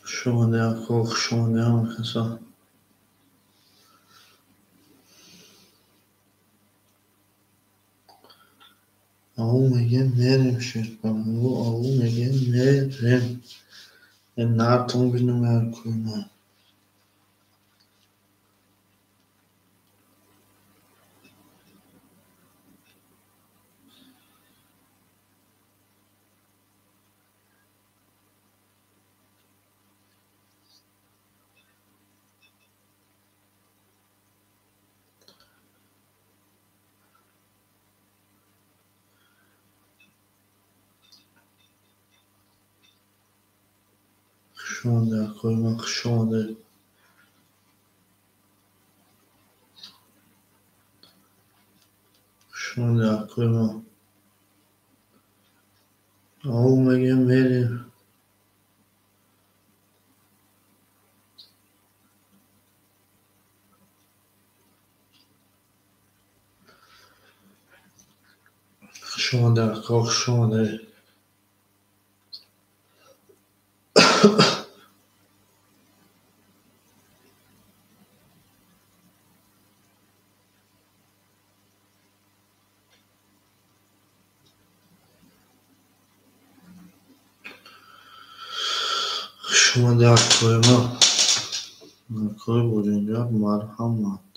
Хуш омадед, ако, хуш омадед, ҳама каса. Ау мегем мерем, шерпаланго, ау мегем мерем. Нартон бинам якӯй ман. Хуш омадед, акои ман, хуш омадед. Хуш омадед, акои ман. Ау мегем мерем. Хуш омадед, ако, хуш омадед. Хуш омадед, акои ман. Акои Боҷонҷаб, марҳамат.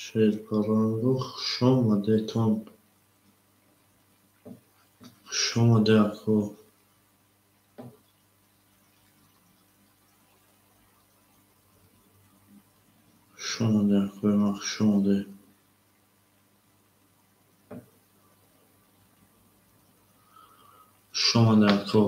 Шерпаланго, хуш омадетон. Хуш омадед, ако. Хуш омадед, акои ман, хуш омадед. Хуш омадед, ако.